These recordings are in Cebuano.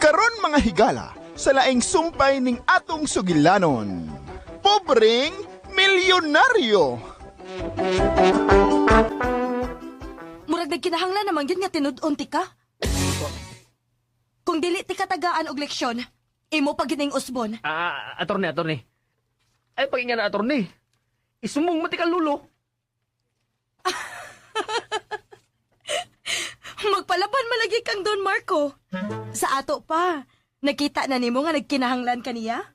Karon mga higala, sa laing sumpay ning atong sugilanon. Pobreng milyonaryo. Murag nagkinahanglan naman gyud nga tinud-on ti ka. Kung dili ti katagaan og leksyon, imo pa gyud ning usbon. Ah, attorney, attorney. Ay, pag na attorney. Isumong mati ka lulo. Magpalaban malagi kang Don Marco. Sa ato pa, nakita na nimo nga nagkinahanglan kaniya?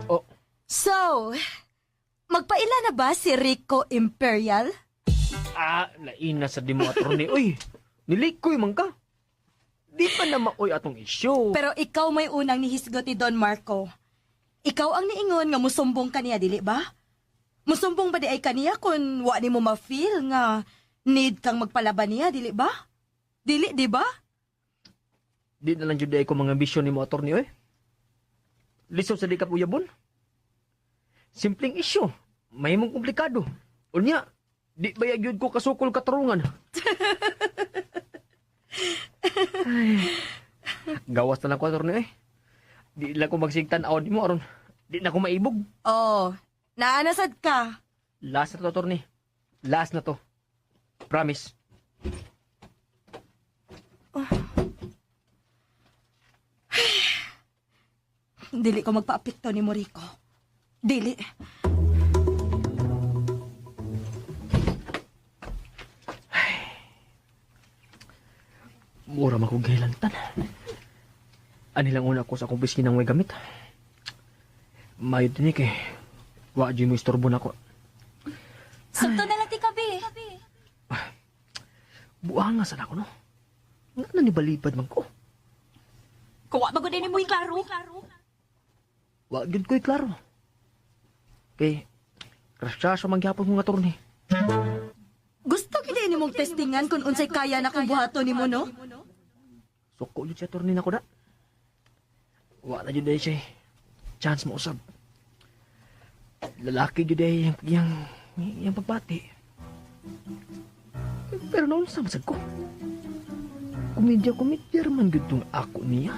Oh. So, magpaila na ba si Rico Imperial? Ah, lain na sa di mo, attorney. Uy, nilikoy man ka. Di pa na maoy atong isyu. Pero ikaw may unang nihisgot ni Don Marco. Ikaw ang niingon nga musumbong kaniya, dili ba? Musumbong ba di ay kaniya kung wa nimo ma-feel nga need kang magpalaban niya, dili ba? Dili, di ba? Di na lang jud ay ko mga ambisyon nimo, attorney, oy. Lisod sa di ka puyabon. Simpleng isyu. May mong komplikado. Unya, di ba gyud ko kasukol katarungan? Ay, gawas na lang ko, attorney, oy. Di lang ko magsigtan aw nimo aron di na ko maibog. Oh, naanasad ka. Last na to, attorney. Last na to. Promise. Dili ko magpaapekto ni Rico. Dili. Mura man kong gihilantan. Ani lang una ko sa akong biskin ng way gamit. Mayo din kay wa jud mo istorbo nako. Sakto na lang ti kabi. Buang nga sa nako no. Nga na ni balibad man ko. Kuwa ba gud ni mo klaro? Wa gyud ko'y klaro. Kay rasyaso man gyapon kong attorney. Gusto gid ni mong testingan kung unsay kaya na kung buhaton nimo, no? Suko jud si attorney nako da. Wa na jud ay siya chance mo usab. Lalaki jud ay yang pagbati. Pero noon sa masag ko. Komedya komedya man gud tong ako niya.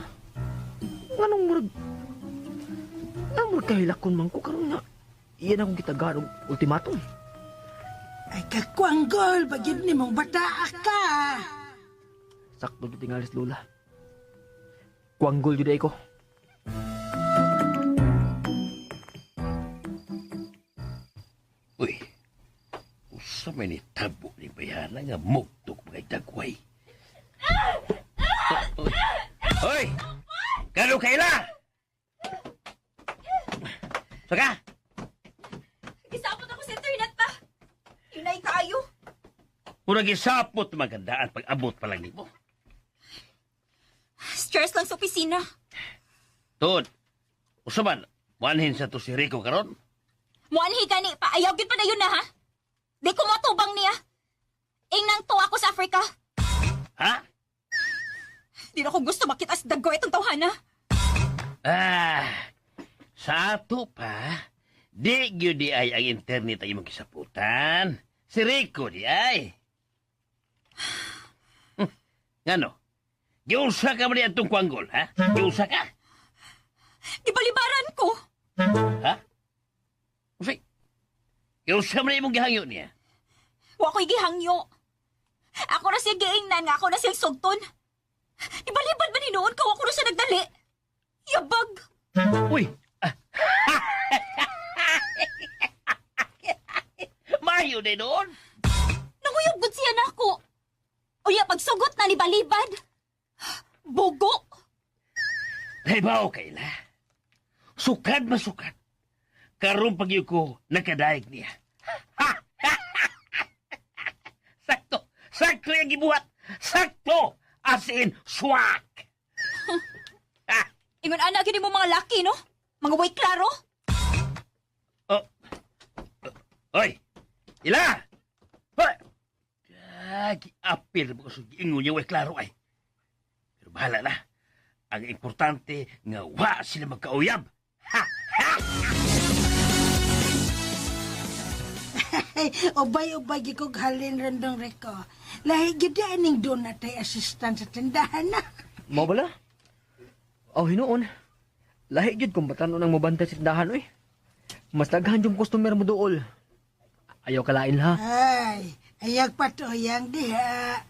Nganong murag kahilakon man ko karon nga iyan akong gitagaan og ultimatum. Ay, kakwanggol, bagid ni mong bataa ka. Sakto jud tingalis Lola. Kuanggol jud ay ko. Uy, usa may nitabo ni bayana nga mugtok mga dagway. Hoy! Kano kaila? Saka? Gisapot ako sa internet pa. Inay kaayo. Murag isapot magandaan pag abot pa lang nimo. Stress lang sa opisina. Tuod, usa man, wanhin sa to si Rico karon? Muanhi gani pa. Ayaw gyud pa na yun na ha. Di ko motubang niya. Ingnang to ako sa Africa. Ha? Di na ko gusto makita sa dagko itong tawhana. Ah, sa ato pa, di gyud di ay ang internet ay imong gisaputan. Si Rico di ay. Ngano? Giunsa ka ba ni atong kwanggol, ha? Giunsa ka? Gibalibaran ko. Ha? Usay. Giunsa man imong gihangyo niya? Wa ko'y gihangyo. Ako na siya giingnan nga ako na siyang sugton. Ibalibad ba ni noon ka ako na siya nagdali? Yabag! Uy! Ah. Mayo din noon. Nanguyab gud siya nako. Uya pagsugot na ni balibad. Bugo! Nahibaw kay la. Sukad masukad. Karon pag ko nakadaig niya. Sakto. Sakto yung gibuhat. Sakto. As in, swak. Ingon ana gini mo mga laki no? Mga way klaro? Oh. Oy. Ila. Hoy. Gagi apil mo sa giingon niya way klaro ay. Pero bahala na. Ang importante nga wa sila magkauyab. Ha! Ay, ubay-ubay gi kog halin rondong Rico. Lahi gid aning doon natay assistant sa tindahan na. Mao bala? Oh, hinuon. Lahi gyud kung batan-on ang mobantay sa tindahan oy. Mas daghan yung customer mo dool. Ayaw kalain ha. Ay, ayag patuyang diha.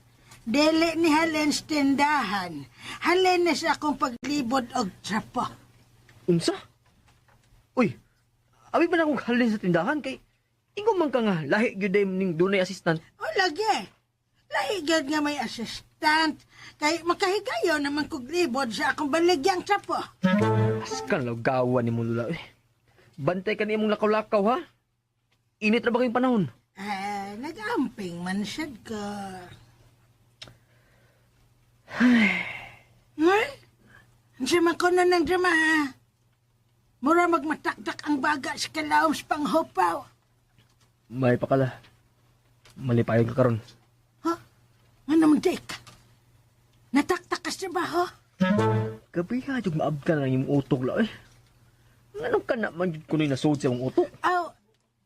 Dili ni halin sa tindahan. Halin na sa akong paglibod og trapo. Unsa? Uy, abi ba na akong halin sa tindahan kay ingon man ka nga lahi gyud day ning dunay assistant. O lagi, lahi gyud nga may assistant. Kay makahigayo naman kog libod sa akong baligyang trapo. Askan lagawan ni mo lula eh. Bantay ka ni imong lakaw-lakaw ha. Init ra ba kayong panahon? Ah, nag-amping man sad ka. Ay? Unsa man kuno ng drama ha? Mura magmataktak ang baga sa kalaom sa panghupaw. May pakala. Malipayon ka karon. Ha? Ano man di ka? Nataktak ka sa trabaho? Gabi ha, yung maabgan lang imong utok la eh. Nganong ka na man jud kuno'y nasud sa imong utok? Aw,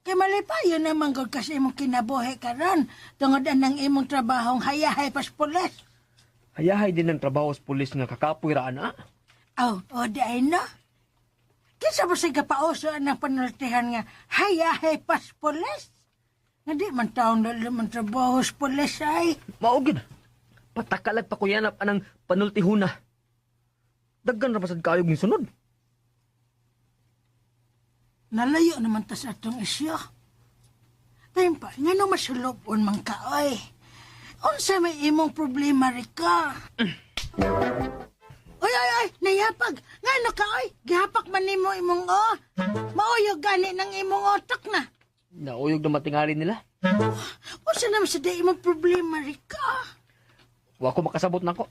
kay malipayon naman gud kasi imong kinabuhi karon tungod anang imong trabahong hayahay pas pulis. Hayahay din ang trabaho sa pulis nga kakapoy ra ana. Aw, o di ay no. Kinsa ba sa kapauso ang panultihan nga hayahay pas pulis? Nga di man taon dali man trabaho sa pulis ay. Mao gyud. Patakalag pa kuyanap anang panultihuna. Daggan ra pasad kayo ging sunod. Nalayo naman ta sa atong isyo. Tayo pa, nga no masulubon man ka, oy. Unsa may imong problema, Rika? Oy, oy, oy, nayapag. Nga no ka, oy. Gihapak man nimo imong o. Mauyog gani ng imong otak na. Nauyog na matingali nila. Unsa naman sa di imong problema, Rika? Wa ko makasabot nako.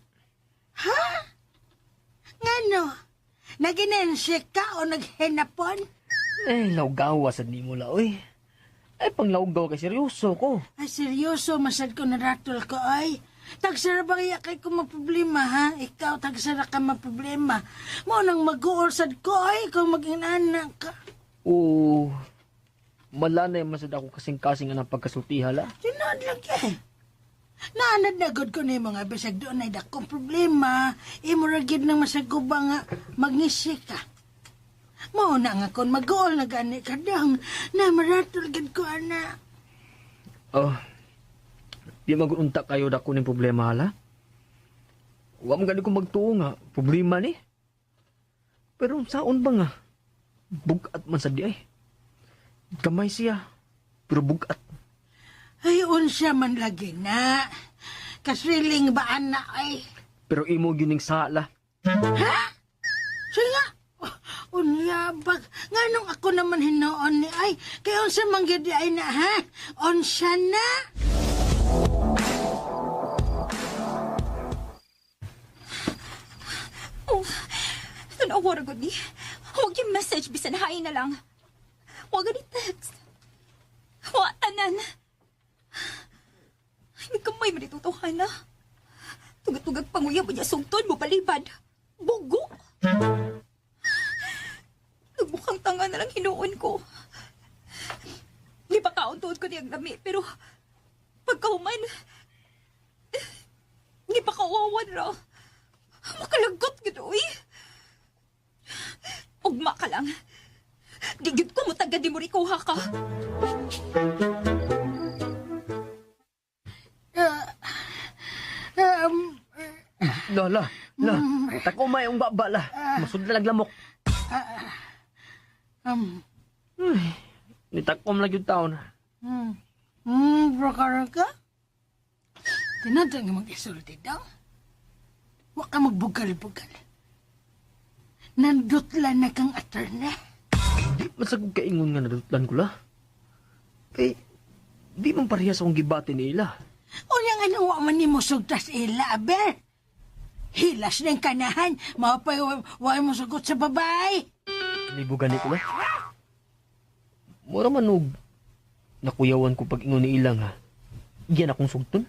Nga no, naginensik ka o naghinapon? Eh, lawgawa sad nimo la oy. Ay panglawgaw kay seryoso ko. Ay, seryoso, masad ko naratol ko, ay. Tagsara ba kaya kay ko maproblema, ha? Ikaw, tagsara ka maproblema. Mo nang mag-uol sad ko, ay, kung maging anak ka. Oo. Malanay man sad ako kasing-kasing anang pagkasultiha la. Tinood lang eh. Naanad na gud ko ni mga bisag doon ay dakong problema. Imo ra gyud nang masaguba nga magngisi ka. Mao na nga kon mag-uol na gani ka dang na maratol gid ko ana. Oh. Di magununta kayo dako ning problema hala. Wa man gani ko magtuo nga problema ni. Pero saon ba nga? Bugat man sa di ay. Gamay siya. Pero bugat. Ay unsa man lagi na. Kasriling ba ana ay? Pero imo gining sala. Ha? Sige. Unya bag nganong ako naman hinuon ni ay kay unsa man gyud ay na ha? Unsa na? Oh, tanawa ra gud ni. Huwag yung message, bisan hain na lang. Huwag ni text. Wa tanan. Ay, nagkamay man itutuhan na. Tugag-tugag panguyab niya sugton mo palibad. Bugo. Nagmukhang tanga na lang hinuon ko. Di pa kaon tuod ko niyang lami, pero pagkahuman, di pa kauwawan ra. Makalagot gud oy. Ugma ka lang. Di gyud ko mutagad di mo rikuha ka. Um, La la la. Takumay ang baba la. Masudla lamok. um, Nitakom lang yung taon. Bro ka? Tinatang nga mag-isulti daw. Wa ka magbugal-bugal. Nandutla na kang attorney. Di man sa kong kaingon nga nadutlan ko la. Kay, di man parehas akong gibati ni ila. Unya nga nang wa man nimo sugtas ila, aber. Hilas ng kanahan, mapay wa mo sugot sa babae. Libo gani ko la. Mura man og nakuyawan ko pag ingon ni ila nga. Iyan akong sugton.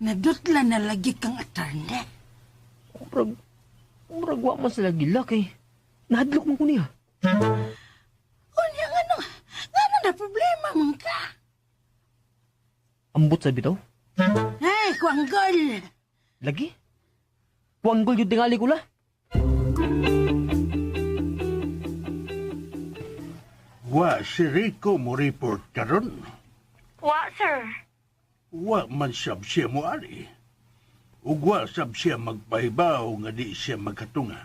Nadutla na lagi kang attorney. Murag wa man sila gila kay nahadlok man ko niya. Unya nga nang, nga na problema man ka. Ambot sa bitaw. Ay, kwanggol. Lagi. Kuanggol yung tingali ko la. Wa si Rico mo report karon. Wa, sir. Wa man sab siya moari. Ug wa sab siya magpahibaw nga di siya magkatunga.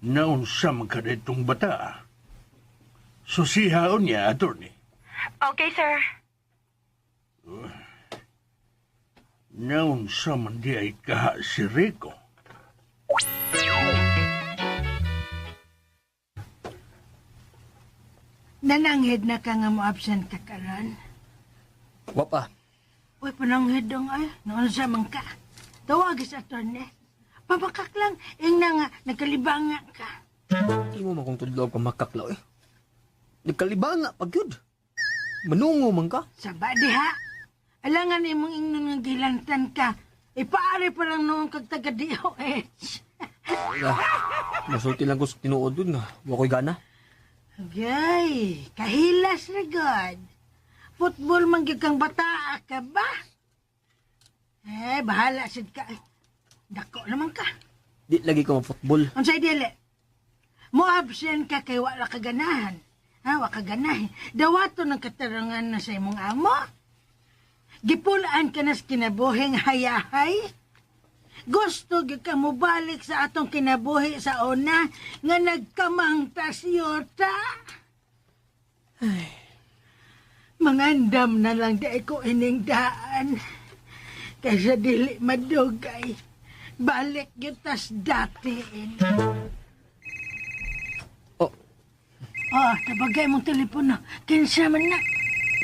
Naunsa man ka ditong bata. Susihaon niya, attorney. Okay, sir. Naunsa man di ay kaha si Rico. Nananghid na ka nga mo absent ka karon. Wa pa. Uy, pananghid dong ay. Noon sa man ka. Tawag sa attorney. Pamakak lang. Ingna nga, nagkalibanga ka. Imo man kong tudlo ka makaklaw eh. Nagkalibanga pag yun. Manungo man ka. Saba diha. Alangan imong ingnon nga gilantan ka. Ipaari pa lang noong kag taga DOH. Ah, masulti lang ko sa tinuod dun nga. Wa ko'y gana. Agay, kahilas na god. Football man gyud kang bataa ka ba? Eh, bahala sad ka. Dako naman ka. Di lagi ko ma-football. Unsay dili? Mo absent ka kay wala ka ganahan. Ha, wa ka ganahin. Dawato ng katarungan na sa imong amo. Gipulaan ka na sa kinabuhing hayahay. Gusto gyud ka mobalik sa atong kinabuhi sa una nga nagkamang tasyota. Mangandam na lang di ko ining daan. Kaysa dili madugay. Balik gyud tas datiin. Oh. Oh, tabagay mong telepono. Kinsa man na.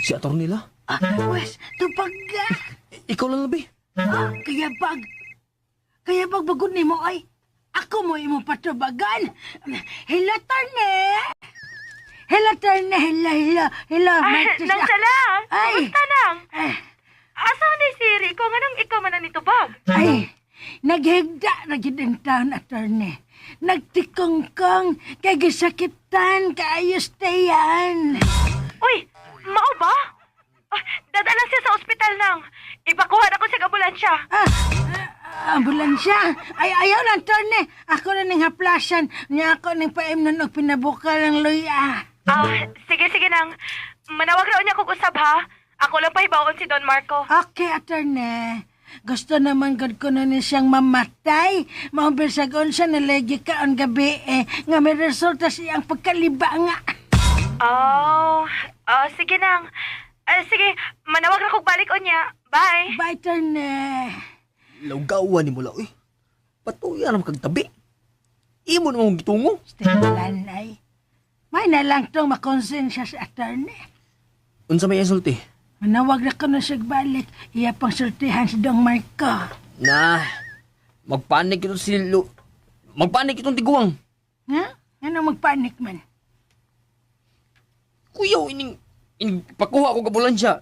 Si attorney la. Ah, wes, tubaga. Ikaw lang labi. Ah, kaya pag bagod nimo ay, ako mo imong patubagan. Hello, Torne! Hello, Torne! Hello, hello, hello. Martis Nang sala. Ay! Kumusta nang? Ay, Asa ni si Rico? Nganong ikaw man ang nitubag? ay, naghigda na gid ang taon, attorney. Nagtikongkong, kay gisakitan, kaayos tayan. Uy, mao ba? Ah, dadala siya sa ospital nang. Ipakuha na ko siya ambulansya. Ah, ah, ambulansya. Ay, ayaw lang, attorney. Ako na ning haplasan. Niya ako ning paimnon og pinabukal ng luya. Ah, sige, sige nang. Manawag raw niya kog usab ha. Ako lang pahibaon si Don Marco. Okay, attorney. Gusto naman gud ko na ni siyang mamatay. Maubisag unsa nalagi ka on gabi eh, nga may resulta siyang pagkaliba nga. Oh, ah, sige nang. Ah, sige, manawag ra kog balik unya. Bye. Bye, attorney. Lawgawan ni mo la, uy. Patuya naman kag tabi. Imo naman kong gitungo. Tinglan ay. May na lang tong makonsensya sa attorney. Unsa may insulti? Manawag na ko na siya balik. Iya pang sultihan si Dong Marco. Na, magpanik ito si Lu... Magpanik itong tiguang. Ha? Ano magpanik man? Kuyaw, ining... ining pakuha ko kabulansya.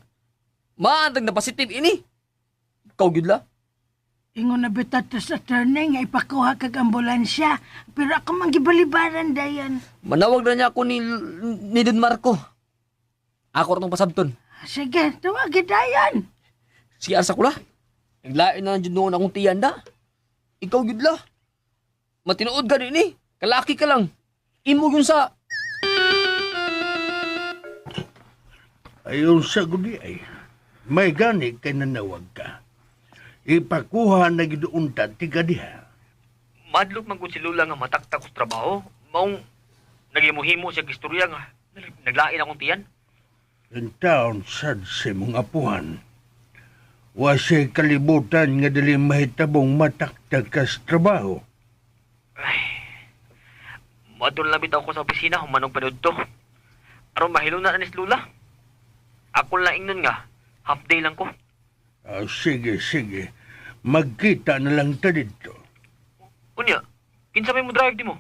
Maantag na positive ini. Ikaw gyud la. Ingon na bitad to sa attorney nga ipakuha kag ambulansya. Pero ako man gibalibaran dayon. Manawag na niya ako ni Don Marco. Ako ra tong pasabton. Sige, tawagin dayon. Sige, asa ko la. Naglain na lang dyan noon akong tiyan da. Ikaw gyud la. Matinuod ka din eh. Kalaki ka lang. Imo yun sa... Ayon sa gudi ay, may gani kay nanawag ka. Ipakuha na gid unta tiga diha. Madlok man gud si Lula nga mataktak sa trabaho. Maong nagimuhimo siya istorya nga naglain akong tiyan. Ang taon sad sa imong apuhan. Wa siya'y kalibutan nga dili mahitabong mataktak ka sa trabaho. Madol na bitaw ko sa opisina humanog panood to. Aron mahilo na ni si Lula. Ako lang ingnon nga, half day lang ko. Ah, sige, sige. Magkita na lang ta dito. Unya, kinsa may mo drive di mo?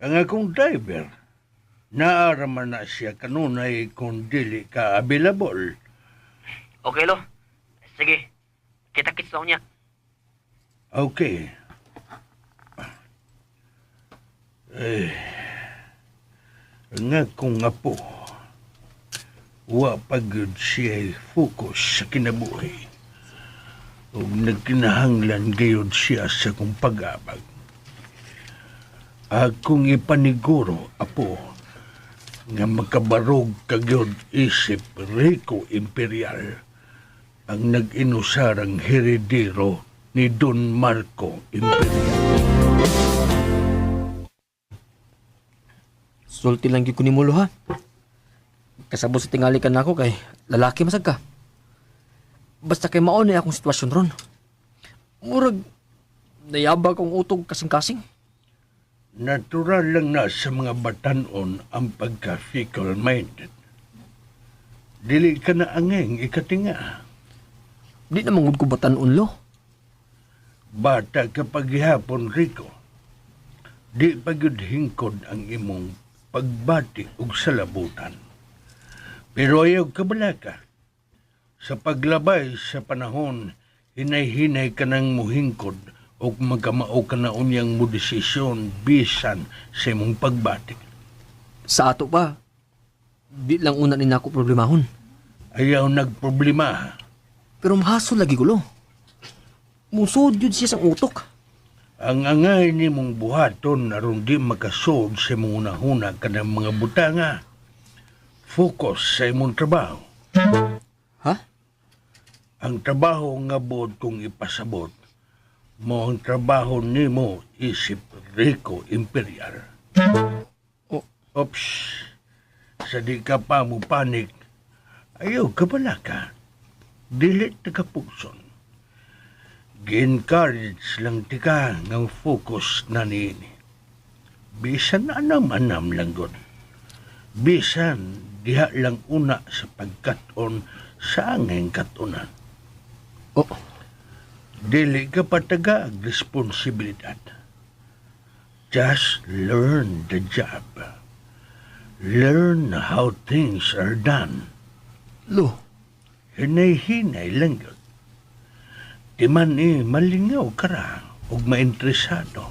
Ang akong driver, naaraman na siya kanunay kung dili ka available. Okay lo. Sige. Kita-kits na unya. Okay. Eh, ang akong apo, wa pa gyud siya focus sa kinabuhi. Ug nagkinahanglan gayud siya sa akong pag-abag. Akong ipaniguro, apo, Nga makabarog kagyod isip Rico Imperial ang nag-inusarang heredero ni Don Marco Imperial. Sulti lang gyud ko ni Mulo ha. Kasabot sa tingali ka nako kay lalaki masag ka. Basta kay mao ni akong sitwasyon ron. Murag nayabag akong utog kasing-kasing. Natural lang na sa mga batanon ang pagka-fickle-minded. Dili ka na angeng ikatinga. Di na mangud ko batanon lo. Bata ka paghihapon, Rico. Di pa gyud hingkod ang imong pagbati og salabutan. Pero ayaw kabalaka. Sa paglabay sa panahon, hinay-hinay ka nang muhingkod og magkamao ka na unyang mo desisyon bisan sa imong pagbati. Sa ato pa, di lang una ni nako problemahon. Ayaw nagproblema. Pero mahasol lagi ko lo. Musod yun siya sa utok. Ang angay ni mong buhaton aron di makasod sa imong unahuna kanang mga butanga. Focus sa imong trabaho. Ha? Ang trabaho nga buot kong ipasabot, mo ang trabaho nimo isip Rico Imperial. Oh. Ops, sa di ka pa mo panik, ayaw ka pala ka. Dili ta ka pugson. Gi-encourage lang ti ka ng focus na niini. Bisan anam-anam lang gud. Bisan diha lang una sa pagkat-on sa angeng katunan. Oh. Dili ka pataga ang responsibilidad. Just learn the job. Learn how things are done. Lo. Hinay-hinay lang yun. Di man malingaw ka ra og mainteresado.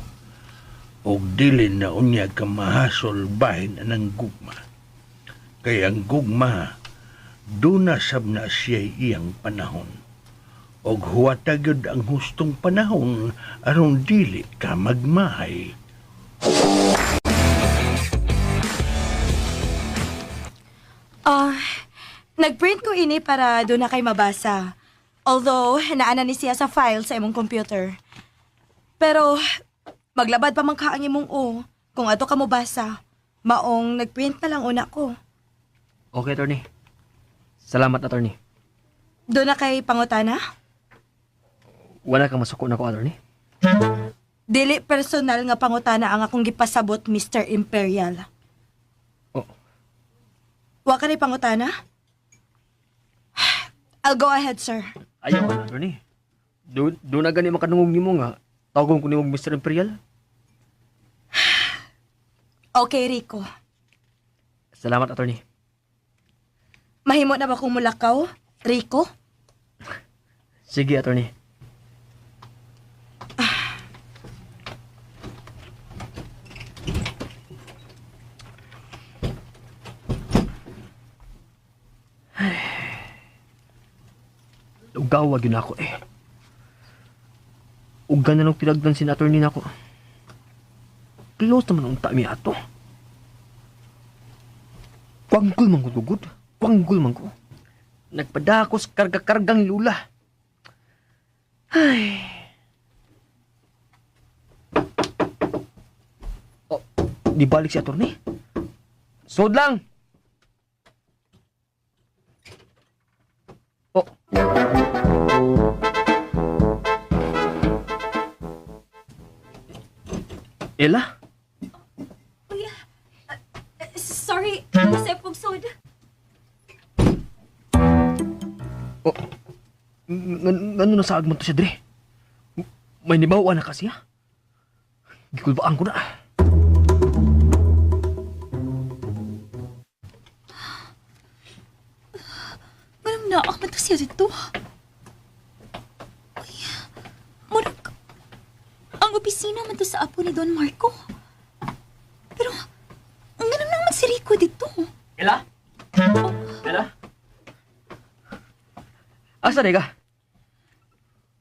Og dili na unya ka mahasol bahin anang gugma. Kay ang gugma, duna sab na siya iyang panahon. Og huwata gyud ang hustong panahon aron dili ka magmahay. Nagprint ko ini para doon na kay mabasa. Although, naana ni siya sa file sa imong computer. Pero, maglabad pa man ka ang imong o. Kung ato ka mobasa, maong nagprint na lang una ko. Okay, attorney. Salamat, attorney. Doon na kay pangutana? Wala kang masuko na ko, attorney. Dili personal nga pangutana ang akong gipasabot, Mr. Imperial. Oh. Wa ka ni pangutana? I'll go ahead, sir. Ayaw ka na, attorney. Do na gani makanungog nimo nga tawagon ko nimo Mr. Imperial. Okay, Rico. Salamat, attorney. Mahimo na ba kong mulakaw, Rico? Sige, attorney. Ugawa gyud ako eh. Uga na nung tinagdan si attorney nako. Close naman unta mi ato. Kwanggol man ko dugod. Kwanggol man ko. Nagpadakos karga-kargang lula. Ay. Oh, di balik si attorney. Sod lang. Oh. Ella? Uy, sorry, nasa pugsod. Oh, ngano na saag man to siya, Dre? May nibawa na kasi, ha? Gikulbaan ko na. Ganun na, ako man to siya dito. Uy, murag, ang opisina man to sa apo ni Don Marco. Pero, ang ganun naman si Rico dito. Ella? Oh. Ella? Asa na ka?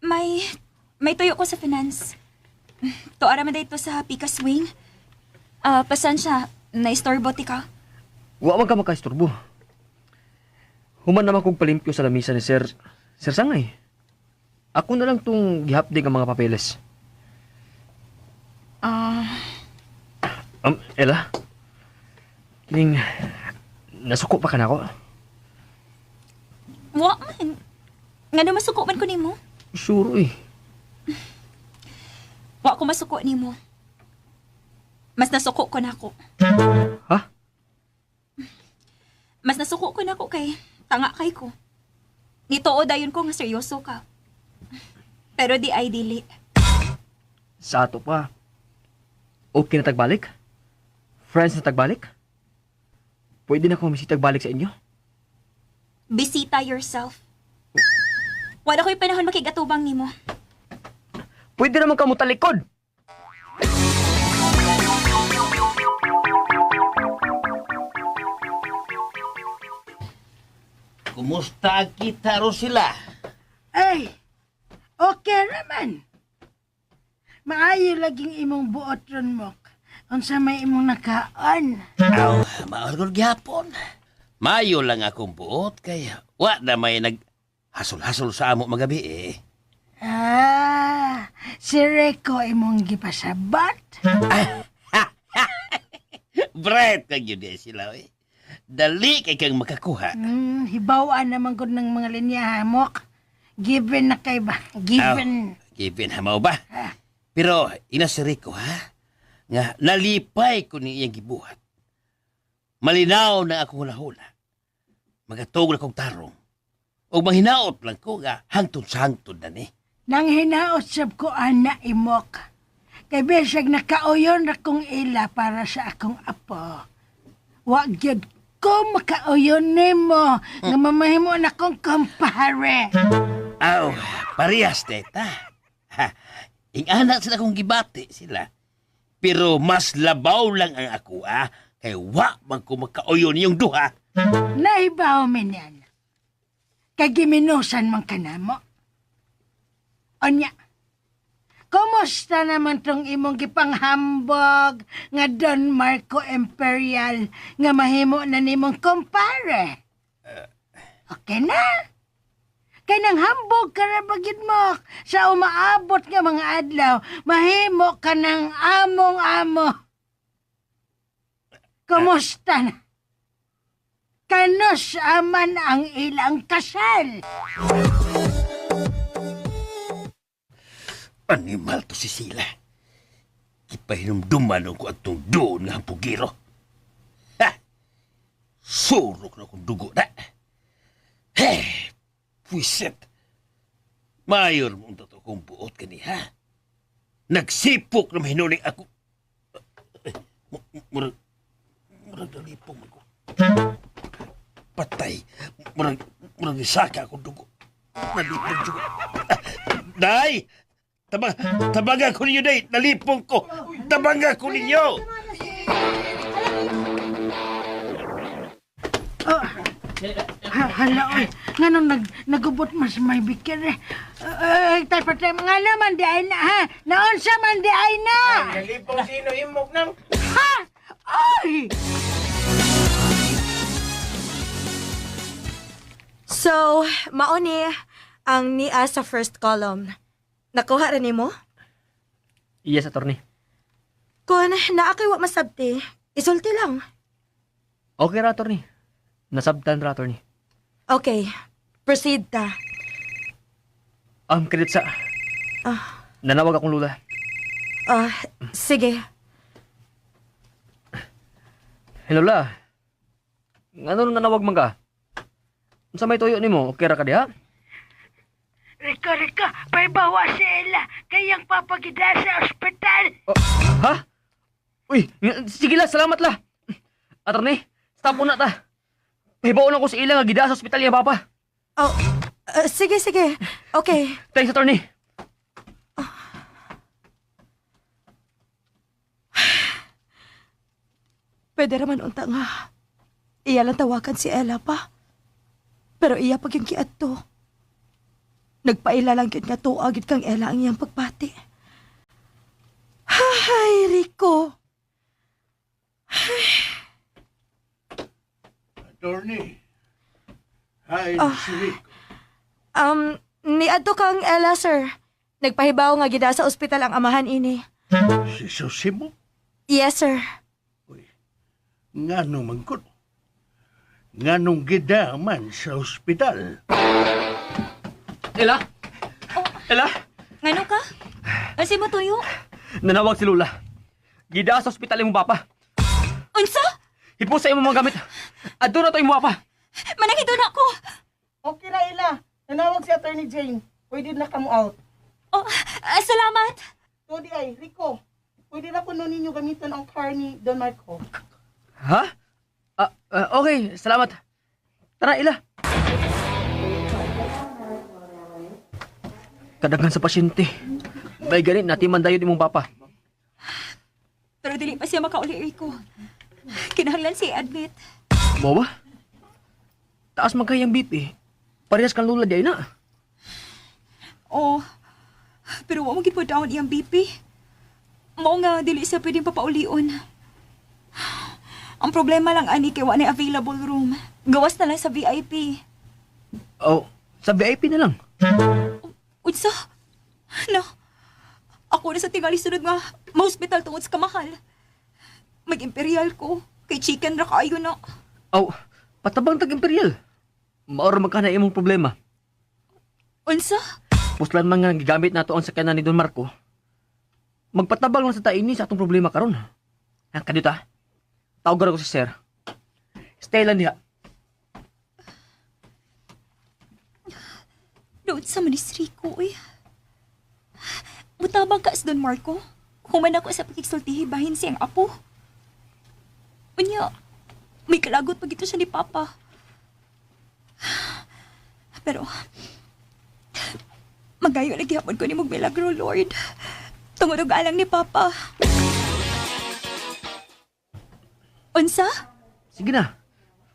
May tuyo ko sa finance. Tuara man dito sa Picas Wing. Pasensya, na-istorbo ti ka. Wa man ka makaisturbo. Human naman kog palimpyo sa lamisa ni Sir Sir Sangay. Ako na lang tong gihapdig ang mga papeles. Ah, Ella? Kining nasuko pa ka na ako? wa man. Ngano masuko man ko nimo? Sure eh. Wa ko masuko nimo. Mas nasuko ko nako. Ha? Mas nasuko ko nako kay tanga kay ko. Nituo dayon ko nga seryoso ka. Pero di ay dili. Sa ato pa. Okay na tagbalik? Friends na tagbalik? Pwede na akong misitag balik sa inyo? Bisita yourself. Wala ko'y panahon makigatubang nimo. Pwede naman ka mo talikod! Kumusta ang kita ro sila? Ay, okay raman. Maayo laging imong buot ron mok. Unsa may imong nakaon. Aw, maorgol gyapon. Mayo lang akong buot kay wa na may nag hasol-hasol sa amo magabi eh. Ah, si Rico imong gipasabat. Bright kag yun eh sila eh. Dali kay kang makakuha. Hibawaan naman gud ng mga linya mok. Given na kay ba? Given. Aw, given ha mao ba? Pero ina si Rico ha, nga nalipay ko ni iyang gibuhat. Malinaw na akong hulahula. Magatog na kong tarong. O manghinaot lang ko nga hangtod sa hangtod na ni. Nang hinaot sab ko ana imok. Kay bisag nakauyon ra kong ila para sa akong apo. Wa gyud ko makauyon nimo nga mamahimo na kong kumpare. Aw, parehas teta. Ha, ing-anak sila kong gibati sila. Pero mas labaw lang ang ako ah, kay wa man ko makauyon niyong duha. Nahibaw min yan. Kay giminusan man kanamo. Onya, kumusta naman tong imong gipanghambog nga Don Marco Imperial nga mahimo na nimong kumpare? Okay na? Kay nang hambog ka ra ba gyud mo sa umaabot nga mga adlaw, mahimo ka ng among amo. Kumusta na? Kanus aman ang ilang kasal. Animal to si sila. Ipahinumduman ko atong doon nga hampugiro. Ha! Surok na kong dugo na. He! Puiset! Mayor mong tato kong buot kaniha. Nagsipok na mahinuling ako. Eh, Murag, murag nalipong ako. Patay. Murag, murag isaka akong dugo. Nalipong dugo. Ah, Day! Tabang, tabaga ko ninyo, Day! Nalipong ko! Tabaga ko ninyo! Oh, hala, oy. Nganong nagubot mas may bikir eh. Ay, tay patay, nga naman di ay na, ha? Naunsa man di ay na! Nalipong sino imok nang Ha? Ay! So, mao ni ang niya sa first column. Nakuha ra nimo? Yes, attorney. Kun naa kay wa masabti, isulti lang. Okay ra, attorney. Nasabtan ra, attorney. Okay, proceed ta. Ang credit sa... Nanawag akong lula. Ah, sige. Hello, la. Ngano nanawag man ka? Unsa may tuyo nimo? Okay ra ka diha? Rico, Rico, paibawa si Ella. Kayang papagida sa ospital. Oh, ha? Uy, sige la, salamat la. Attorney, stop na ta. Pahibaon ako sa ila nga gida sa ospital niya, papa. Oh, sige, sige. Okay. Thanks, attorney. Pwede raman unta nga. Iya lang tawagan si Ella pa. Pero iya pag yung kiadto. Nagpaila lang yun nga tuwa gyud kang Ella ang iyang pagpati. Hay, Rico. Attorney. Hi, si Rico. Niadto kang Ella, sir. Nagpahibaw nga gida sa ospital ang amahan ini. Si Sosimo? Yes, sir. Uy, ngano man ko? Nganong gida man sa ospital? Ella? Ella? Ngano ka? Asi mo tuyo? Nanawag si Lula. Gida sa ospital imong papa. Unsa? Hipo sa imong mga gamit. Adto na to imong papa. Manangito na ko. Okay ra, Ila. Nanawag si Attorney Jane. Pwede na kamo out. Oh, salamat. Tudi ay, Rico. Pwede na kuno ninyo gamiton ang car ni Don Marco. Ha? Okay, salamat. Tara, Ila. Kadaghan sa pasyente. Bay ganit natin dayon imong papa. Pero dili pa siya makauli, Rico. Kinahanglan siya i-admit. Mo ba? Taas man kayang BP. Parehas kang lula di ay na. Oh, pero wa mo gid po down iyang BP. Mao nga dili siya pwedeng papaulion. Ang problema lang ani kay wa na available room. Gawas na lang sa VIP. Oh, sa VIP na lang. Unsa? No. Ako na sa tingali sunod nga ma-hospital tungod sa kamahal. Mag-imperial ko. Kay chicken ra kaayo na. Oh, patabang tag Imperial. Maor man ka na imong problema. Unsa? Puslan man nga gigamit nato ang sakyanan ni Don Marco. Magpatabang lang sa taini sa atong problema karon. Ha, kadto ta. Tawagan ko si sir. Stay lang diha. Doon sa manis Rico, uy. Mutabang ka sa Don Marco. Human ako sa pakiksultihi bahin siyang apo. Unya, may kalagot pag ito siya ni Papa. Pero, magayo lagi hapon ko ni mong milagro, Lord. Tungod og alang ni Papa. Unsa? Sige na.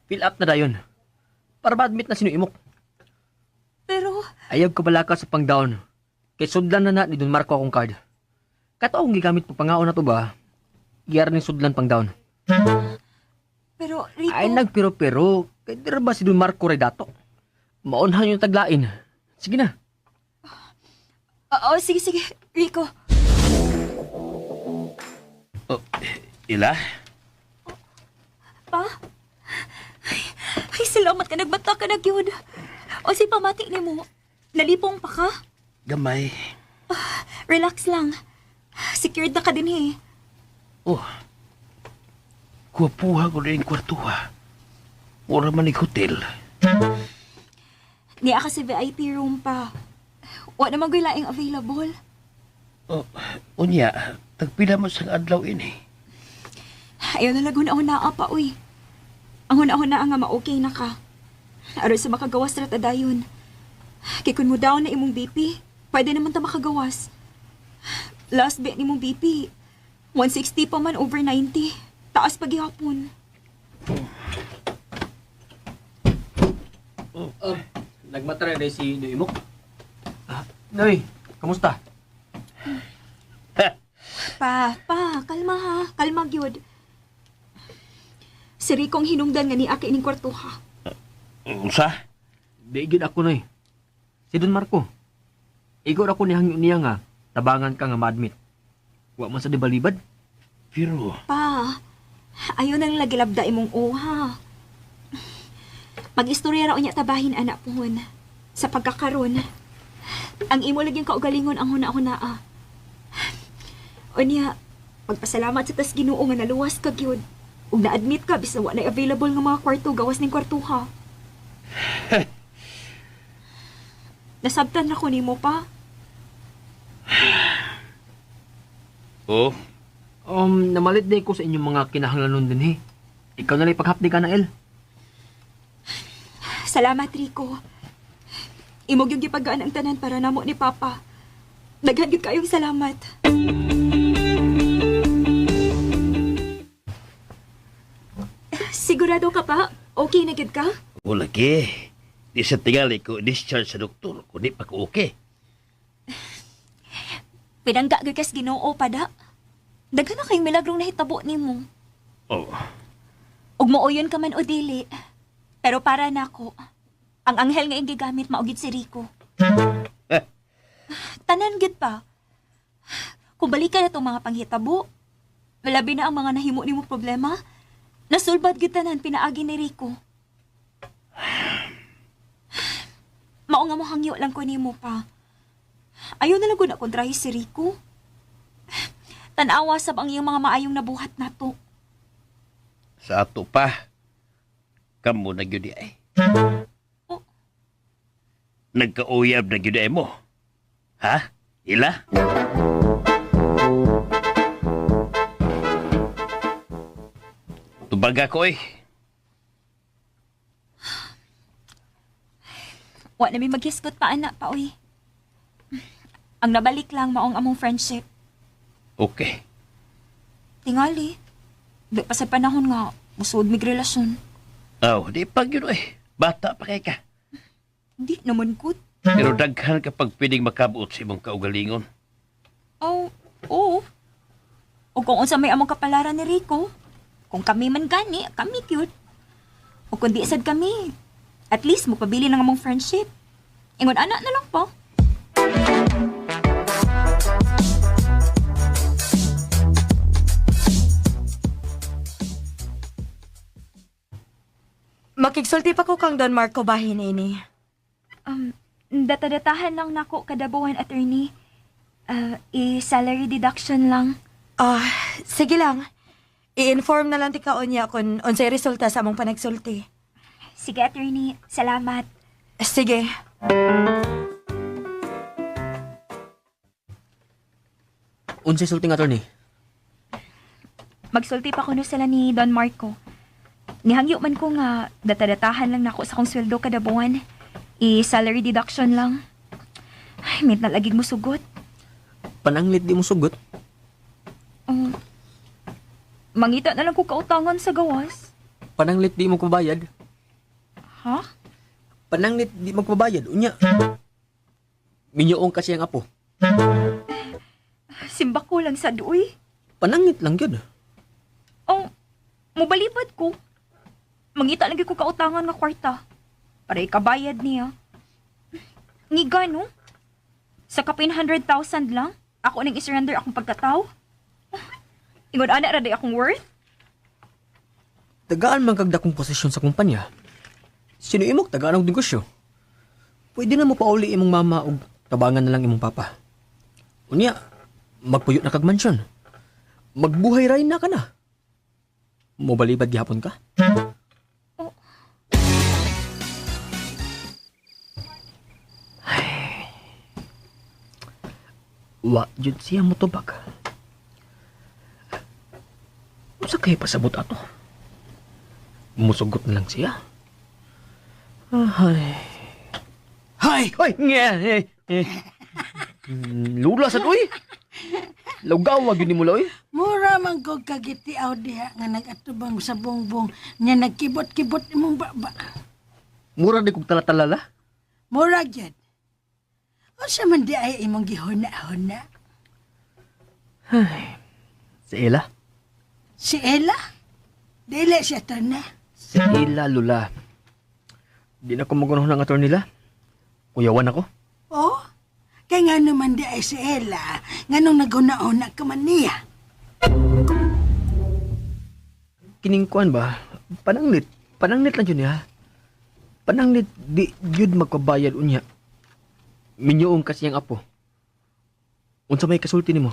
Fill up na dayon. Para ma-admit na sino imok. Pero, Ayaw ko balaka sa pang-down. Kay sudlan na na ni Don Marco akong card. Kato akong gigamit pagpangaon na to ba? Giyar ni sudlan pang down. pero, Rico... Ay nagpiro-pero. Kay dira ba si Don Marco ray dato? Maunhan yung taglain. Sige na. Oo, sige, sige. Rico, Oh, Ila? Pa? Ay, ay, salamat ka. Nagbata ka na, gyud. O si pamati ni mo. Nalipong pa ka? Gamay. Relax lang. Secured na ka din eh. Oh. Kuwapuha ko na yung kwartuha. Mura man yung hotel. Niya ka sa VIP room pa. Wa naman ko'y laing available. Oh, unya, tagpila mo sang adlaw ini. Ayaw na lang huna-hunaa pa, uy. Ang huna-hunaa nga ma-okay na ka. Aron sa makagawas ra ta dayon. Kay kun mo down na imong BP, pwede naman ta makagawas. Last bet ni mong BP, 160 pa man over 90. Taas pa gihapon. Nagmata na si Noy Imok. Ah, Noy, kamusta? Pa, pa, kalma ha. Kalma gyud. Si Rico ang hinungdan nga ni Aki ining kwartuha. Unsa? Di gyud ako Noy. Si Don Marco. Igor ako ni hangyo niya nga tabangan ka nga ma-admit. Wa man sa di balibad. Pero, Pa, ayaw nang lagilabda imong uha. Mag-istorya ra unya tabahin anak pohon. Sa pagkakaron, ang imo laging kaugalingon ang huna-hunaa. Unya, magpasalamat sa tas Ginoo nga naluwas ka gyud. Ug na-admit ka bisan wa na available nga mga kwarto gawas ning kwartuha. Nasabtan na ko nimo pa. oh, Namalit day ko sa inyong mga kinahanglanon din eh. Ikaw na lang ipaghapdi ka na, El. Salamat, Rico. Imog yung gipagaan ang tanan para namo ni Papa. Daghan gyud kayong salamat. Sigurado ka pa? Okay na gyud ka? wala ke. Di sa tingali ko discharge sa doktor, kundi pa ko okay. Pinangga gyud kas Ginoo pada. Daghan na kayong milagrong nahitabo nimo. Oh, Ug mooyon ka man o dili. Pero para nako, ang anghel nga iyang gigamit mao gid si Rico. Tanan gid pa. Kung balikan na itong mga panghitabo, labi na ang mga nahimo nimo problema, nasulbad gid tanan pinaagi ni Rico. Mao nga mohangyo lang ko nimo pa. Ayaw na lang ko na kontrahi si Rico. Tanawa sab ang iyang mga maayong nabuhat nato. Sa ato pa, kamo na gyud ay. Oh. Nagkauyab na gyud ay mo. Ha? Ila? Tubaga ko eh. Wa na mi maghisgot pa anak pa oy. Ang nabalik lang maong among friendship. Okay. Tingali. Di pa sa panahon nga musuod mig relasyon. Aw, di pa gyud eh. Bata pa kay ka. Di naman good. Pero daghan kapag pwedeng makabuot sa imong kaugalingon. Oh, oo. O kung unsa may among kapalaran ni Rico, kung kami man gani, kami cute. O kung di sad kami, at least mapabili ng among friendship. Ingon ana na lang po. Makigsulti pa ko kang Don Marco bahin ini. Data-datahan lang nako kada buwan, attorney. I-salary deduction lang. Ah, sige lang. I-inform na lang ti ka unya kung unsay resulta sa among panagsulti. Sige, attorney. Salamat. Sige. Unsay sulting, attorney? Magsulti pa kuno sila ni Don Marco. Nihangyo man ko nga data-datahan lang nako sa akong sweldo kada buwan. I-salary deduction lang. Ay, mint na lagig mo sugot. Pananglit di mo sugot. Mangita na lang ko kautangan sa gawas. Pananglit di mo kubayad. Ha? Pananglit di magpabayad. Unya. Minyoong kasi ang apo. Simba ko lang sa duoy. Pananglit lang yun. Oh, mobalibad ko. Mangita lang gyud ko kautangan nga kwarta. Para ikabayad niya. Ngiga, no? Sa kapin 100,000 lang, ako nang isurrender akong pagkatao. Ingon ana ra day akong worth? Tagaan man kagdakong posisyon sa kumpanya. Sino imok tagaan og negosyo? Pwede na mo pauli imong mama og tabangan na lang imong papa. Unya, magpuyo na kag mansyon. Magbuhay ray na ka na. Mobalibad gihapon ka? Oh. Ay. Wa jud siya motubag. Unsa kay pasabot ato? Musugot na lang siya. Ay. Hay! Hoy! Nga! Eh, eh. Lula sad uy! Lawgawa gyud nimo la uy. Mura man kog kagitiaw diha nga nagatubang sa bongbong nya nagkibot-kibot imong baba. Mura di kog tala-talala. Mura gyud. Unsa man di ay imong gihuna-huna? Si Ella. Si Ella? Dili siya tana. Si Ella Lula. Di na ko magunoh ng ator nila. Kuyawan ako. Oh? Kay nga naman di ay si Ella, nganong naghuna-huna ka man niya. Kining kuan ba? Pananglit. Pananglit lang yun niya. Pananglit di yun magpabayad unya. Minyoong kasi ang apo. Unsa may kasulti nimo?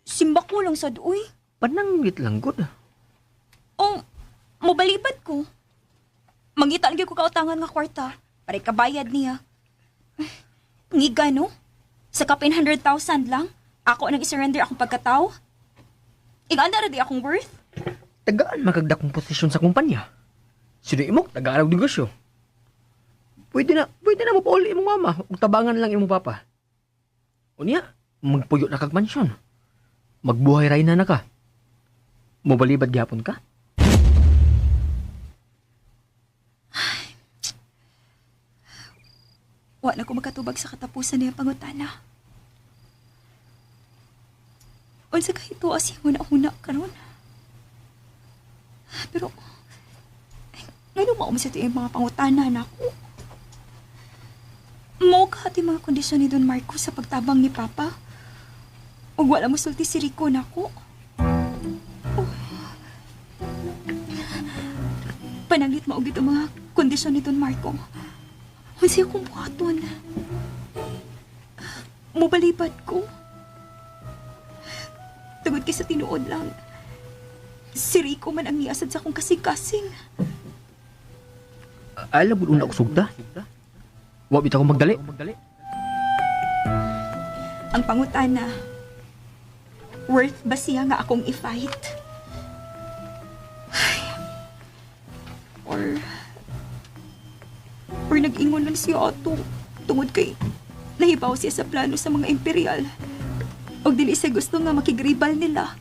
Simba ko lang sa duoy. Pananglit lang gud. Oh, mobalibad ko. Mangita lang gyud ko kautangan nga kwarta para ikabayad niya. Ngiga, no? Sa kapin 100,000 lang, ako nang isurrender akong pagkatao. Ingana ra di akong worth? Tagaan magagdakong posisyon sa kumpanya. Sino imok tagaan og negosyo. Pwede na mo pauli imong mama ug tabangan lang imong papa. Unya, magpuyo na kag mansyon. Magbuhay ray na na ka. Mobalibad gihapon ka. Wa na ko makatubag sa katapusan niyang pangutana. Unsa kay tuwa siya huna-huna karon. Pero Ngano mao man sa iyang mga pangutana nako? Mao ka ati mga kondisyon ni Don Marco sa pagtabang ni Papa. Ug wala mo sulti si Rico nako. Oh. Pananglit mao gid ang mga kondisyon ni Don Marco. Unsay akong buhaton? Mobalibad ko. Tungod kay sa tinuod lang, si Rico man ang niasad sa akong kasing-kasing. Alam mo una ko sugta. Wa bitaw ko magdali. Ang pangutana, worth ba siya nga akong i-fight? Ay. Or nag-ingon lang siya ato tungod kay nahibaw siya sa plano sa mga imperial. Og dili siya gusto nga makigribal nila.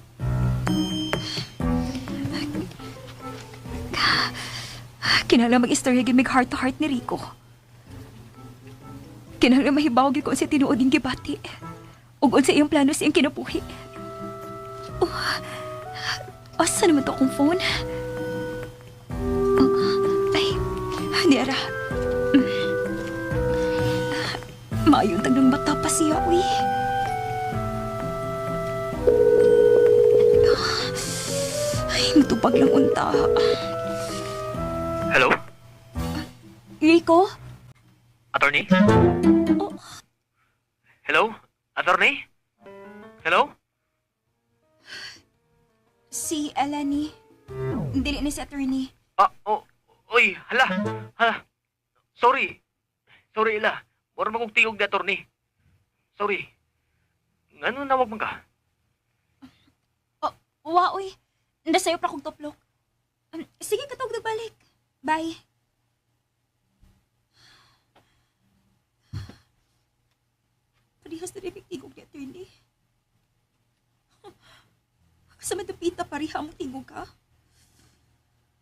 Kinahanglan mag-istorya gyud mig heart to heart ni Rico. Kinahanglan mahibaw gyud ko unsa tinuod iyang gibati. Ug unsa iyang plano sa iyang kinabuhi. Oh, asa naman to akong phone? Oh, ay, di ara. Maayon tagnang bata pa siya, uy. Ay, matupag lang unta. Hello? Rico? Attorney? Oh. Hello? Attorney? Hello? Si Eleni. Dili na si attorney. Ah, oh, oy, hala, hala. Sorry. Sorry, Ila. Mura man kong tingog ni attorney. Sorry. Ngano nawag man ka? Oh, wa, uy. Nasayop ra kong tuplok. Sige, katawag na balik. Bye. Parehas na rin tingog ni attorney. Sa madapita, pareha mo tingog ka.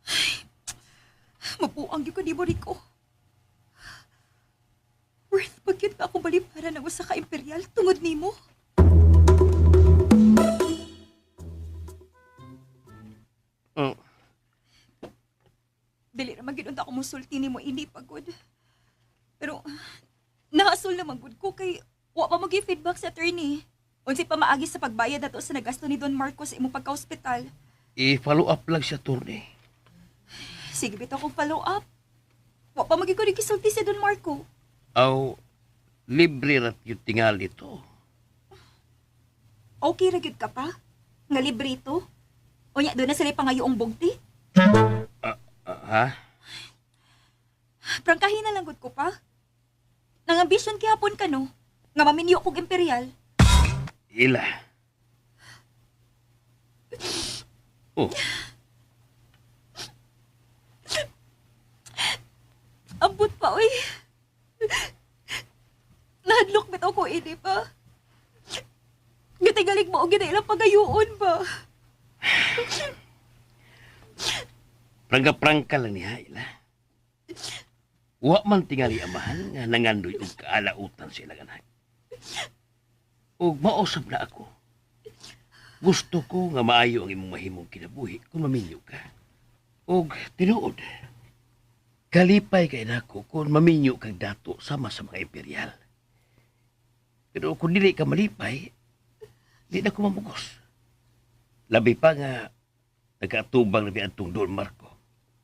Ay, mabuang gyud ko ni Rico. Worth pa gyud ba akong baliparan ng usa ka imperial tungod nimo? Dili ra man gyud unta ako mosulti nimo ini pagod. Pero nahasol na man gud ko kay wa pa magi feedback sa attorney. Unsay pamaagi sa pagbayad nato sa nagasto ni Don Marcos sa imong pagka-ospital. I-follow up lang siya, attorney. Sige bitaw kong follow up. Wa pa magi ko gisulti si Don Marco. Aw, libre rat yung tingali to. Okay ra gyud ka pa? Nga libre to? Unya doon na sila pangayoong bugti? Ah, ha? Prangkahin na lang gud ko pa. Nang ambisyon gihapon ka no? Nga maminyo kog imperial. Ila. Oh, Ambot pa, oy. Nahadlok bitaw ko ini pa. Gatigalig mo og ilang pagayuon ba? Prangka-prangka lang niya, Ila. Wa man tingali amahan nga nangandoy og kaalautan sa ilang anak. Ug mausab na ako. Gusto ko nga maayo ang imong mahimong kinabuhi kung maminyo ka. Ug tinuod, kalipay kay nako kung maminyo kag dato sama sa mga imperial. Pero kung dili ka malipay, di na ko mamugos. Labi pa nga nagkaatubang na atong Don Marco.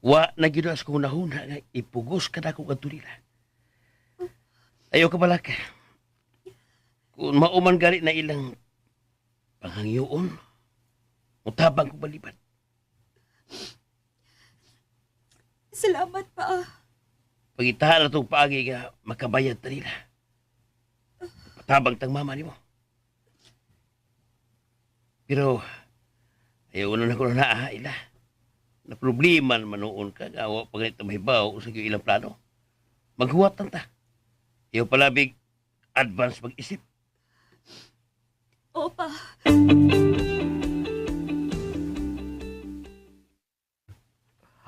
Wa na gyud sa kong nahuna nga ipugos ka na akong adto nila. Ayaw ka balaka. Kung mauman gani na ilang panghangyoon, mutabang ko balibad. Salamat pa. Pagitahan na itong paagi nga makabayad ta nila. Patabang tang mama nimo. Pero ayaw na ko na naa, ila. Na problema naman noon ka, gawa pa ganito mahibaw sa ilang plano. Maghuwatan ta. Ayaw palabig advance mag-isip. Oo pa.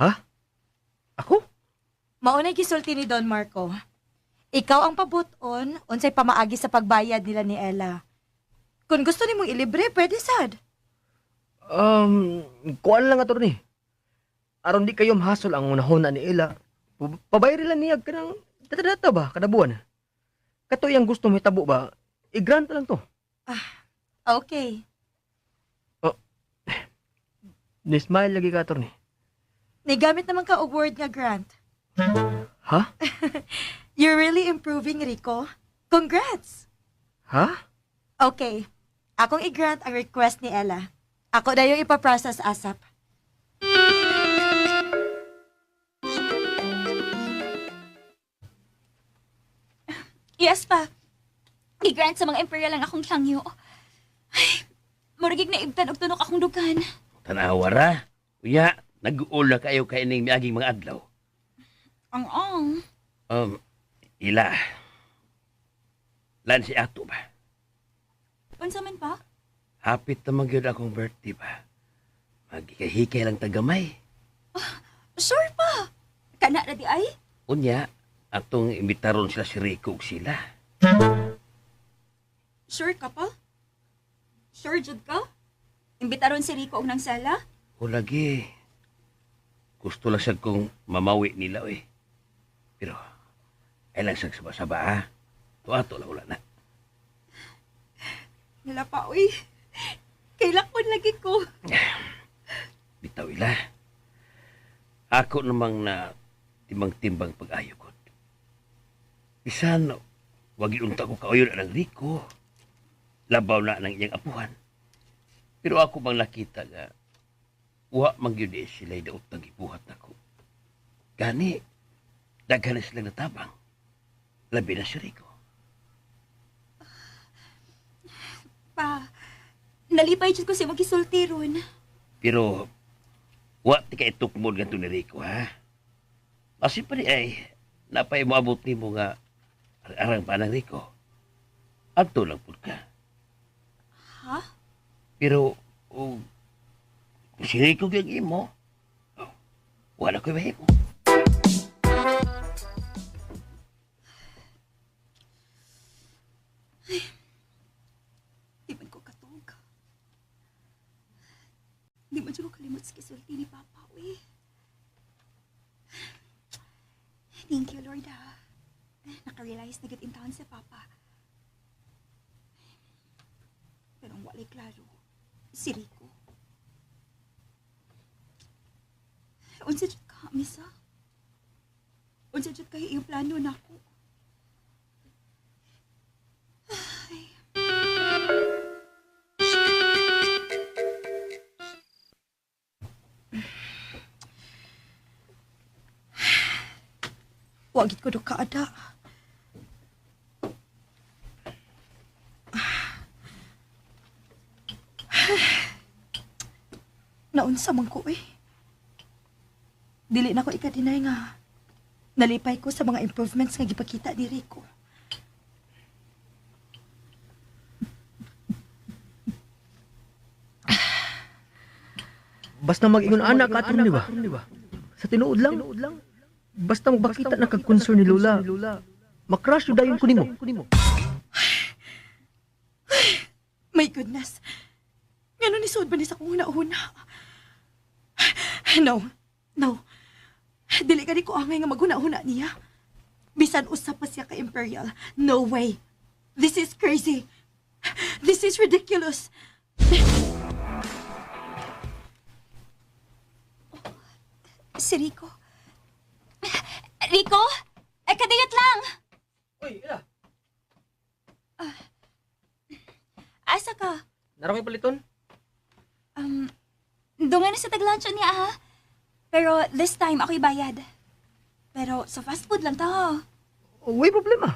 Ha? Ako? Maunay gisulti ni Don Marco. Ikaw ang pabuton unsay pamaagi sa pagbayad nila ni Ella. Kung gusto nimong ilibre, pwede sad. Kuan lang, attorney. Aron di kayo mahasol ang unahon na ni Ella, pabayri lang niya kanang data-data ba kada buwan. Kato iyang gusto mahitabo ba, i-grant lang to. Okay. Oh. Ni-smile lagi ka, attorney. Nigamit naman ka og word nga grant. Ha? You're really improving, Rico. Congrats! Ha? Okay. Akong i-grant ang request ni Ella. Ako na yung ipaprocess ASAP. Yes pa. Gi-grant sa mga imperial ang akong sangyo. Ay, muragig na ibtan og tunok akong dugan. Tanawa ra. Uya, nag-uula kayo kay ining miaging mga adlaw. Ang ang. Ila. Lan si ato ba? Unsa man pa? Hapit na magyud akong birthday ba? Maghikay-hikay lang tagamay. Sure pa. Kana ra di ay? Unya, atong imbitaron sila si Rico ug sila. Sure ka pa? Sure jud ka? Imbitaron si Rico og nang sala? O lagi, gusto lang siya kong mamawi nila eh. Pero, ay lang siyang saba-saba ha. Tuato lang wala na. Nala pa, uy. Kailakon lagi ko. Bitaw ila. Ako namang na timbang-timbang pag-ayo ko. Bisan, wag iunta ko kauyon ng Rico. Labaw na ng iyang apuhan. Pero ako bang nakita nga, wa man gyud eh sila'y daot ng gibuhat nako. Gani, daghan na silang natabang. Labi na si Rico. Pa, nalipay jud ko sa imong gisulti ron. Pero, wa ti ka itukmod ngadto ni Rico, ha? Kasi pa ni ay, napay moabot nimo nga arang pa ng Rico. Adto lang pud ka. Ha? Pero, kung si Rico gyud imo, oh, wala ko'y mahimo. Di man ko katog. Di man jud ko kalimot sa gisulti ni Papa, uy. Thank you, Lord, ha. Naka-realize na gud intawon si Papa. Pero ang walay klaro, si Rico. Unsa jud ka, Misa? Unsa jud kay iyong plano nako? Ay. Wagit ko do kaada. Naunsa man ko eh. Dili na ko ika-deny nga nalipay ko sa mga improvements nga gipakita ni Rico. Basta mag-ingon anak ka, attorney ba? Sa tinuod lang. Basta magpakita na kag concern ni Lola. Makrush yun dayon ko nimo. My goodness. Ngano ni suod ba ni sa akong huna-huna? No. No. Dili ka ni ko angay nga maghuna-huna niya. Bisan usa pa siya ka Imperial. No way. This is crazy. This is ridiculous. Si Rico. Rico? Ay, kadiyot lang! Uy, ila. Asa ka? Naa ra koy paliton? Dungan na sa taglansyon niya, ha? Pero this time, ako'y bayad. Pero sa fast food lang ta, ha? Way problema.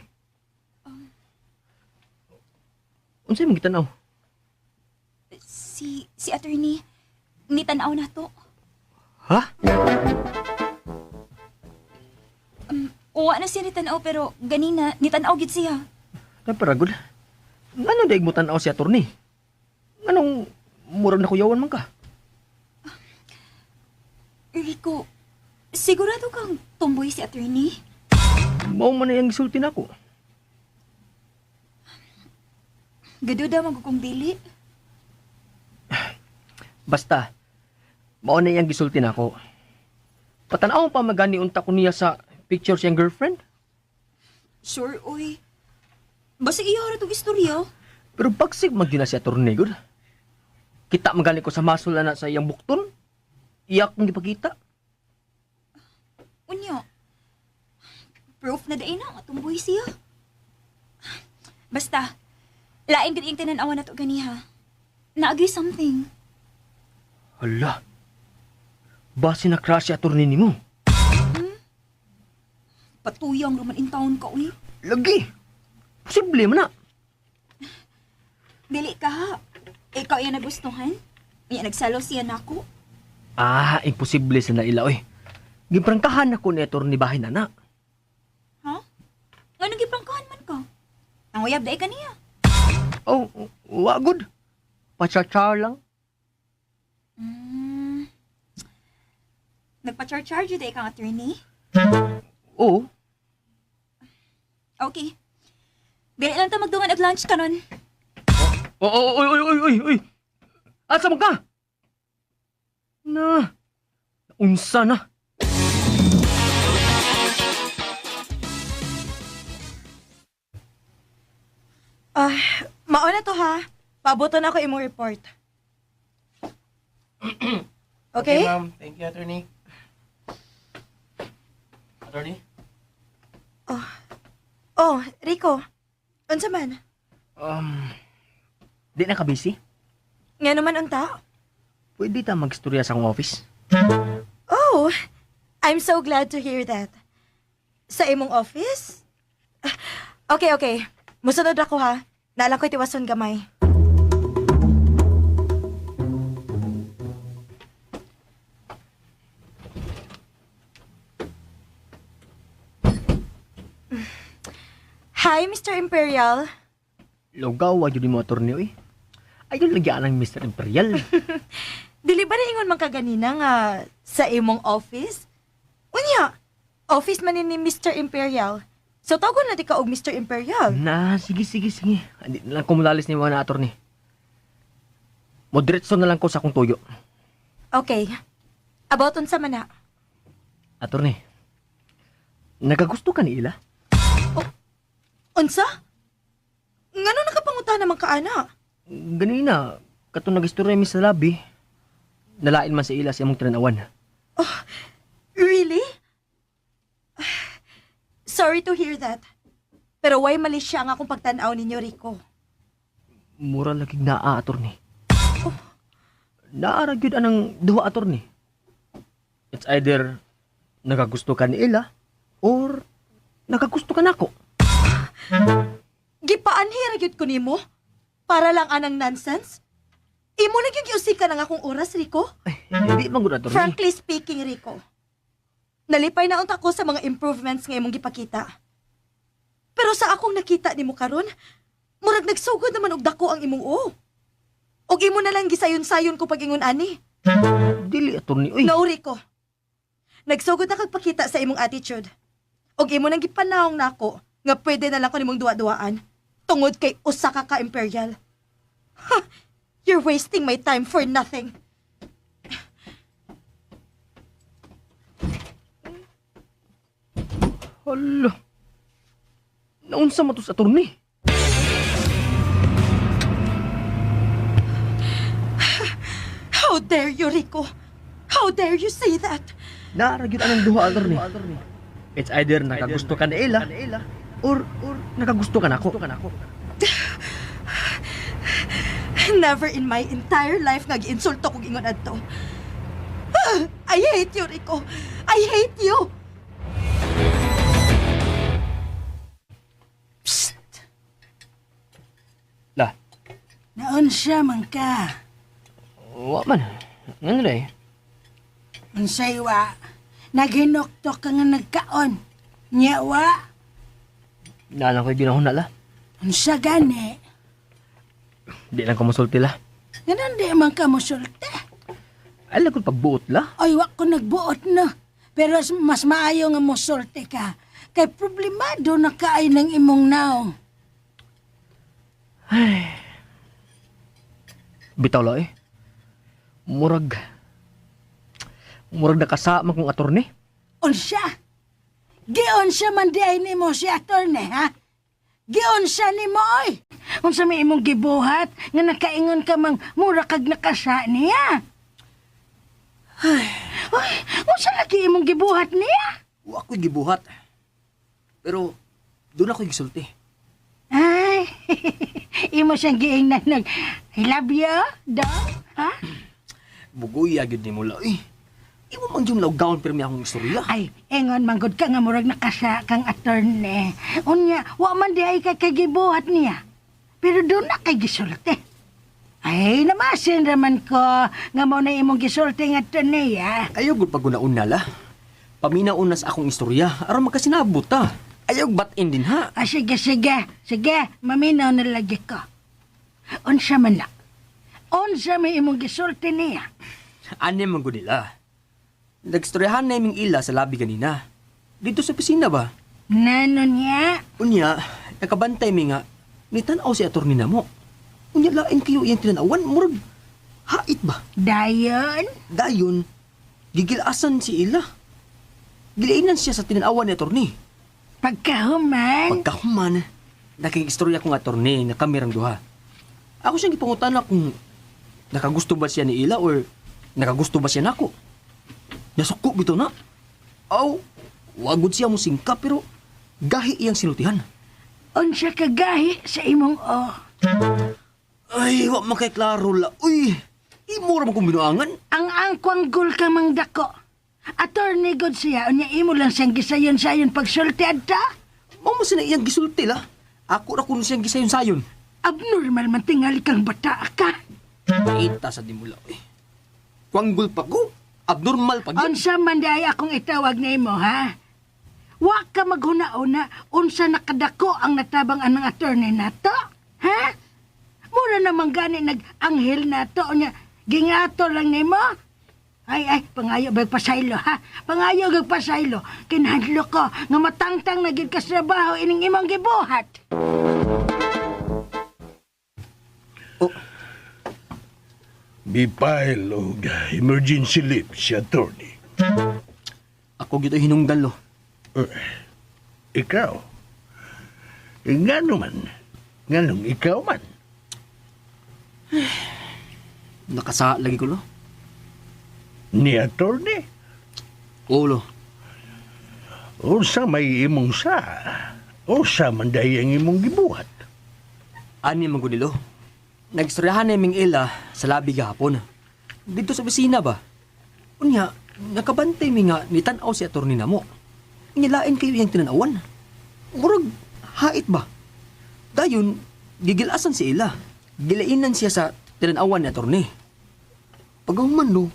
Unsay mong gitanaw? Si attorney, nitanaw na to. Ha? Uwa na siya nitanaw, pero ganina, nitanaw gid siya. Naparagod. Ngano daig mo tanaw si attorney? Nganong murag na kuyawan man ka? Rico, sigurado kang tomboy si attorney? Mao man na iyang gisulti nako. Gaduda man kung dili. Basta, mao na iyang gisulti nako. Patanaw pa magani unta ko niya sa picture siyang girlfriend. Sure, oy. Basta iya ra tong istorya. Pero bagsig magyud na si attorney gud. Kita magali ko sa masula na sa iyang bukton. Iya akong gipakita. Unya. Proof na dai na atong buhi siya. Basta, lain gid iyang tinan-awan na to ganiha. Naagay something. Hala. Base na crush si attorney nimo. Patuyang raman in town ka, uy. Lagi. Posible man na. Dili ka ha. Ikaw iya nagustuhan? Iya nagsalo siya nako. Ah, imposible sa naila oy. Giprangkahan ako ni attorney bahin na na. Ha? Nga giprangkahan man ka? Ang uyab dai ka niya. Oh, wa good. Pachachar lang. Nagpa-charge dai kang attorney? Oo. Okay. Dili lang ta magdungan og lunch karon. Oh, oy, oy, oy, oy, oy. Asa man ka? Na. Unsa na? Ah, mao na to ha. Pabuto na ako imong report. Okay? Ma'am. Thank you, attorney. Attorney? Oh, Rico. Unsa man? Di na ka busy? Nga naman unta? Pwede ta magstorya sa akong office? Oh, I'm so glad to hear that. Sa imong office? Ah, okay, okay. Musunod ako ha. Naalang ko'y tiwason gamay. Hi, Mr. Imperial. Lugaw, wa jud mo attorney oy. Ayun lagi anang Mr. Imperial. Dili ba ingon man kaganina nga sa imong office? Unya, office man ni Mr. Imperial. So tawagon na di ka og Mr. Imperial. Na, sige, sige, sige. Hindi na lang kumulalis ni mga na attorney. Modretso na lang ko sa akong tuyo. Okay. About unsa man na? Attorney, nagagusto ka ni Ila? Unsa? Ngano nakapanguta naman ka ana? Ganina, katong nag-istorya mi sa labi, nalain man sa Ila sa imong tinanawan. Oh, really? Sorry to hear that. Pero why mali siya ang akong pagtan-aw ninyo, Rico? Mura lagi naa, attorney. Oh. Naa ra gyud anang duha, attorney. It's either nagagusto ka ni Ila or nagagusto ka nako. Gipaanhi ra gyud ko nimo? Para lang anang nonsense? Imo na gyud giusikan ang akong oras, Rico? Ay, hindi man gud, attorney. Frankly speaking, Rico, nalipay na unta ko sa mga improvements nga imong gipakita. Pero sa akong nakita nimo karon, murag nagsugod naman og dako ang imong o. Og imo na lang gisayon-sayon ko pag-ingon ani. Dili, attorney. Uy. No, Rico. Nagsugod na kag pakita sa imong attitude. Og imo nang gipanahong nako nga pwede na lang ko nimong duwa-duwaan tungod kay usa ka ka imperial. Ha! You're wasting my time for nothing. Hala. Naunsa man to sa attorney? How dare you, Rico? How dare you say that? Naa ra gyud anang duha, attorney. It's either nakagusto ka ni Ella or nakagusto ka nako. Never in my entire life nga giinsulto kog ingon adto. I hate you, Rico. I hate you. Psst! La, Naunsa man ka? wa man. Ngano day? Unsay wa? Naghinuktok ka nga nagkaon. Nya wa? Naa lang ko'y ginahuna la. Unsa gani? Di lang ko mosulti la. Nganon di man ka mosulti? Ay, lang pagbuot la. Ay, wa ko nagbuot na. Pero mas maayo nga mosulti ka. Kay problemado na kaay ng imong naong. Ay. Bitaw la eh. Murag. Murag nakasama kong atorne. Unsa? Giunsa man di ay nimo si attorney, ha? Giunsa nimo oy. Unsa may imong gibuhat nga nakaingon ka mang mura kag nakasa niya? Ay, unsa lagi imong gibuhat niya? Wa ko'y gibuhat. Pero doon ako'y gisulti. Ay, imo siyang giingnan nag I love you, dog. Ha? Bugoy agad ni mo la. Eh, imo man yung lawgawon pero may akong istorya. Ay, ingon manggod ka nga murag nakasa kang attorney. Unya, wa man di ay kay kagibuhat niya. Pero doon na kay gisulti. Ay, namasin raman ko nga mo na imong gisulti nga attorney, ha? Ayaw gud pag-una-una la. Paminaon na sa akong istorya aron magkasinabot ta. Ayaw batin din ha. Ah, sige, sige. Sige, maminaw na lagi ko. Unsa man na. Unsa may imong gisulti niya. Ani man gud nila. Nagstoryahan na iming ila sa labi ganina. Dito sa opisina ba? Nano niya? Unya, nakabantay mi nga, nitan-aw si attorney namo. Unya lain kayo iyang tinanawan, murag hait ba? Dayon? Dayon, gigilasan si ila. Gilainan siya sa tinanawan ni attorney. Pagkahuman? Pagkahuman, nakigistorya kong attorney na kami rang duha. Ako siyang gipangutana kung nakagusto ba siya ni Ila or nakagusto ba siya nako. Nasuko bitaw na. Aw, wagod siya mo singka pero gahi iyang sinultihan. Unsa kagahi sa imong o? Ay, wa man kay klaro la. Uy, imo ra man kong binuangan. Ang angkwang gul ka mang dako. Attorney god siya, unya imo lang siyang gisayon-sayon pagsulti adta. Mao man sina iyang gisulti la. Ako ra kuno siyang gisayon-sayon. Abnormal man tingali kang bata ka. Kita sa dimula, uy. Kwanggol pa ko. Abnormal pa gyud. Unsa man di ay akong itawag nimo, ha? Wa ka maghuna-una unsa nakadako ang natabang anang attorney nato, ha? Mura naman gani nag-anghel nato unya gingato lang nimo. Ay ay, pangayo bag pasaylo ha. Pangayo gag pasaylo. Kinahadlo ko nga matangtang na gid ka sa trabaho ining imong gibuhat. Oh, Gipile og emergency leave si attorney. ako gyud ay hinungdan lo. Eh, ikaw? Eh, ngano man? Nganong ikaw man? Nakasa lagi ko lo. Ni attorney? Oo lo. Unsa may imong sa? Unsa man dahi ang imong gibuhat? Ani man gud nilo. Nagstoryahan na iming ila sa labi gahapon. Dito sa opisina ba? Unya, nakabantay mi nga nitan-aw si attorney namo. Nilain kayo iyang tinanawan. Murag hait ba? Dayon, gigilasan si ila. Gilainan siya sa tinanawan ni attorney. Pagkahuman no,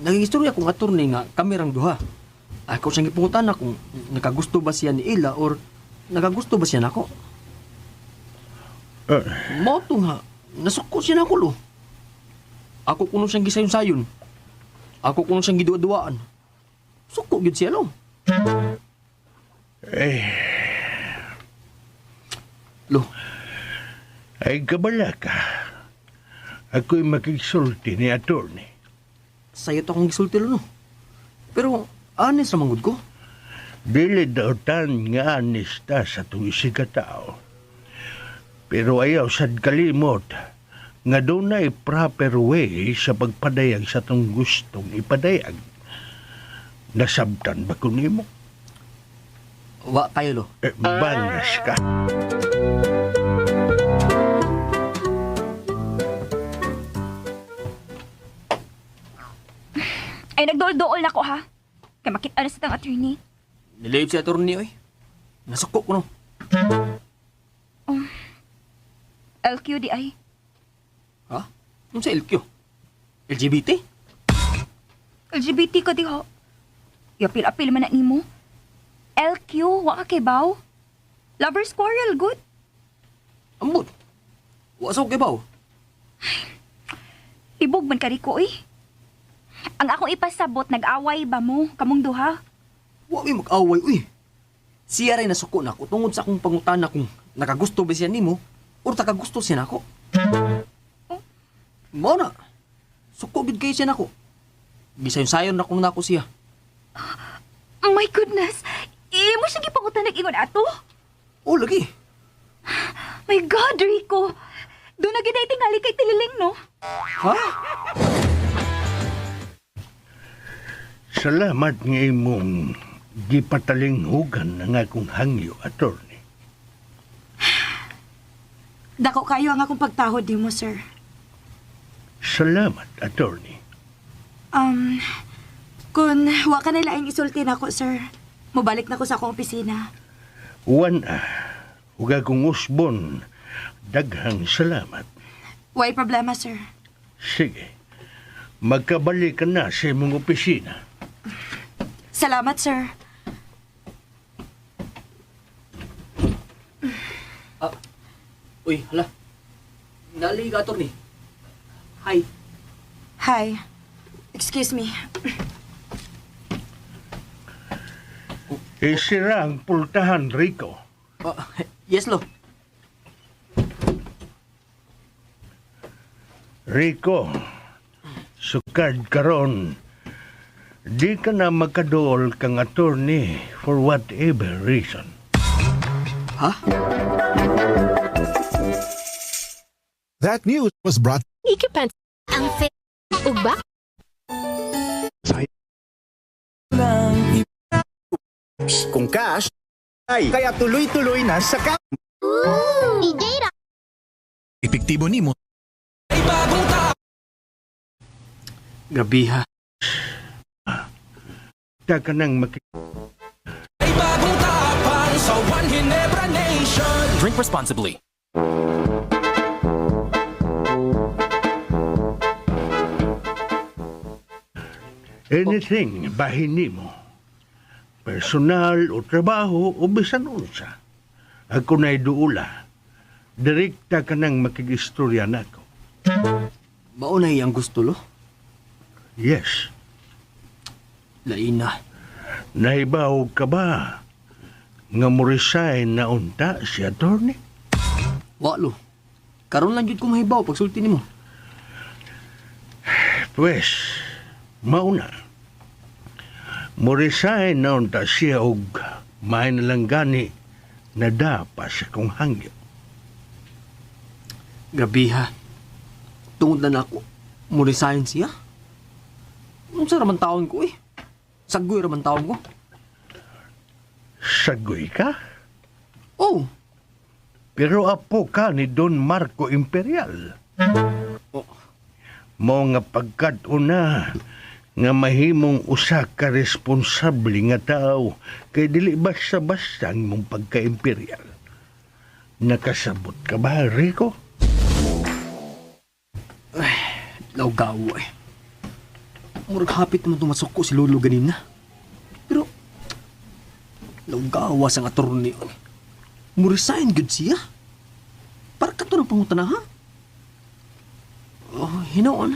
nagistorya kong attorney nga kami rang duha. Ako siyang gipangutan na kung nakagusto ba siya ni ila or nakagusto ba siya nako. Eh, Mao to nga, nasuko siya nako lo. Ako kuno siyang gisayon-sayon. Ako kuno siyang giduwa-duwaan. Suko gyud siya lo. eh, Lo, ay kabala ka. Ako'y makigsulti ni attorney. sayo to akong gisulti lo no. Pero honest ra man gud ko. Dili daw tan nga anista sa itong isig ka tao. Pero ayaw sad kalimot nga dunay proper way sa pagpadayag sa itong gustong ipadayag. Nasabtan ba ko nimo? Wa kayo lo. Eh, bangas ka. Ay, nagduol-duol na ko ha. Kay makita na sa tang attorney. Nilayop si attorney oy. Nasuko ko no. LQ di ay. Ha? Unsa LQ? LGBT? LGBT ka di ho. Yapil-apil man na nimo. LQ, wa ka kay baw. Lovers quarrel, good. Ambot. Wa sa ko kibaw. Ibog man ka ko eh. Ang akong ipasabot, nag-away ba mo? Kamong duha? Wa mi mag-away uy. Siya ray nasuko nako tungod sa akong pangutana kung nakagusto ba siya nimo or nakagusto siya nako. Mao na. Suko gid kay siya nako. Gisayon-sayon na kung nako siya. My goodness! Imo siya gipangutan nag-ingon ato? Oh, lagi. My God, Rico! Doon na gid ay tingali kay Tililing, no? Ha? Salamat nga imong gipatalinghugan ang akong hangyo, attorney. Dako kayo ang akong pagtahod nimo, sir. Salamat, attorney. Kung wa ka na laing isulti nako, sir. Mobalik na ko sa akong opisina. Wan ah, ug akong usbon, daghang salamat. Way problema, sir. Sige, magkabalik ka na sa imong opisina. Salamat, sir. Uy, hala. Nali ka, attorney. Hi. Hi. Excuse me. Isira ang pultahan, Rico. Yes, lo. Rico, sukad karon, di ka na makaduol kang attorney for whatever reason. Ha? That news was brought Ikipan ang fe ug ba kung cash ay kaya tuloy-tuloy na sa ka DJ ra. Epektibo nimo. Grabe ha. Ta ka nang maki. Drink responsibly. Anything bahin nimo. Personal o trabaho o bisan unsa. Ako na'y duula. Direkta ka nang makigistorya nako. Mao na iyang gusto, lo. Yes. Lain na. Nahibaw ka ba nga mo-resign na unta si attorney? Wa, lo. Karon lang jud ko mahibaw pagsulti nimo. Pwes, mauna. Mo-resign na unta siya og may na lang gani na dapa sa kong hangyo. Grabe ha. Tungod na nako, mo resign siya. Unsa ra man taon ko eh. Sagoy ra man taon ko. Sagoy ka? Oh. Pero apo ka ni Don Marco Imperial. Oh. Mo nga pagkat una nga mahimong usa ka responsable nga tao kay dili basta-basta ang imong pagka-imperial. Nakasabot ka ba, Rico? Ay, lawgaw eh. Murag hapit naman tumasuko si Lolo ganina. Pero, lawgawa sang attorney. Mo-resign gud siya. Para ka to ng pangutana, ha? Oh, hinoon.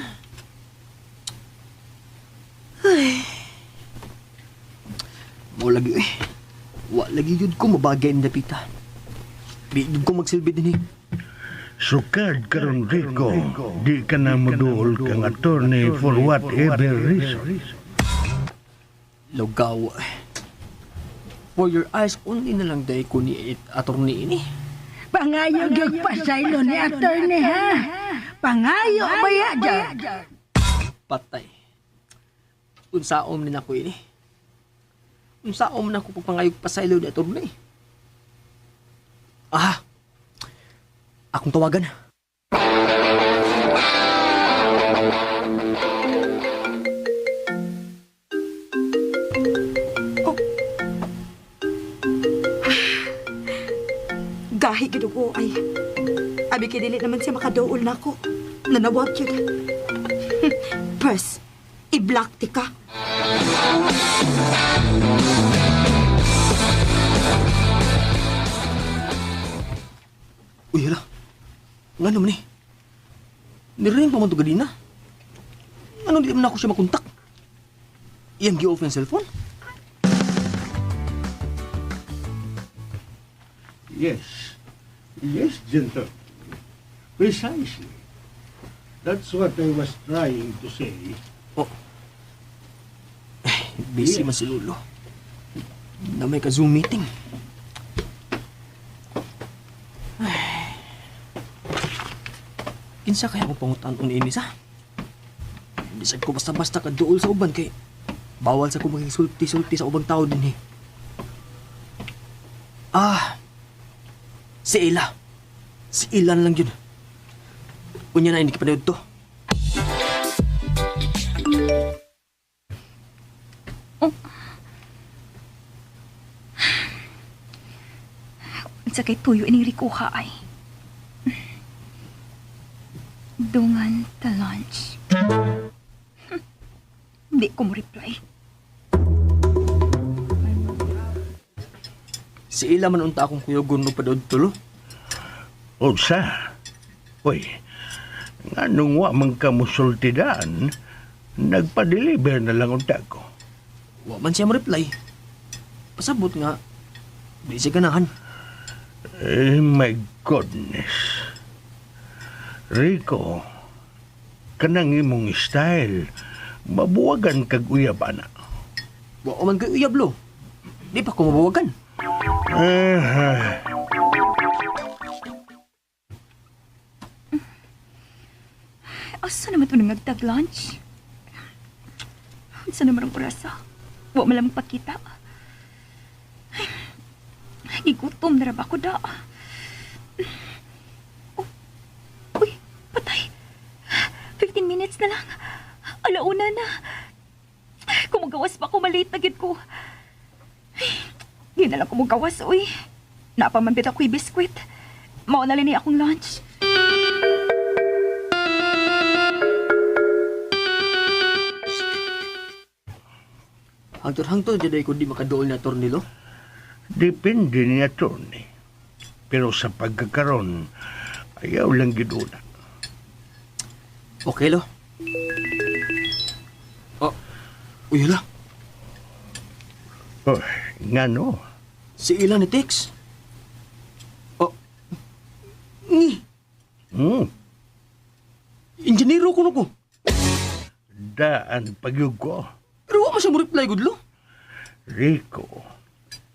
Ay. Mo lagi eh. Wa lagi jud ko mabagay ni dapita. Di jud ko magsilbi dinhi. Sukad karon, Rico, di ka na moduol kang attorney for whatever reason. Lawgaw eh. For your eyes only na lang dahil ko ni attorney ini. Pangayo gyud pasaylo ni attorney ha. Pangayo baya dyan. Patay. Unsaom ni nako ini. Unsaom na ko pagpangayog pasaylo ni attorney. Ah. Akong tawagan. Oh. Gahi gid ko ay. Abi kay dili naman siya makaduol nako. Nanawag yun. Pwes, i-block ti ka. Uy, hala. Nga naman eh. Niring pa man to ganina. Ano di man ako siya makontak? Iyang gi-off yung cellphone? Yes. Yes, gentlemen. Precisely. That's what I was trying to say. Oh. Eh, busy man si Lolo. Na may ka-Zoom meeting. Ay. Kinsa kaya akong pangutan-on ini sa? Hindi sad ko basta-basta kaduol sa uban kay bawal sa ko maging sulti-sulti sa ubang tao din eh. Ah, si Ila. Si Ila na lang yun. Unya na, hindi ka panood to. Unsa kay tuyo ining rikuha ay. Dungan ta lunch. Di ko mo reply. Si Ila man unta akong kuyogon no panood tulo. Unsa? Uy, nganong wa man ka musultidan, nagpa-deliver na lang unta ko. Wa man siya mo reply. Pasabot nga, di siya ganahan. Eh, my goodness. Rico, kanang imong style, mabuwagan kag uyab ana. Wa man kay uyab lo. Di pa ko mabawagan. Ah, Asa naman ito nangagtag lunch? Unsa naman ang orasa? Wa man lang magpakita. Ay, gigutom na ra ba ko da? Oh, uy, patay. 15 minutes na lang. Alauna na. Kumugawas pa ko, malate na gid ko. Ay, di na lang kumugawas, uy. Napamambit ako'y biskwit. Mao na ni akong lunch. Hangtod-hangtod jud ay ko di makaduol na tornilo. Depende ni attorney. Pero sa pagkakaron, ayaw lang gid una. Okay lo. Oh, uy hala. Oh, ngano? Si Ila ni text. Oh, ni, Injenero ko no ko. Daan pagyug ko. Pero wa man siya mo reply gud lo. Rico,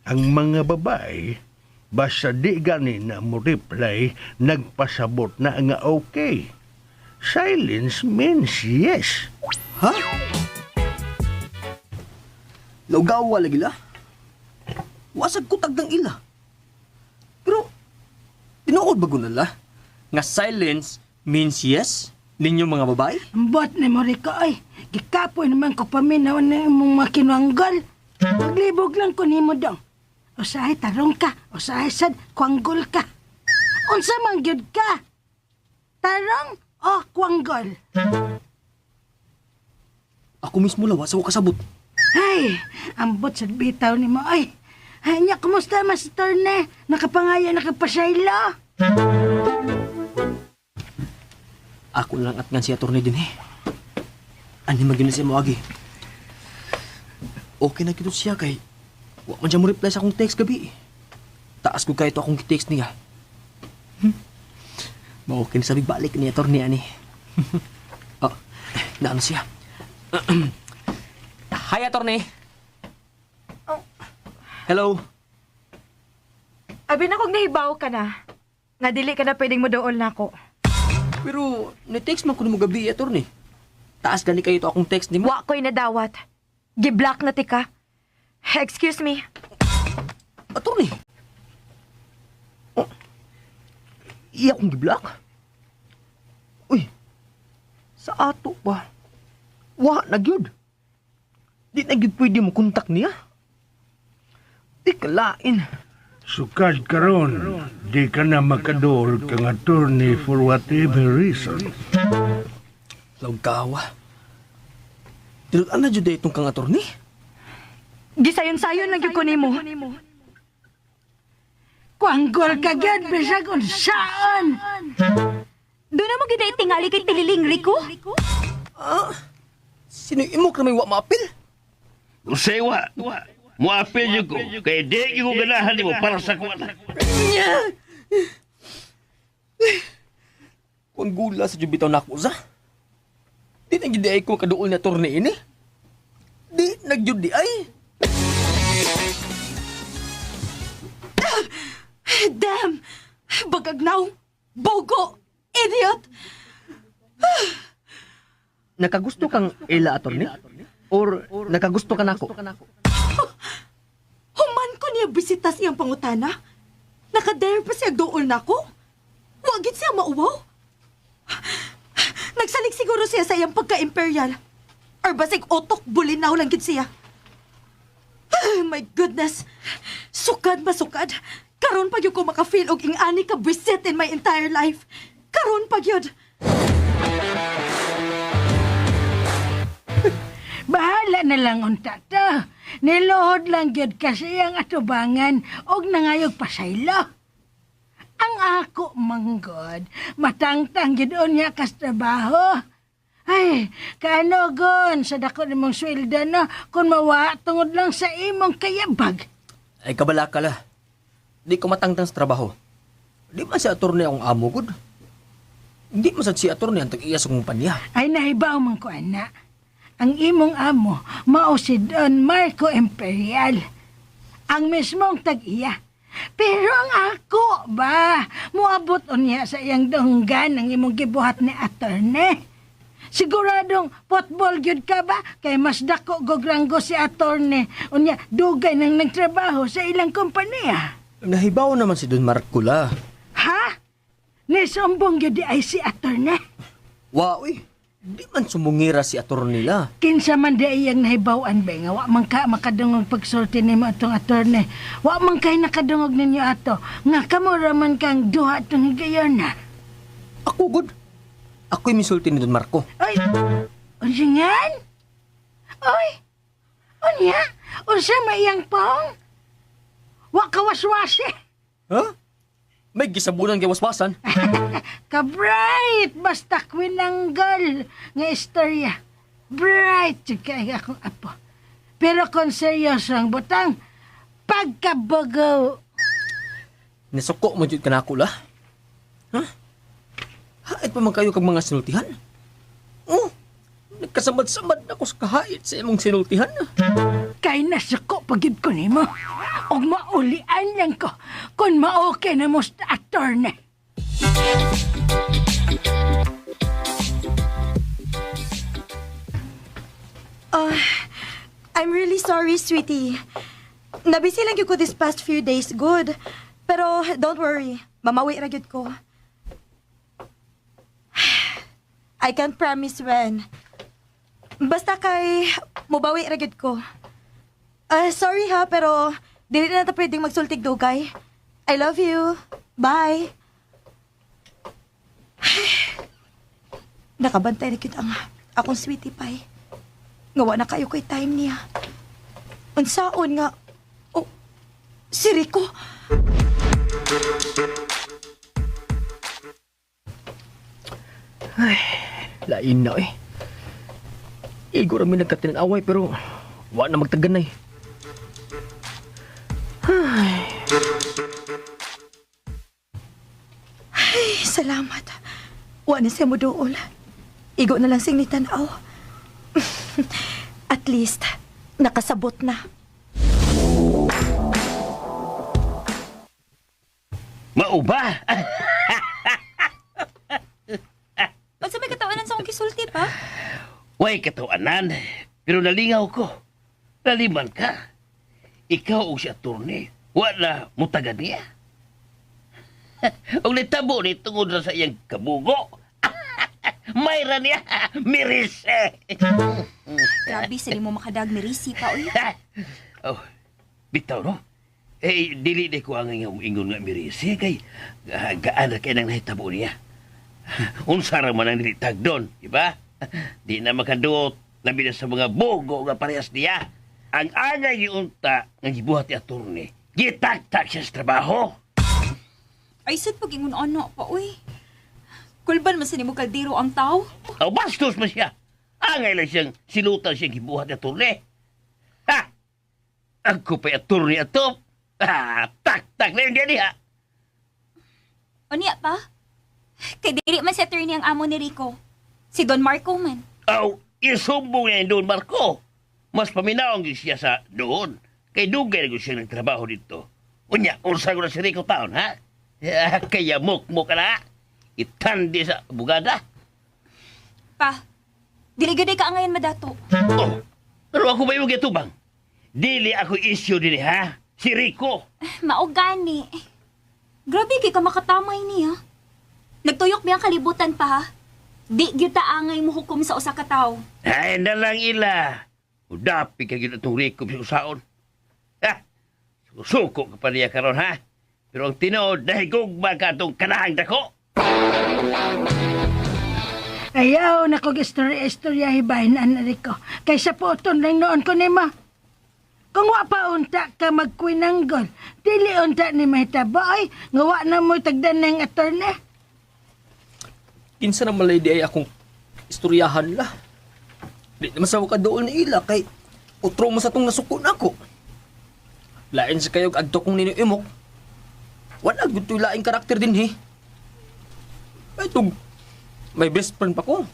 ang mga babae, basta di gani na mo reply, nagpasabot na nga okay. Silence means yes. Ha? Laugawa lagi la. Wasag ko tagdang ila. Pero, tinuod ba gunala? la? Nga silence means yes? Ninyo mga babae? Ambot ni mo Rico ay. Gikapoy naman ko paminaw na imong makinuanggol. Maglibog lang ko nimo dong. Usahay tarong ka, usahay sad kuanggol ka. Unsa man gyud ka? Tarong o kuanggol? Ako mismo la, wasa ko kasabot. Ay, ambot sa bitaw nimo ay. Ay, nya kumusta mas torne? Nakapangaya nakapasaylo. Ako na lang at ngan si attorney din eh. Ani magyun na siya moagi. Okay na kito siya kay wa man siya mo reply sa akong text gabi. Taas ko kayo to akong text niya. Ma-okay na sabi balik ni attorney ani. Oh, naano siya? Hi, attorney. Hello. Abi na kung nahibaw ka na. Nga dili ka na pwedeng moduol na ako. Pero ni-text man ko nimo gabi, attorney. Taas gani kayo to akong text nimo. Wa ko'y nadawat. Giblock na tika. Excuse me. Attorney. Oh. Iya akong giblock. Uy. Sa ato ba? Wa na gyud. Di na gyud pwede mo kontak niya. Di kalain. Sukad karon, di ka na makadol kang attorney for whatever reason. Lawgawa. Tinud-an na jud itong kang attorney. Gisayon-sayon lang gyud ko nimo. Kuanggol ka gyud bisag unsaan. Doon na mo gid ay tingali kay tililing Rico. Ah, sino imok na may wa maapil? Usewa, muapil yun ko. Kaya di ko ganahan nimo para sa kuwan. Kung gula sa jubitaw na ako sa. Di na gyud ay ko kaduol na attorney ini. Di na gyud di ay. Damn! Bagagnaw! Bogo! Idiot! Nakagusto kang ila, attorney? Or nakagusto ka nako? Human ko niya bisita siyang pangutana. Nakadare pa siya duol nako. Wagit siya mauwaw. Nagsalig siguro siya sa iyang pagka-imperial. Or basig otok bulinaw lang gid siya. My goodness! Sukad masukad. Karon pa gyud ko maka-feel og ing-ani ka bisit in my entire life. Karon pa gyud. Bahala na lang unta ta. Niluhod lang gyud kasi ang atubangan og nangayog pasaylo. Ang ako manggod, matangtang gyud unya kas trabaho. Ay, kaano gon sa dako nimong sweldo no kung mawa tungod lang sa imong kayabag. Ay, kabala ka la. Di ko matangtang sa trabaho. Di man si attorney akong amo, gud. Di man sad si attorney ang tag-iya sa kumpanya. Ay nahibaw man ko ana. Ang imong amo mao si Don Marco Imperial. Ang mismong tag-iya. Pero ang ako ba, moabot unya sa iyang dunggan ang imong gibuhat ni attorney. Siguradong football gyud ka ba kay mas dako gog ranggo si attorney unya dugay nang nagtrabaho sa ilang kompanya. Nahibaw naman si Don Marco la. Ha? Nisumbong gyud di ay si attorney. Wa, uy. Di man sumungira si attorney la. Kinsa man di iyang nahibaw-an ba nga wa man ka makadungog pagsulti nimo atong attorney. Wa man kay nakadungog ninyo ato nga kamo ra man kang duha atong higayon na. Ako, gud. Ako'y misulti ni Don Marco. Oy, unsa ngan? Oy, unya, unsa may iyang pong? Wa ka waswasi. Ha? May gisabunan kay waswasan. Ka-bright, basta kwinanggal nga istorya. Bright jud kay akong apo. Pero kung seryoso ang butang, pagkabugo. Nisuko mo jud kanako la. Ha? Hait pa man kayo kag mga sinultihan. Oh, nagkasamad-samad na ko sa kahait sa imong sinultihan. Kay nasuko pagid ko nimo. Og maulian lang ko kung ma-okay na mo sa attorney. I'm really sorry, sweetie. Nabisi lang gyud ko this past few days, good. Pero don't worry, mamawi ra gyud ko. I can't promise when. Basta kay mubawi ra gyud ko. Ah, sorry ha, pero dili na ta pwedeng magsultig dugay. I love you. Bye. Nakabantay na gyud ang akong sweetie pie. Nga wa na kayo ko'y time niya. Unsaon nga? Oh, si Rico. Lain na eh. Igo ra mi nagkatinaway pero wa na magtaganay. Ay, salamat. Wa na siya mo duol. Igo na lang sing ni tanaw. At least, nakasabot na. Mao ba? Unsa may katawanan sa akong gisulti pa? Way katawanan, pero nalingaw ko. Naliman ka. Ikaw og si attorney, wala mutaga niya. Og nitabo ni tungod ra sa iyang kabugo. Mayra niya, mirise. Grabe sa mo makadag mirisi pa uy. Oh, bitaw no? Eh, dili di ko ang ingon nga mirise kay gaan ra kay nang nahitabo niya. Unsa ra man ang dili tagdon, di ba? Di na makaduot labi na sa mga bogo nga parehas niya. Ang angay giunta nga gibuhat ni attorney, gitaktak siya sa trabaho. Ay sad pag ingon ana pa uy. Kulban man sa nimo kaldero ang tao. Aw, bastos man siya. Angay lang siyang silutan siyang gibuhat ni attorney. Ha! Ako pa'y attorney ato. Ah, tak-tak na yun diyan niya. Unya pa? Kay dili man si attorney ang amo ni Rico. Si Don Marco man. Aw, isumbong niya yung Don Marco. Mas paminaw gyud siya sa doon. Kay dugay na gyud siya nagtrabaho dito. Unya, unsa ko na si Rico taon, ha? Eh, kaya mukmo ka na. Itandi sa bugada. Pa, dili gud ka angayan madato. Oh, pero ako ba yung gitubang? Dili ako issue dili, ha? Si Rico. Mao gani. Grabe kay ka makatamay niya. Nagtuyok biya ang kalibutan pa ha. Di gyud ta angay mo hukom sa usa ka tawo. Ay, na lang ila. Udapi ka gyud atong Rico sa usaon. Ha? Suko ka pa niya karon, ha? Pero ang tinuod, nahigugma ka atong kanahang dako. Ayaw na kog istorya-istorya hibahin an Rico. Kaysa puton lang noon ko nimo. Kung wa pa unta ka magkwinanggol, dili unta ni mahitabo ay nga wa na mo tagdan ng attorney. Kinsa na malay di ay akong istoryahan la. Di naman sa kadool ni ila kay utro mo sa tong nasuko nako. Lain sa kayo adto kong niniimok. Wala gud to'y laing karakter din he. Ay tug may best friend pa ko.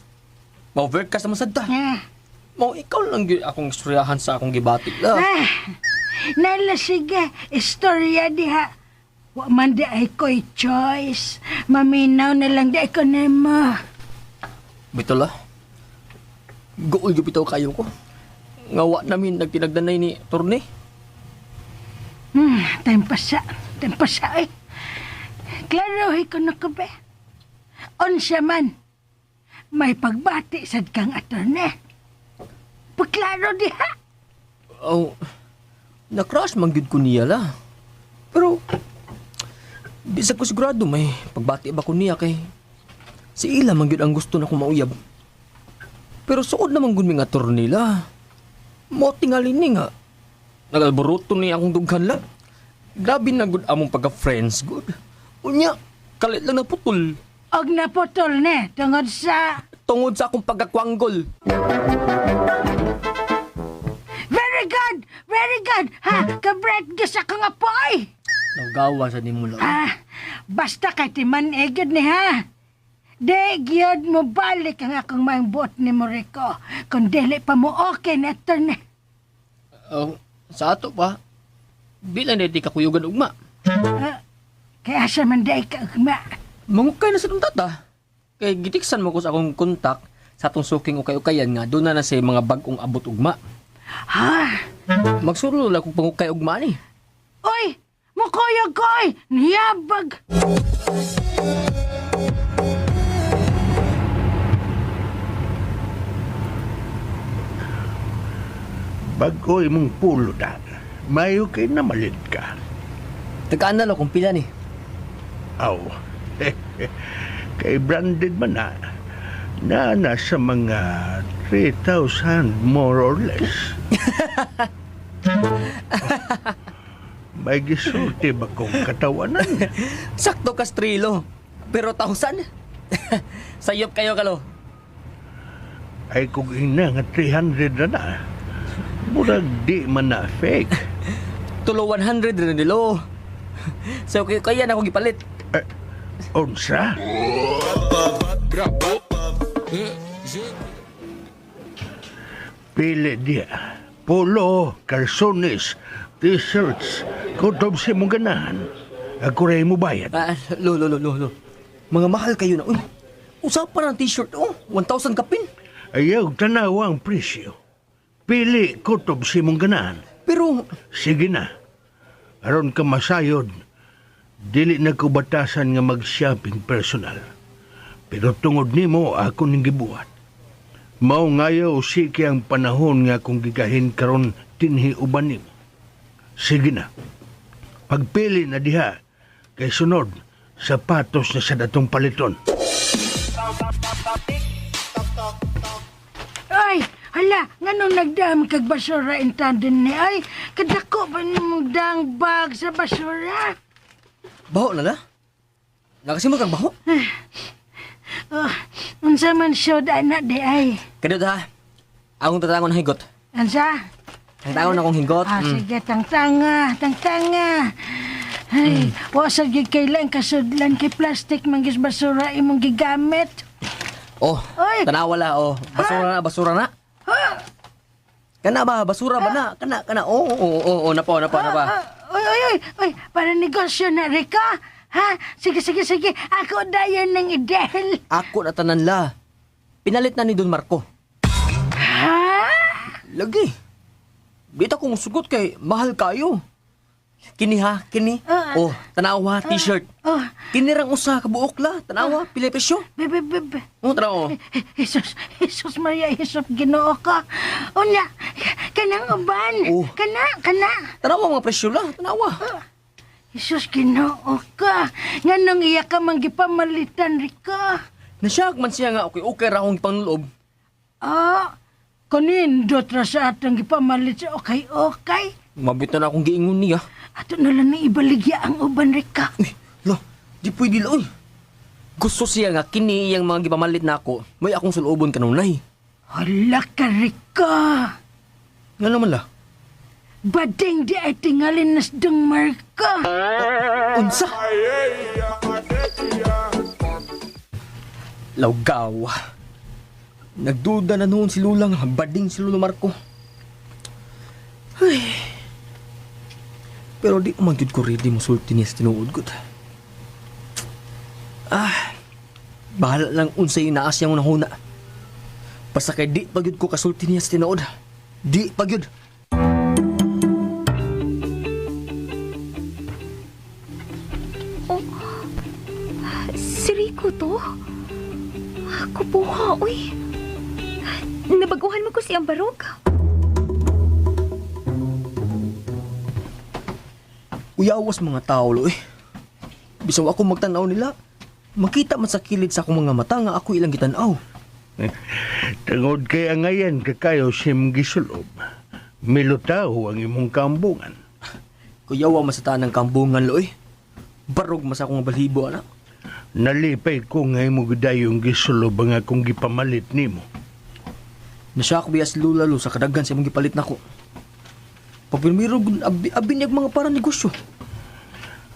Ma-overcast naman sad ta. Ah, Mao ikaw lang gyud akong istoryahan sa akong gibati la. ah, nala sige, istorya diha. Wa man di ay ko'y choice. Maminaw na lang di ay ko nimo. Bitaw la. Gool gyud bitaw kayo ko. Nga wa namin nagtinagdanay ni Torne. Time pasa, time pasa eh. Klaro ko na ko be. Unsa man, may pagbati sad kang attorney. Pagklaro diha. Oh, na-crush man gyud ko niya la. Pero di sa ko sigurado may pagbati ba ko niya kay si ila man gyud ang gusto na akong mauyab. Pero suod naman gud mi nga attorney la. Mo tingali ni nga. Nagalboroto ni akong dughan la. Grabe na gud among pagka-friends gud. Unya, kalit lang naputol. Og naputol ne tungod sa Tungod sa akong pagkakwanggol. Very good! Very good! Ha, kabret gyud sa akong apoy! Nagawa sa nimo la. Ah, basta kay timan egid ni ha. Di gyud mo balik ang akong maayong buot ni Rico. Kung dili pa mo okay na attorney. Oh, sa ato pa, di lang di ka kuyugan ugma. Ah, kaya asa man di ka ugma. Mangukay na sa itong tata. Kay gitiksan mo ko sa akong kontak sa atong suking ukay-ukayan nga doon na na sa mga bag-ong abot ugma. Ha? Magsulo lang kung pangukay ugma ni. Oy! Mukuyog ko oy! Niyabag! Bago imong pulo da. Mayo kay namalit ka. Tagaan na lang kung pila ni. Aw. Kay branded man na. Na nasa mga 3,000 more or less. May gisulti ba kong katawanan? Sakto kastrilo. Pero tausan. Sayop kayo kalo. Ay kung ina nga 300 na na. Murag di man na fake. Tulo 100 rin nilo. So kaya kaya na akong gipalit. Eh, unsa? Pili diya. Polo, calzones, t-shirts, kutob si mong ganahan. Ako rin mo bayad. Ah, lo, lo, lo, lo, lo. Mga mahal kayo na. Uy, usapan ng t-shirt, oh. 1,000 kapin. Ayaw tanawa ang presyo. Pili kutob si mong ganahan. Pero, Sige na. Aron ka masayod, dili na ko batasan nga mag-shopping personal. Pero tungod nimo ako ning gibuhat. Mao ngayaw sige ang panahon nga akong gigahin karon dinhi uban nimo. Sige na. Pagpili na diha kay sunod sapatos na sa datong paliton. Ay, hala, nganong nagdam kag basura in tandon ni ay? Kadako ba nimong dang bag sa basura? baho na la. Nakasimot kang baho. Oh, unsa man syud ana di ay? Kadot ha. Akong tatangon ng higot. Unsa? Ang tangon akong higot. Ah, sige, tangtanga, tangtanga. Ay, wa sa gyud kailan kasudlan kay plastic manggis basura imong gigamit. Oh, Oy! tanawa la, oh. Basura na, basura na. Kana ba, basura ba na? Kana, kana. Oh, oh, oh, oh, napa, napa, napa. Ah, oy, oy, oy, oy, para negosyo na, Rico. Ha? Sige, sige, sige. Ako dayon ng idel. Ako na tanan la. Pinalit na ni Don Marco. Ha? Lagi. Di ta kong sugot kay mahal kayo. Kini ha, kini. Oh, tanawa t-shirt. Oh, Kini rang usa ka buok la, tanawa pila presyo. bebe, bebe. Oh, tanawa. Jesus, Jesus Maria, Jesus, Ginoo ko. Unya, kanang uban. Oh. Kana, kana. Tanawa mga presyo la, tanawa. Jesus, Ginoo ka. Nganong iya ka man gipamalitan, Rico? Nasyak man siya nga okay okay ra akong pangloob. Ah, kanindot ra sa atong gipamalit sa okay, okay. Mabit na akong giingon niya. Ato na lang ni ibaligya ang uban, Rico. Uy, la, di pwede la, uy. Gusto siya nga kini iyang mga gipamalit na ako, may akong sulobon kanunay. Hala ka, Rico. Nga naman la. Bading di ay tingalin nas Dong Marco. Unsa? Lawgaw. Nagduda na noon si Lula nga bading si Lolo Marco. Ay. Pero di man gyud ko ready mo sulti niya sa tinuod gud. Ah. Bahala lang unsay inaas niyang unahuna. Basta kay di pa gyud ko kasulti niya sa tinuod. Di pa gyud. Oh, si Rico to? Kupuha, uy. Nabaguhan mo ko si Ambarog. Uyawas mga tao lo eh. Bisaw ako magtanaw nila, makita man sa kilid sa akong mga mata nga ako ilang gitanaw. Tungod kay angayan kakayo sim gisulob. Milutaw ang imong kambungan. Kuyawa man sa tanang kambungan lo eh. Barog mas akong balhibo ana. Nalipay ko nga imo gidayong gisulob ang akong gipamalit nimo. Nasyak biya si Lula lo sa kadaghan sa imong gipalit nako. Pagpirmiro gud abi, abi niyag mga para negosyo.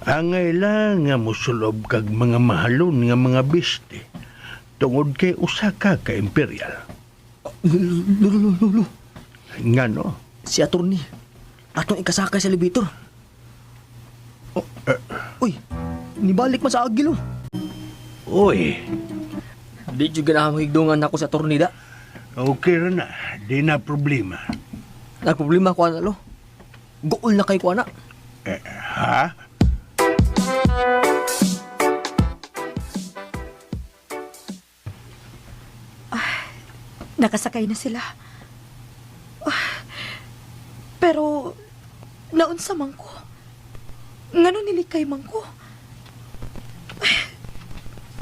Angay lang nga mosulob kag mga mahalon nga mga biste. Tungod kay usa ka ka imperial. Lolo, lolo, lolo. Ngano? Si attorney. Atong ikasakay sa elevator. Oh, uy, nibalik man sa agil oh. Uy, Di jud ganahan mahigdungan nako sa attorney da. okay ra na. Di na problema. Nagproblema ko ana lo. Gool na kay ko ana. Eh, ha? Nakasakay na sila. Ah, pero, naunsa man ko. Ngano nilikay man ko. Ay,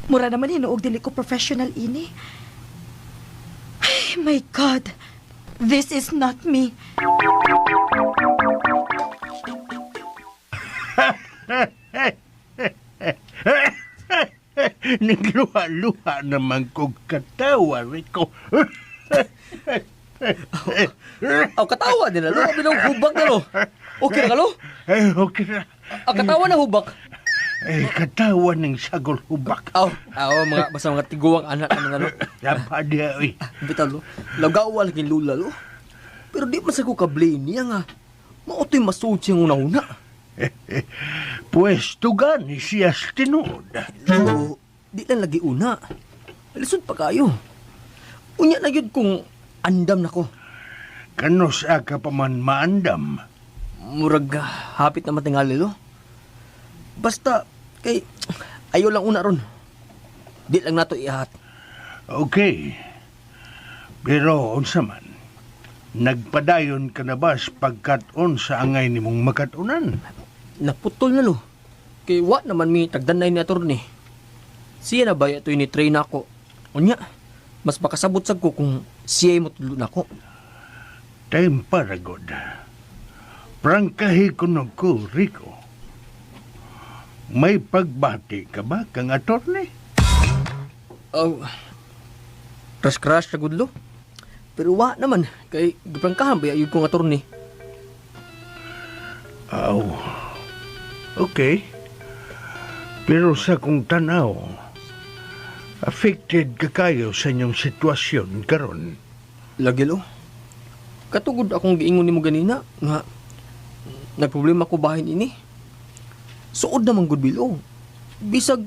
mura naman hinuog dili ko professional ini. Ay, my God. This is not me. Nagluha-luha naman kog katawa, Rico. Aw katawa din lo, abi nang hubak na lo. Okay ra ka lo? Eh, okay na. Ang katawa na hubak. Eh, katawa ng sagol hubak. Aw, aw mga basta mga tiguang anak naman na lo. Dapat diya, uy. Bitaw lo. Lagawa lagi lula lo. Pero di man sa ko ka-blame niya nga. Mao to'y masuod siyang una-una. Pwes, gani siya sa tinuod. Lo, di lang lagi una. Lisod pa kayo. Unya na yun kung andam na ko. Kanos ka pa man maandam. Murag hapit na matingali lo. Basta kay ayo lang una ron. Di lang nato ihat. Okay. Pero unsa man, nagpadayon ka na ba sa pagkat-on sa angay nimong makatunan? Naputol na lo. Kay wa naman mi tagdanay ni attorney. Siya na ba ito'y ni train ako? Unya, mas makasabot sad ko kung siya motudlo nako. Time para god. Prangkahi kuno ko, Rico. May pagbati ka ba kang attorney? Oh, crush crush na gud lo. Pero wa naman kay giprangkahan ba ayud kong attorney. Aw. Okay. Pero sa kong tanaw, affected ka kayo sa inyong sitwasyon karon. Lagi lo. Katugod akong giingon nimo ganina nga Nagproblema ko bahin ini. Suod naman good bilo. Bisag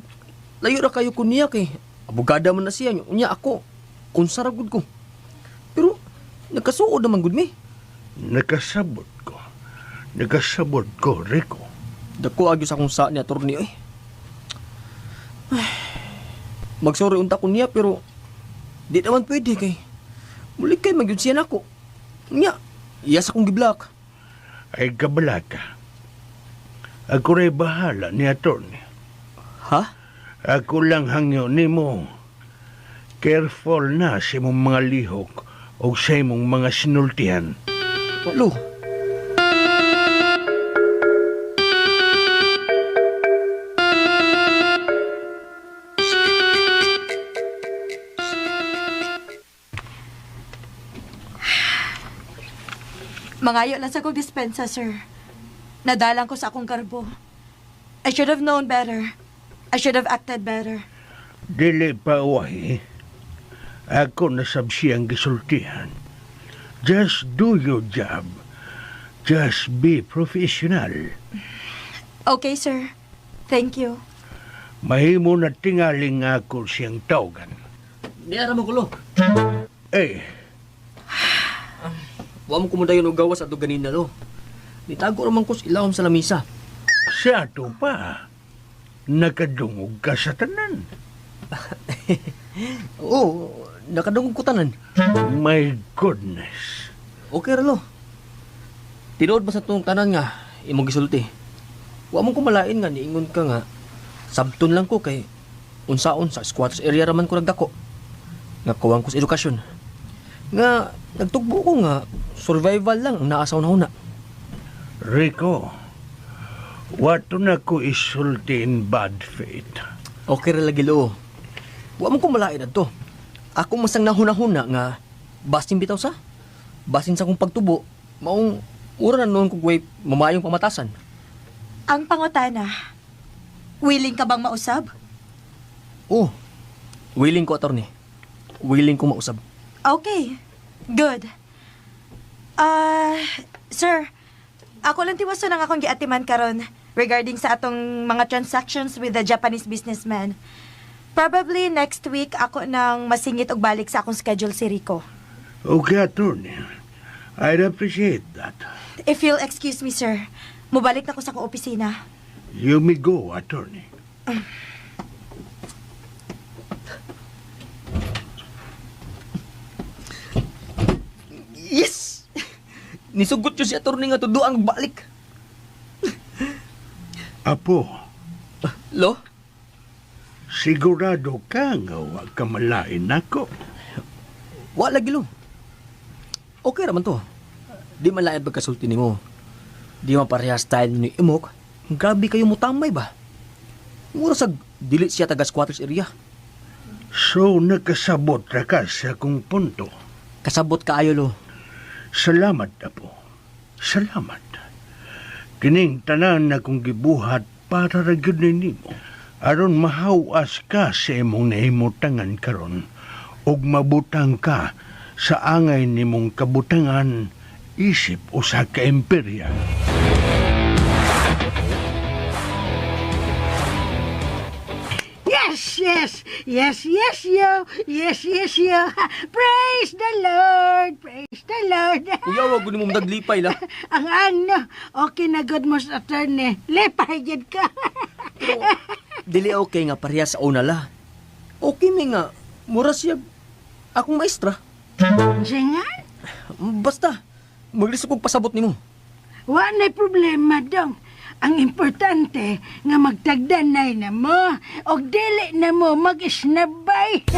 layo ra kayo ko niya kay abogada man na siya unya ako unsa ra gud ko. Pero nagkasuod naman gud mi. Nakasabot ko. Nakasabot ko, Rico. Dako agyo sa akong sa ni attorney oy. Ay, magsorry unta ko niya pero di naman pwede kay muli kay magyud siya nako. Nya, iya sa akong giblock. Ay kabalaka. Ako rin bahala ni attorney. Ha? Ako lang hangyo nimo. Careful na sa imong mga lihok o sa imong mga sinultihan. Lo. Mangayo lang sa kong dispensa, sir. Nadalang ko sa akong garbo. I should have known better. I should have acted better. Dili pa wahi. Ako nasab siyang gisultihan. Just do your job. Just be professional. Okay, sir. Thank you. Mahimo na tingaling ako siyang tawagan. Di ara mo kulo. Eh, Wa mo kumudayon og gawas ato ganina lo. Nitago ra man ko sa ilawom sa lamisa. Sa ato pa, nakadungog ka sa tanan. Oo, nakadungog ko tanan. My goodness. Okay ra lo. Tinuod ba sa tong tanan nga imong gisulti? Wa mo kumalain nga niingon ka nga sabton lang ko kay unsaon sa squatters area ra man ko nagdako. Nga kuwang ko sa edukasyon. Nga nagtugbo ko nga survival lang ang naa sa una-una. Rico, wato na ko isulti in bad faith. Okay ra lagi lo. Wa mo kumalain adto. Ako masang nahuna-huna nga basin bitaw sa basin sa akong pagtubo maong ura na noon kog way mamayong pamatasan. Ang pangutana, willing ka bang mausab? Oh, willing ko, attorney. Willing ko mausab. Okay. Good. Sir, ako lang tiwason ang akong giatiman karon regarding sa atong mga transactions with the Japanese businessman. Probably next week ako nang masingit og balik sa akong schedule si Rico. Okay, attorney. I'd appreciate that. If you'll excuse me, sir, mubalik na ko sa akong opisina. You may go, attorney. Yes! Nisugot yun si attorney nga tudo ang balik. Apo, Lo? Sigurado ka nga wa ka malain nako. Wa lagi lo. Okay raman to. Di man lain pagkasulti nimo. Di man pareha style ni Imok. Grabe kayo mutamay ba? Mura sa dili siya taga squatters area. So nakasabot ra ka sa akong punto. Kasabot kaayo lo. Salamat, Apo. Salamat. Kining tanan na kong gibuhat para ra gyud ni nimo. Aron mahawas ka sa imong nahimutangan karon ug mabutang ka sa angay nimong kabutangan isip usa ka imperya. Yes, yes, yes, yes, yo. Yes, yes, yo. Praise the Lord, praise the Lord. Kuya, wag mo naglipay la. Ang ano, okay na good most attorney. Lipay gid ka. Dili okay nga pareha sa una la. Okay mi nga mura siya akong maestra. Singan? Basta maglisod kog pasabot nimo. Wa na problema dong. Ang importante nga magtagdanay na mo og dili na mo mag-isnabay.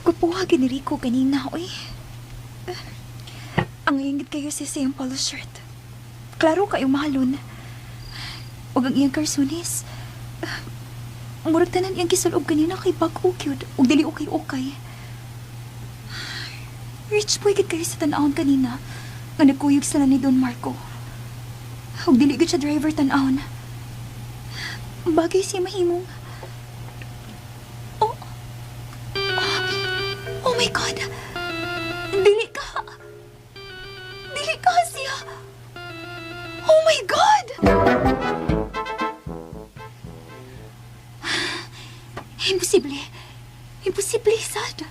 Kupuha gini Rico kanina, oy. Ang ingit kayo sa siyang polo shirt. Klaro kayo mahalon. Ug ang iyang karsunis. Murag tanan iyang gisulob kanina kay bag-o cute. Ug dili okay okay. Rich boy gid kayo sa tan-awon kanina. Nga nagkuyog sila ni Don Marco. Ug dili gid siya driver tan-awon. Bagay siya mahimong. Oh. God! Dili ka! Dili ka siya! Oh my God! Imposible. Imposible, sad.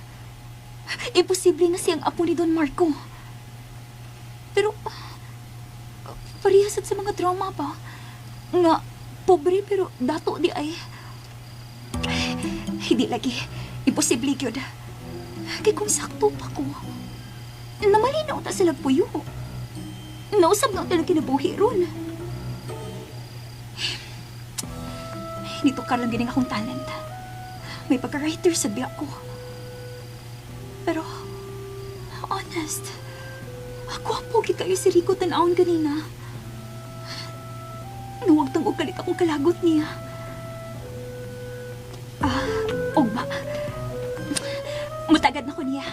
Imposible nga siyang apo ni Don Marco. Pero, parehas sad sa mga drama pa. Nga, pobre pero dato di ay. Hindi lagi. Imposible gyud. Kay kung sakto pa ko, namalinaw ta sila puyo. Nausab na unta kinabuhi ron. Nito ka lang gining akong talent. May pagka-writer sa biya ko. Pero, honest, ako ang pogi kayo si Rico tan-awon ganina. Nuwag tang og kalit akong kalagot niya. Ah, ugma. Mutagad na ko niya.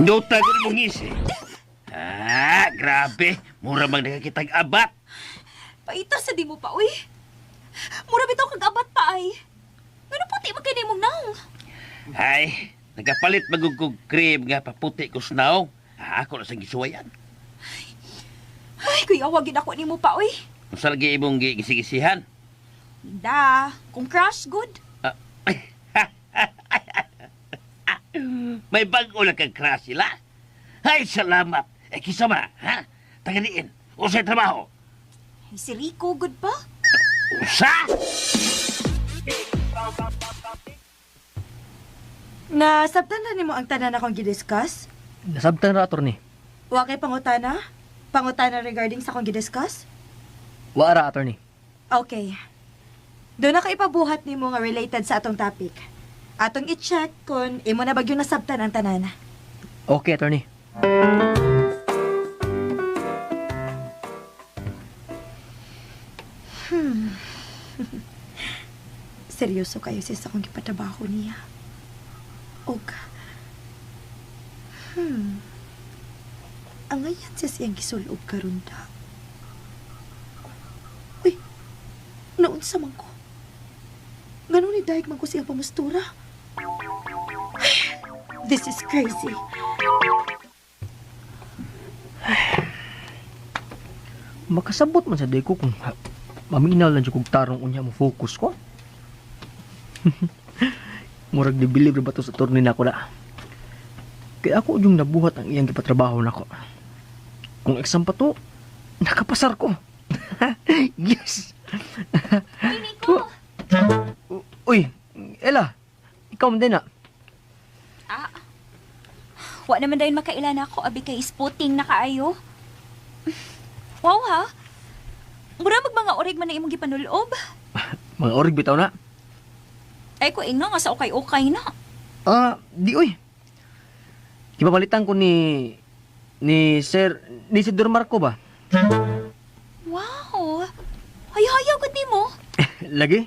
Nota ko mong ngisi. Ah, grabe. Mura mang nakakitag abat. Paita sa di mo pa, uy. Mura bitaw kag abat pa ay. Ngano puti man kay nimong naong? Ay, nagapalit magugog cream nga paputi ko sa naong. Ah, ako na sa gisuwayan. Ay, kuya, wagin ako nimo pa, uy. Unsa lagi imong gisigisihan? Da, kung crush good. Ah, may bago lang kang crush sila. Ay, salamat. Eh, kisa ma, ha? Taga-diin. Usay trabaho. Ay, si Rico good pa. Usa? Nasabtan na nimo ang tanan akong gidiscuss? Nasabtan ra, attorney. Wa kay pangutana? Pangutana regarding sa akong gidiscuss? Wa ra, attorney. Okay. Doon na ka ipabuhat nimo nga related sa atong topic. Atong i-check kung imo na bagyo nasabtan ang tanan. Okay, attorney. Seryoso kayo sis akong gipatrabaho niya. Og, angayan siya siyang gisulob karon da. Uy, naunsa man ko. Ganun ni Daig man ko siyang pamustura. Ay, this is crazy. Makasabot man sa day ko kung maminaw lang jud kog tarong unya mo focus ko. Murag di believe ra ba to sa attorney nako na. Kaya ako yung nabuhat ang iyang gipatrabaho nako. Kung exam pa to, nakapasar ko. Yes! Uy, Nico! Uy, Ella, ikaw man din na. Ah, wa naman dayon makailan ako, abi kay spotting na kaayo. Wow ha? Mura mag mga orig man na imong gipanulob. Mga orig bitaw na. Ay ko inga nga sa ukay-ukay na. Ah, di uy. Gipamalitan ko ni Sir ni si Dur Marco ba? Wow! Hayaw-hayaw gud nimo. Lagi.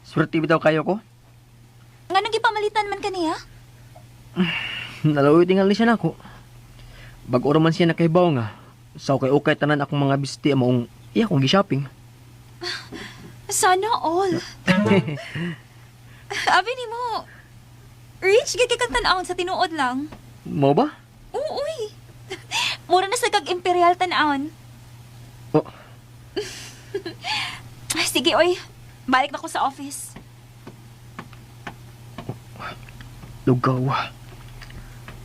Swerte bitaw kayo ko. Nga nang gipamalitan man kaniya? Nalawi tingal ni siya nako. Bag-o man siya nakahibaw nga. Sa okay-okay tanan akong mga bisti maong iya akong gi-shopping. Sana all. Abi nimo. Rich gid kay kang tan-awon sa tinuod lang. Mo ba? Oo, uy. Mura na sa kag imperial tan-awon. Oh. Ay, sige, oy. Balik na ko sa office. Lugaw.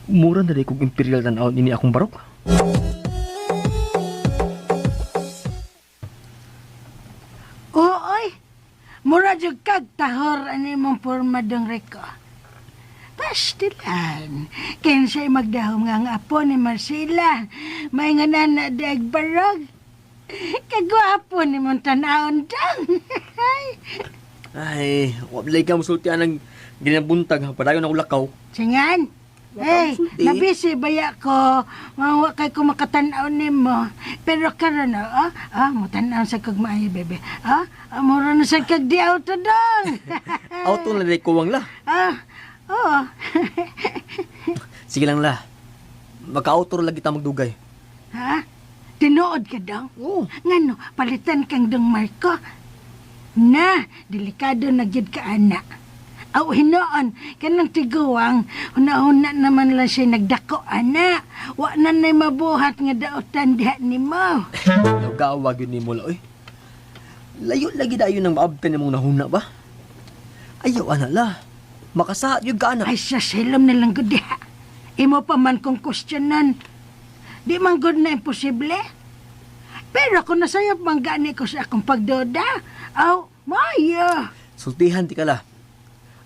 Mura na rin kong imperial tan-awon ini akong barok. Oo, oy. Mura jud kag tahor ani mong porma dong Rico. Pastilan. Kinsay magdahom nga ang apo ni Marcela. May nga na dag barog. Kagwapo ni mong tan-awon dang. Ay, wablay ka musultian ng ginabuntag ha. Padayon ako lakaw. Singan. Hey, musulti. nabisi baya ko. Mawa kay ko makatan-aw nimo. Pero karon mo tan-aw sa kag maayo bebe. Ah, mura na sa kag di auto dong. Auto na rin kuwang la. Ah, oo. Sige lang la. Maka-auto lagi ta magdugay. Ha? Tinuod ka dong? Oo. Ngano, palitan kang dong Marco. Na, delikado na gyud ka ana. Aw, hinoon, kanang tiguang, una-una naman lang siya nagdako, ana. Wa na na'y mabuhat nga daotan diha nimo. Nagawa gyud nimo la oy. Layo lagi dayon nang maabtan nimong nahuna ba? Ayaw ana la. Makasaad gyud ka ana. Ay, sa silom na lang gud diha. Imo pa man kong questionan. Di man gud na imposible. Pero kung nasayop man gani ko sa akong pagduda, aw, maayo. Sultihan ti kala.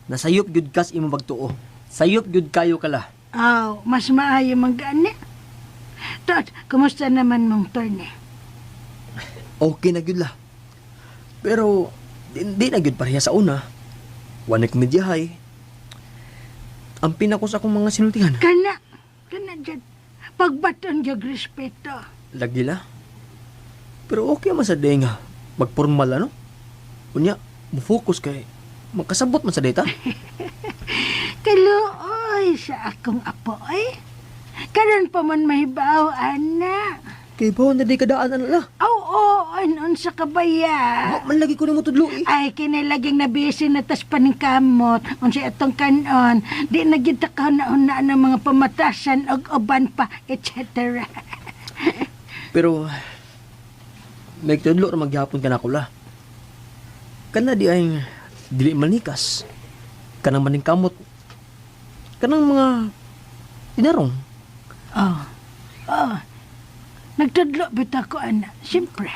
Nasayop gyud kas imong pagtuo. Sayop gyud kayo kala. Aw, mas maayo man gani. Tot, kumusta naman mong turne? Okay na gyud la. Pero di na gyud pareha sa una. Wa na komedyahay. Ang pinako sa akong mga sinultihan. Kana, kana dyan. Pagbaton yung respeto. Lagi la. Pero okay man sa day nga magpormal ano. Unya, mo-focus kay makasabot man sa data. Kaluoy sa akong apo, ay. Karon pa man mahibaw, ana. Kay ba na di kadaan ana la. Aw, oo, anon sa kabaya. Wa man lagi ko nimo tudlo eh. Ay, kinalaging nabisi na tas paningkamot. Unsa atong kanon, di na gyud ta kahuna-huna ng mga pamatasan og uban pa, etc. Pero may tudlo ra magyapon ka na la. Kana di ay dili manikas. Kanang maningkamot. Kanang mga tinarong. Oh. Oh. Nagtudlo bitaw ko, ana. Siyempre.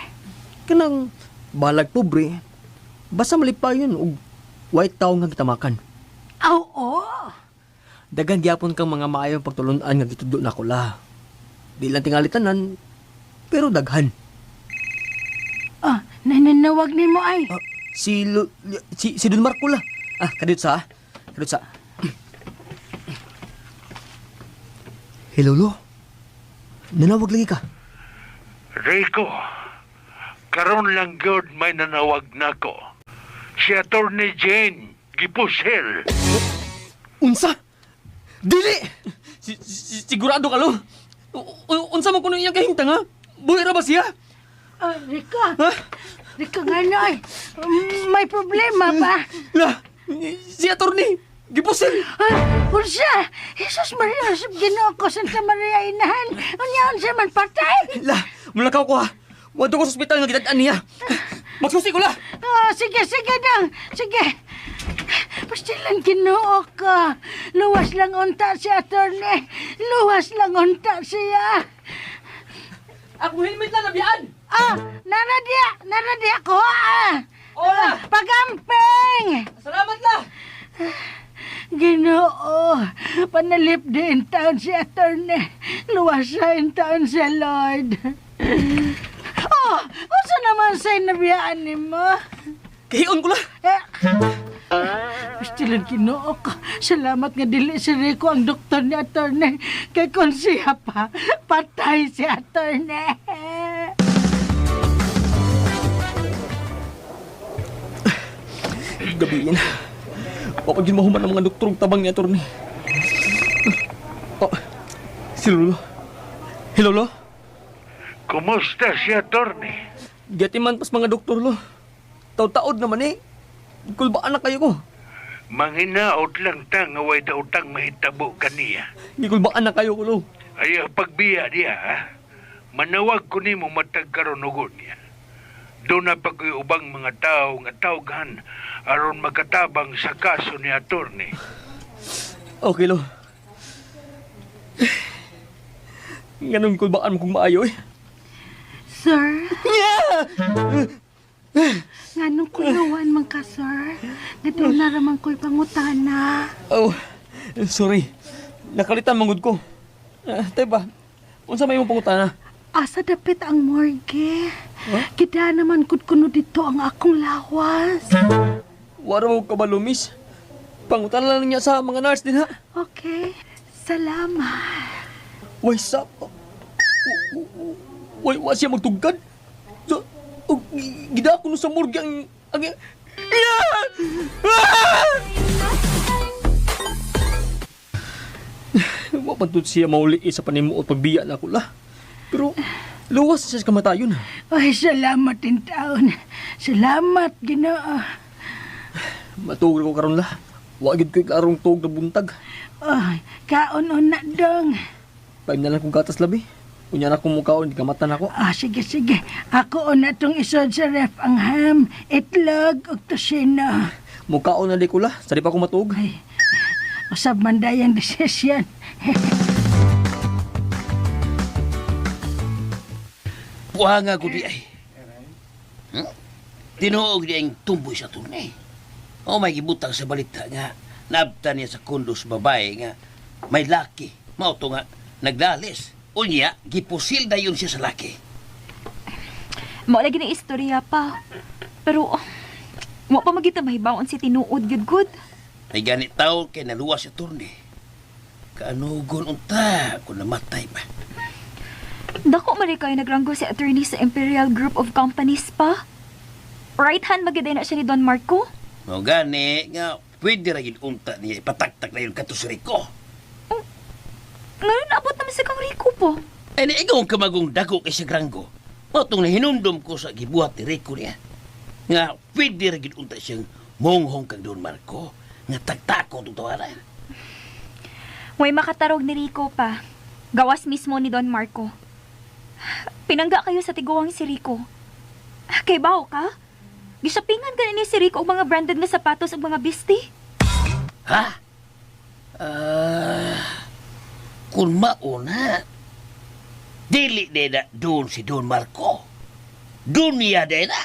Kanang balag pobre. Basta malipayon og white tao nga gitamakan. Aw, oo. Dagan gyapon kang mga maayong pagtulun-an nga gitudlo nako la. Di lang tingali tanan, pero daghan. Oh, nananawag nimo ay. Si, Lu, si si Don Marco la. Ah, kadiyot sa. Kadiyot sa. Hello, Lo. Nanawag lagi ka. Rico, karon lang gyud may nanawag nako. Si Attorney Jane gipusil. Unsa? Dili! Sigurado ka, Lo. Unsa man kuno iyang kahimtang, ha? Buhi ra ba siya? Oh, Rico. Rico, nga no, ay. May problema ba? La, si attorney, gipusil. Ah, unsa? Jesus Maria, Josep Ginoo ko, Santa Maria Inahan. Unya, unsa man patay? La, mulakaw ko ha. Wadto ko sa ospital nga gitad-an niya. Magsusi ko la. Oh, sige, sige dang. Sige. Pastilan Ginoo ko. Luwas lang unta si attorney. Luwas lang unta siya. Ako helmet lang nabiyaan. Ah, nara diya, nara diya ko ah. Hola. Pagamping! Salamat la. Ginoo, panalip din taon si attorney. Luwasa in taon siya, Lord. Oh, unsa naman sa'y nabiyaan nimo? Kahion ko la. Eh, Pastilan Ginoo ko. Salamat nga dili si Rico ang doktor ni attorney. Kay kung siya pa, patay si attorney. Gabiin. Wa pa gyud mahuman ang mga doktor og tabang ni attorney. Oh, si Lolo. Hello, Lo. Kumusta si Attorney? Giatiman pas mga doktor, Lo. Taud-taod naman eh. Kulbaan na kayo ko. Manghinaot lang ta nga way daotang mahitabo kaniya. Gikulbaan na kayo ko, Lo. Ay, pagbiya diya, ha? Manawag ko nimo matag karon og niya. Doon na pa ko'y ubang mga tao nga tawgan aron makatabang sa kaso ni attorney. Okay, Lo. Ganun kulbaan mo kung maayo eh. Sir? Yeah! Nganong kulawan man ka, sir? Nga doon na raman ko'y pangutana. Oh, sorry. Nakalitan manggod ko. Tay ba, unsa may imong pangutana? Asa dapit ang morgue? Huh? Kita naman kud kuno dito ang akong lawas. Wara mo kabalo, miss. Pangutana lang niya sa mga nurse din, ha? Okay. Salamat. Way, sa... Way, wa siya magtugkad. So, gidako no sa morgue ang... Yeah! Ah! Wa pa siya mauli sa panimuot pagbiya na ako la. Pero luwas siya sa kamatayon. Ay, salamat in taon. Salamat, Ginoo. Matuog ko karon la. Wa gyud ko'y klarong tuog na buntag. Ay, kaon na dong. Paim na lang kong gatas labi. Unya na kong mukaon, di kamatan ako. Ah, sige, sige. Ako na tong isod sa ref ang ham, itlog, ug tosino. Mukaon na di ko la, sa di pa ko matuog. Ay, usab man dayang desisyon. Buhanga ko di ay. Tinuog di ang tumboy sa tunay. O may gibutang sa balita nga naabta niya sa kondo sa babae nga may laki. Mao to nga nagdalis. Unya, gipusil dayon siya sa laki. Mao lagi na istorya pa. Pero, oh, wa pa magita mahibaon si tinuod gyud good. May ganit tao kay naluwas sa turni. Kaanugon unta kung namatay ba. Dako man rin kayo nagranggo si attorney sa Imperial Group of Companies pa. Right hand magiday na siya ni Don Marco. Mao gani nga pwede ra gid unta niya ipataktak na yun kato si Rico. Ngayon naabot naman sa kang Rico po. Ay naigong kamagong dako kay sa granggo. Mao tong nahinumdum ko sa gibuhat ni Rico niya. Nga pwede ra gid unta siyang monghong kang Don Marco nga tagtako tong tawaran. Way makatarog ni Rico pa. Gawas mismo ni Don Marco. Pinangga kayo sa tiguang si Rico. Kay bao ka? Gisapingan ka ni si Rico og mga branded nga sapatos ug mga bisti. Ha? Ah, kung mauna, dili na doon si Don Marco. Doon niya na.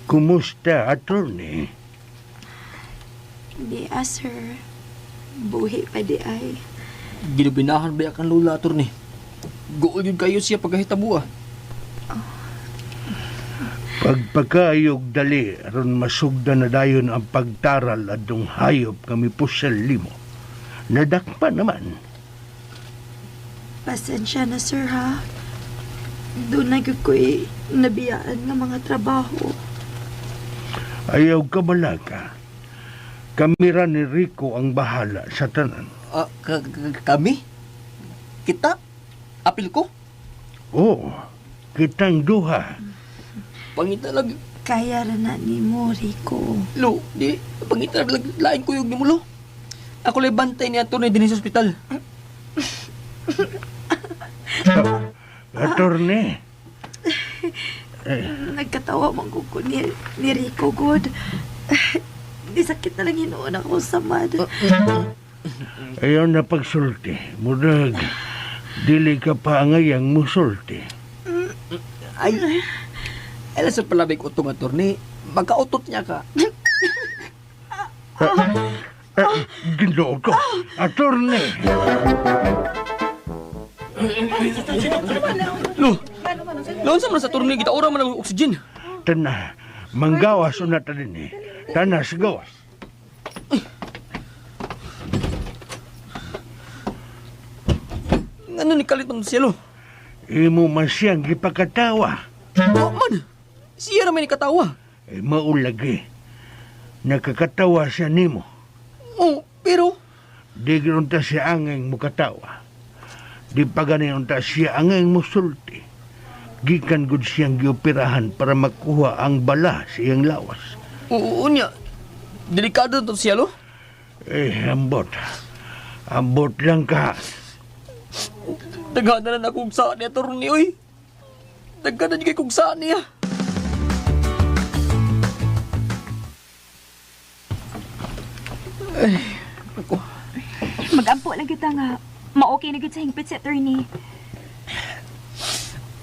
Kumusta, attorney? Di ah, sir. Buhi pa di ay. Ginubinahan ba kang lula, attorney? Gool yun kayo siya pagkahitabo ah. Pagpakayog dali, aron masugda na dayon ang pagtaral adtong hayop kami pusel limo. Nadakpa naman. Pasensya na, sir, ha? Doon na gyud ko'y nabiyaan nga mga trabaho. Ayaw ka balaka. Kami ra ni Rico ang bahala sa tanan. Ah, kami? Kita? Apil ko? Oo, kitang duha. Pangita lang. Kaya ra na nimo, Rico. Lo, di. Pangita lang. Lain ko yung nimulo. Ako lang bantay ni attorney din sa ospital. Attorney, Nagkatawa man ko ko ni Rico, good. Di sakit na lang hinuon ako sa mad. ayaw na pagsulti. Murag, dili ka pa angayang musulti. Ay, ay sa palabig utong attorney. Magkautot niya ka. Ginoo ko, attorney! Lo, lo, unsa man sa attorney? Kita ora man ang oxygen. Tana, manggawas una ta din eh. Tana, sa gawas. Ano ni kalit man siya, lo? Imo man siyang gipakatawa. Wa man. Siya naman ni katawa. Eh, maulagi. Nakakatawa siya nimo. Oh, pero Di unta siya angeng mukatawa. Di pa gani unta siya angeng musulti. Gikan gud siyang gioperahan para makuha ang bala sa iyang lawas. Oo, niya. Delikado to siya, lo. Eh, ambot. Ambot lang ka. Daghan na lang akong saan niya, attorney, oy. Daghan na kay kong saan niya. Ay, ako. Magampo lang kita nga. Ma-okay na gid sa hingpit si attorney.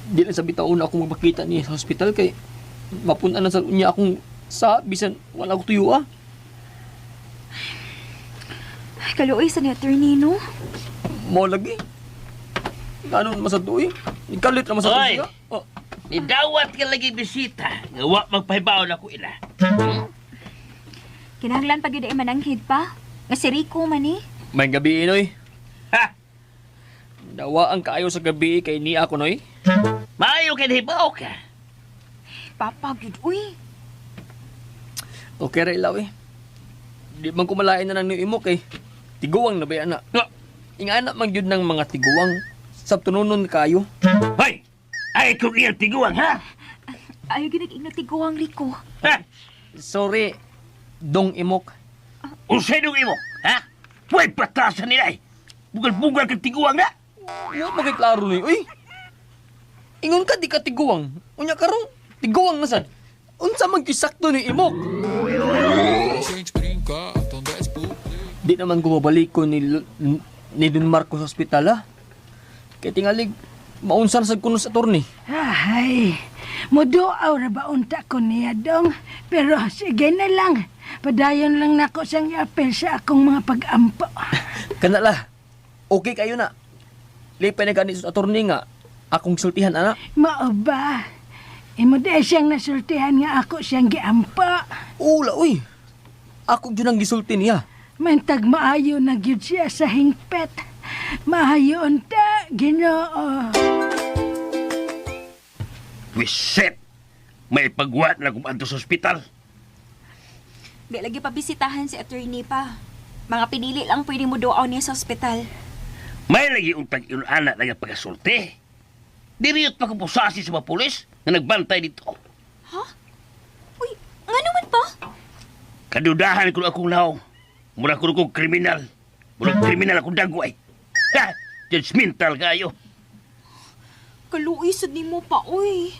Di lang sa bitaon na ako magpakita niya sa hospital kay mapunta na sa unya akong sa bisan wala ko tuyo ah. Ay, kaluoy sa ni attorney, no? Mo lagi. Ano naman sa tuoy? Ikalit naman sa Oy! tuoy. Oh, Nidawat ka lagi bisita. Nga wa magpahibaon ako ila. Kinahanglan pa gyud ay mananghid pa. Nga si Rico man eh. May gabi noy. Ha? Dawa ang kaayo sa gabi kay niya ako noy. Maayo kay nahibaw ka. Papa gyud uy. Okay ra ilaw eh. Di man kumalain na nang imo kay tiguang na ba yan na. Nga. Ingana man gyud ng mga tiguang. Sabtununon kayo. Hoy! Ay, kung iyang tiguang, ha? Ayaw ginag tiguang, Rico. Ha? Sorry, Dong Imok. Unsay dong imo? Ha? Way patasan nila eh. Bugal-bugal kang tiguang na. Wa man kay klaro ni, uy. Ingon ka di ka tiguang. Unya karon, tiguang na sad. Unsa man kisakto ni Imok? Di naman ko mabalik ko ni Don Marco sa ospital, ha? Kay tingalig, maunsan sad kuno sa attorney. Ay, muduaw ra ba unta ko niya dong? Pero sige na lang. Padayon lang nako siyang iapel sa akong mga pag-ampo. Kana la. Okay kayo na. Lipay na gani sa attorney nga akong sultihan ana. Mao ba? Imo di siyang nasultihan nga ako siyang giampo. Ula uy. Ako jud ang gisulti niya. Mantag maayo na gyud siya sa hingpet. Maayo unta, Ginoo. Wiset! May pagwat na kumanto sa ospital. Di lagi pabisitahan si attorney pa. Mga pinili lang pwede mo doaw niya sa ospital. May lagi untag ana na nga pagkasulti. Diriyot pa kupusasi sa mga pulis na nagbantay dito. Ha? Uy, nga naman pa? Kadudahan ko na akong naong. Mura ko kong kriminal. Mura kriminal akong dagway. Ha! Judgmental kayo. Kaluoy sad nimo pa, uy.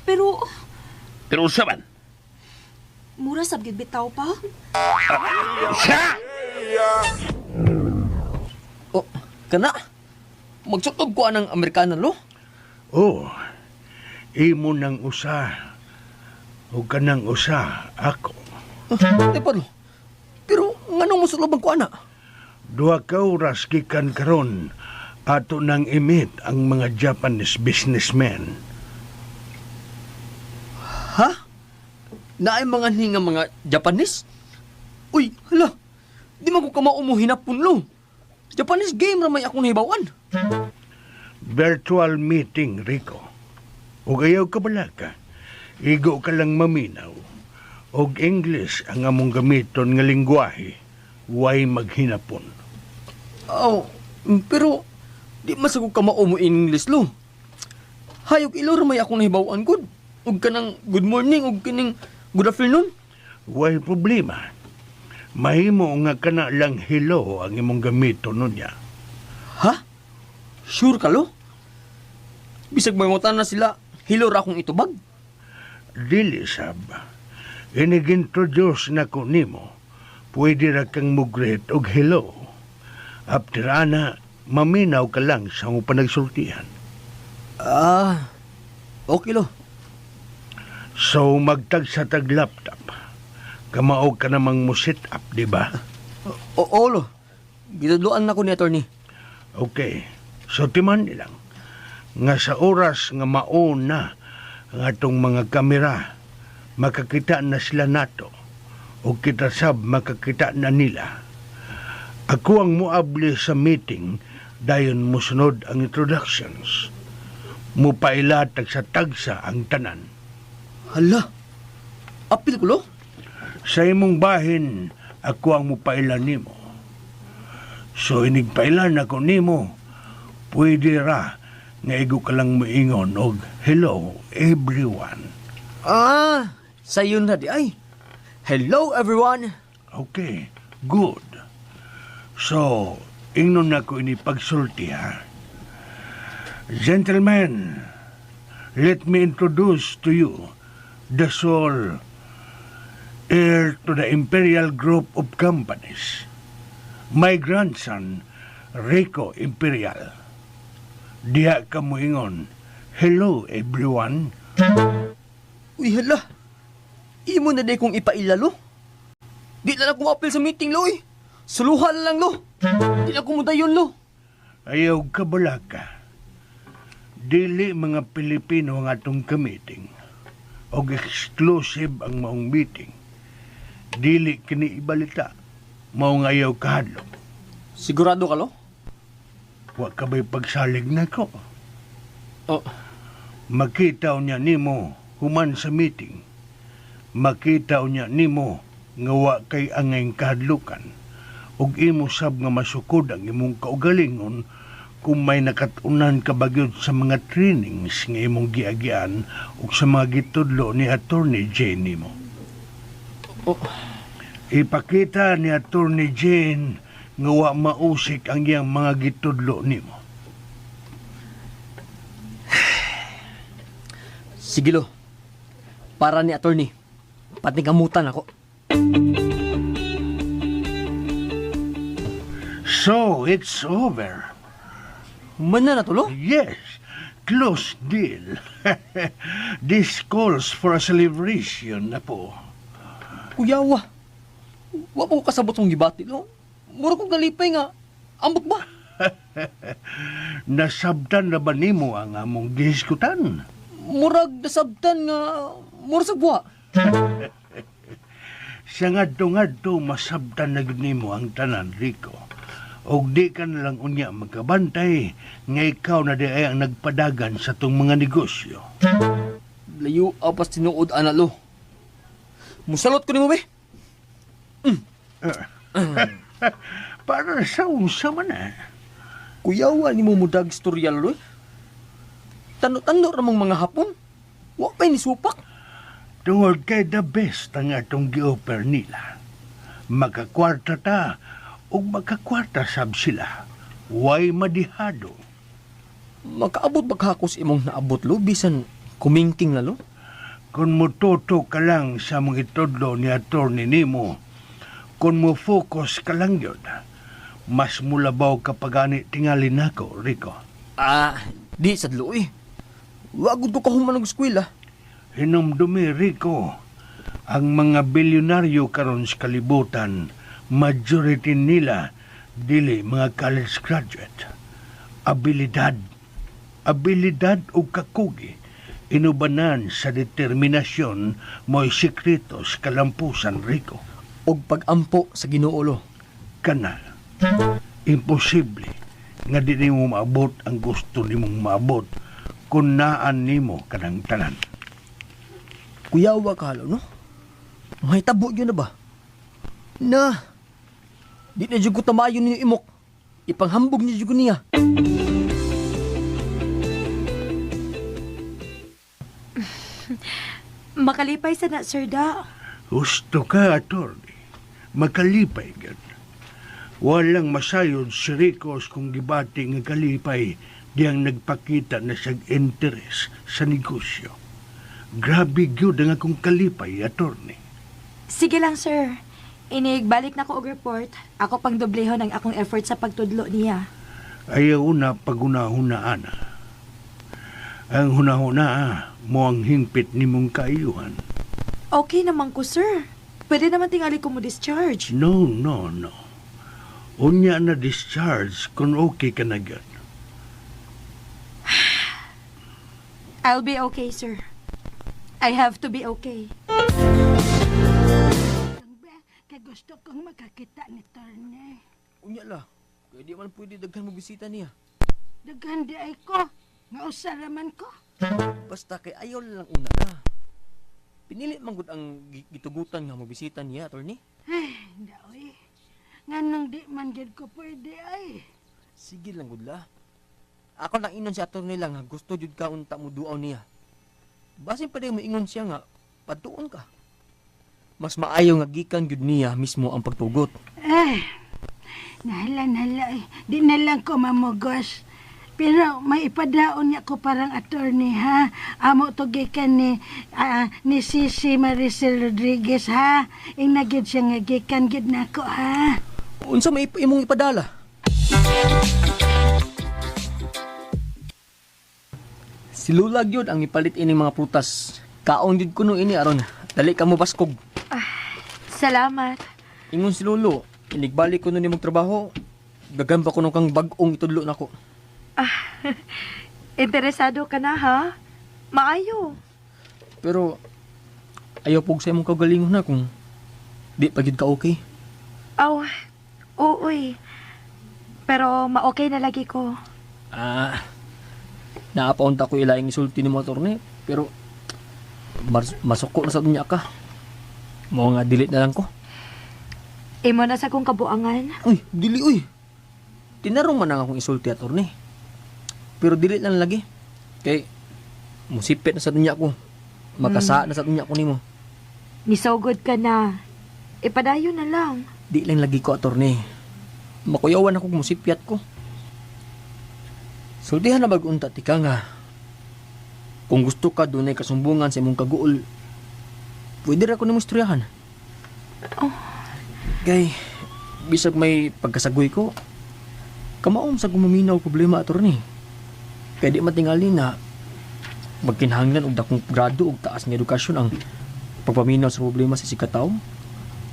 Pero, Pero unsa man? mura sab gyud bitaw pa. Sa! Oh, kana. Magsutob ko anang Amerikana lo. Oh, imo nang usa. O kanang usa ako. Di pa lo. Pero nganong mosulob ko ana? Duha ka oras gikan karon ato nang imit ang mga Japanese businessmen. Ha? Naay mga nga mga Japanese? Uy, hala. Di man ko kamao mo hinapon lo. Japanese game ra may akong nahibawan. Virtual meeting, Rico. Ug ayaw ka balaka. Igo ka lang maminaw. Og English ang among gamiton nga lingwahe. Way maghinapon. Oh, pero di man sa ko kamao mo English lo. Hayog ilo ra may akong nahibawan gud. Ug kanang good morning ug kining good afternoon. Way problema. Mahimo nga kana lang hello ang imong gamiton nunya. Ha? Sure ka lo? Bisag mangutan na sila, hello ra akong itubag. Dili sab. Inig-introduce na ko nimo. Pwede ra kang mugreet og hello. After ana, maminaw ka lang sa among panagsultihan. Ah, okay lo. So magtag sa tag laptop. Kamao ka namang mo set up, di ba? Oo lo. Gitudloan na ko ni attorney. Okay. So timan nilang nga sa oras nga mauna ang atong mga kamera, makakita na sila nato o kita sab makakita na nila. Ako ang muabli sa meeting dayon musunod ang introductions. Mupaila tagsa tagsa ang tanan. Hala. Apil ko lo? Sa imong bahin, ako ang mupaila nimo. So inigpaila nako nimo, pwede ra nga igo ka lang moingon og hello everyone. Ah, sayon na di ay. Hello everyone. Okay, good. So, ingnon nako ini pagsulti ha. Gentlemen, let me introduce to you the sole heir to the Imperial Group of Companies. My grandson, Rico Imperial. Diha ka moingon, hello everyone. Uy, hala. Imo na day kong ipaila lo. Di na lang ko apil sa meeting lo, eh. Suluhan lang lo. Di na ko mudayon lo. Ayaw ka balaka. Dili mga Pilipino ang atong ka-meeting. Og exclusive ang maong meeting. Dili kini ibalita. Mao nga ayaw kahadlok. Sigurado ka lo? Wa ka ba'y pagsalig nako? Oh, Makita niya nimo human sa meeting. Makita niya nimo nga wa kay angay kahadlukan. Ug imo sab nga masukod ang imong kaugalingon Kung may nakatunan ka ba gyud sa mga trainings nga imong giagian ug sa mga gitudlo ni Attorney Jane nimo. Oh. Ipakita ni Attorney Jane nga wa mausik ang iyang mga gitudlo nimo. Sige lo. Para ni attorney. Patingamutan ako. So, it's over. Man na natulo? Yes, close deal. This calls for a celebration na po. Kuyawa. Wa pa ko kasabot sa gibati lo. Mura kong kalipay nga. Ambot ba? Nasabtan na ba nimo ang among gihisgutan? Murag nasabtan nga murag sa buwa. Sa ngadto-ngadto masabtan na gyud nimo ang tanan, Rico. Og di ka na lang unya magkabantay nga ikaw na di ay ang nagpadagan sa tong mga negosyo. Layo apas tinuod ana lo. Musalot ko nimo be. Para sa unsa man ah. Kuyawa nimo mudag istorya lo. Tano-tano ra mong mga hapon. Wa pa'y nisupak. Tungod kay the best ang atong gi-offer nila. Makakwarta ta ug makakwarta sab sila. Way madihado. Makaabot ba kahakos imong naabot lo bisan kumingking na lo? Kung mututo ka lang sa mga itudlo ni attorney nimo, kung mo focus ka lang yun, mas mulabaw ka pagani tingali nako, Rico. Ah, di sa eh. Wa gud ko kahuman og eskwela. Hinumdumi, Rico, ang mga bilyonaryo karon sa kalibutan, majority nila dili mga college graduate. Abilidad, abilidad o kakugi, inubanan sa determinasyon mo'y sikreto sa kalampusan, Rico. Og pagampo sa Ginoo lo. Kana, imposible nga di nimo maabot ang gusto nimong maabot kung naan nimo kanang tanan. Kuyawa ka halo, no? Mahitabo yun na ba? Na, di na jud ko tamayon ninyo imok. Ipanghambog niyo jud ko niya. Makalipay sa na, Sir Da. Gusto ka, attorney. Makalipay gud. Walang masayod si Ricos kung gibati nga kalipay diyang nagpakita na siyang interes sa negosyo. Grabe gyud ang akong kalipay, attorney. Sige lang, sir. Inigbalik na ko og report. Ako pang doblehon ang akong effort sa pagtudlo niya. Ayaw na pagunahunaan. Ang hunahuna mo ang hingpit nimong kaayuhan. Okay naman ko, sir. Pwede naman tingali ko mo discharge. No, no, no. Unya na discharge kung okay ka na gyud. I'll be okay, sir. I have to be okay. Kay gusto kong makakita ni Torne. Unya la. Kaya di man pwede daghan mo bisita niya. Daghan di ay ko. Nga usa raman ko. Basta kay ayaw lang una na. Pinili man gud ang gitugutan nga mo bisita niya, attorney. Ay, daoy. Nganong di man gyud ko pwede ay. Sige lang gud la. Ako lang inon si attorney lang nga gusto jud ka unta mo duaw niya. Basin pa mo ingon siya nga patuon ka. Mas maayo nga gikan gyud niya mismo ang pagtugot. Ay, nahala, nahala ay. Di na lang ko mamugos. Pero may ipadaon niya ko parang attorney, ha? Amo to gikan ni, ni Sisi Maricel Rodriguez, ha? Inagid siya nga gikan gid nako, ha? Unsa may imong ipadala? Si Lula gyud ang ipalit ining mga prutas. Kaon gyud kuno ini aron dali ka mo baskog. Salamat. Ingon si Lolo, inigbalik ko nun nimong trabaho. Daghan pa kuno kang bag-ong itudlo nako. Interesado ka na, ha? Maayo. Pero ayaw pug sa imong kagalingon na kung di pa gyud ka okay. Aw, oo eh. Pero ma-okay na lagi ko. Ah, naapaunta ko ilaing isulti ni mo, attorney. Pero masuko na sa niya ka. Mo nga delete na lang ko. Imo na sa kong kabuangan. Uy, dili uy. Tinarong man ang akong isulti, attorney. Pero dili lang lagi. Kay musipit na sa dunya ko. Makasa na sa dunya ko nimo. Nisugod ka na. Ipadayon na lang. Di lang lagi ko, attorney. Makuyawan ako kung musipyat ko. Sultihan na bagunta ti ka nga. Kung gusto ka dunay kasumbungan sa imong kaguol, pwede ra ko nimo istoryahan. Kay, bisag may pagkasagoy ko, kamaom sa gumaminaw problema, attorney. Kay di matingali na magkinahanglan og dakong grado og taas nga edukasyon ang pagpaminaw sa problema sa sikataw.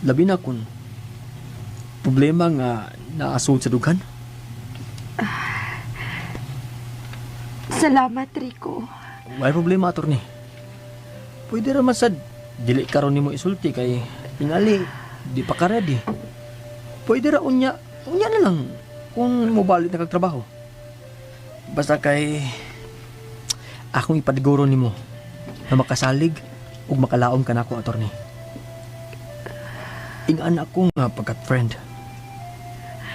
Labi na kung problema nga naasod sa dughan. Salamat, Rico. May problema, attorney. Pwede ra man sad dili karon nimo isulti kay tingali di pa ka ready. Pwede ra unya, unya na lang kung mobalik na kag trabaho. Basta kay akong ipadiguro nimo na makasalig ug makalaom ka nako, attorney. Ingaan ako nga pagkat friend.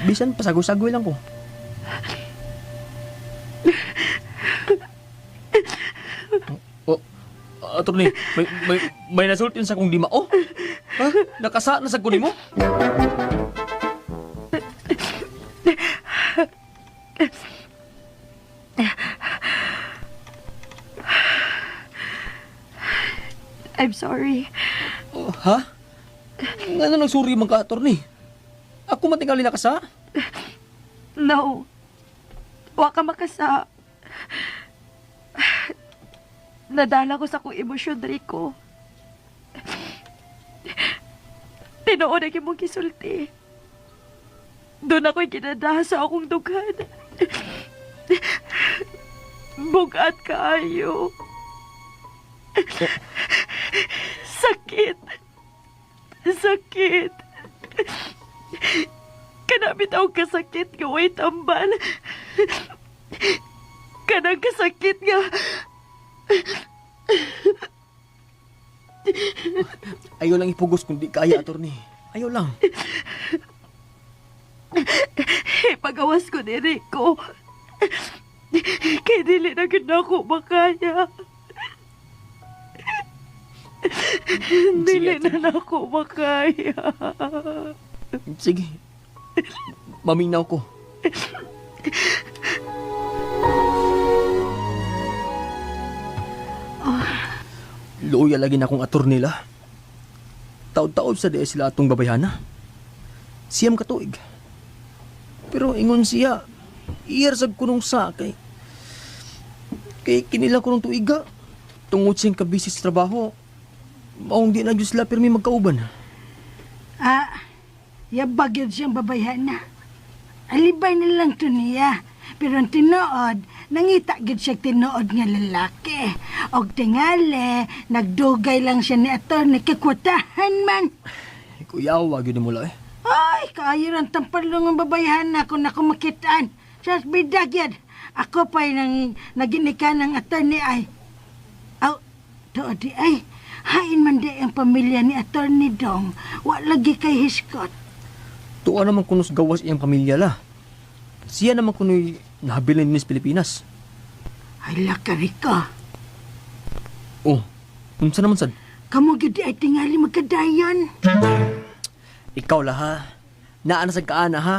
Bisan pasagoy-sagoy lang ko. Oh, attorney, may nasultin sa kong lima. Oh, ha? Nakasa na sa kunin mo? I'm sorry. Oh, ha? Nga na nagsuri man ka, attorney? Ako matingali nakasa? No. Wa ka makasa. Nadala ko sa akong emosyon, Rico. Tinuod ang imong gisulti. Doon ako'y ginadaha sa akong dughan. Bugat kaayo. Sakit. Sakit. Kanang bitaw kasakit nga way tambal. Kanang kasakit nga. Ayaw lang ipugos kung di kaya, attorney. Ayaw lang. Ipagawas ko ni Rico. Kay dili na gud nako makaya. Dili na nako makaya. Sige. Maminaw ko. Luya lagi na akong attorney la. Taod-taod sa di sila atong babayhana. Siyam katuig. Pero ingon siya, iyar sag kunong sa kay kay kinila kunong tuiga. Tungod siyang kabisi sa trabaho, maong di na gyud sila pirmi magkauban. Ah, yabag yun siyang babayhana. Alibay na lang to niya. Pero ang tinuod, nangita gid siya tinuod nga lalaki. Og tingali, nagdugay lang siya ni attorney kay kwatahan man. Kuyawa gyud mo la eh. Ay, kaayo ang tampalong ang babayhana kung ako makitaan. Sa bidag yan. Ako pa'y nang naginikan ng attorney ay. Aw, tuod di ay. Hain man di ang pamilya ni attorney Dong. Wa lagi kay hiskot. Tuwa naman kuno sa gawas iyang pamilya la. Siya naman kuno'y nahabilin din sa Pilipinas. Ay, lakari ka. Oh, unsa naman sad? Kamo gyud ay tingali magkadayon. Ikaw la ha. Naa na sad kaana ha.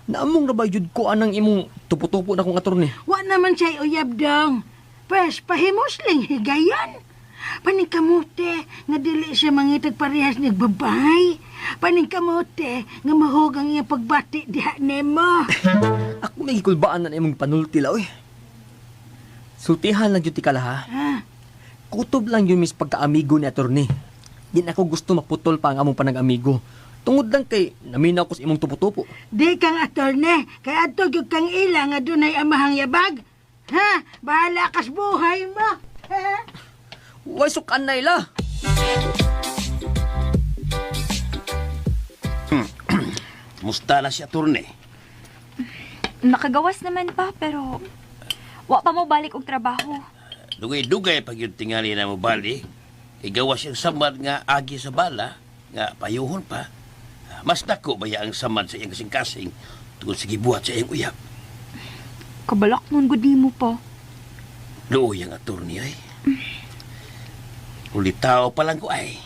Naamong na ba jud ko anang imong tupo-tupo na kong attorney? Wa naman siya'y uyab dong. Pwes, pahimusling higayon. Paningkamote nga dili siya mangitag parehas ni babay. Paningkamote nga mahog ang iyang pagbati diha nimo. Ako may gikulbaan na imong panulti la oy. Sultihan lang jud ti ka la ha. Ha? Kutob lang yun mis pagkaamigo ni attorney. Di na ako gusto maputol pa ang among panag-amigo. Tungod lang kay naminaw ko sa imong tupo-tupo. Di kang attorney, kay adto gyud kang ila nga dunay amahang yabag. Ha? Bahala kas buhay mo. Ha? Way sukan na ila. Musta na si attorney? Nakagawas naman pa, pero wa pa mo balik og trabaho. Dugay-dugay pag yung tingali na mo balik, igawas siyang samad nga agi sa bala, nga payuhon pa. Mas dako ba ang samad sa iyang kasing-kasing tungod sa gibuhat sa iyang uyab. Kabalak nun gud nimo pa. Luoy ang attorney ay. Ulitaw pa lang ko ay.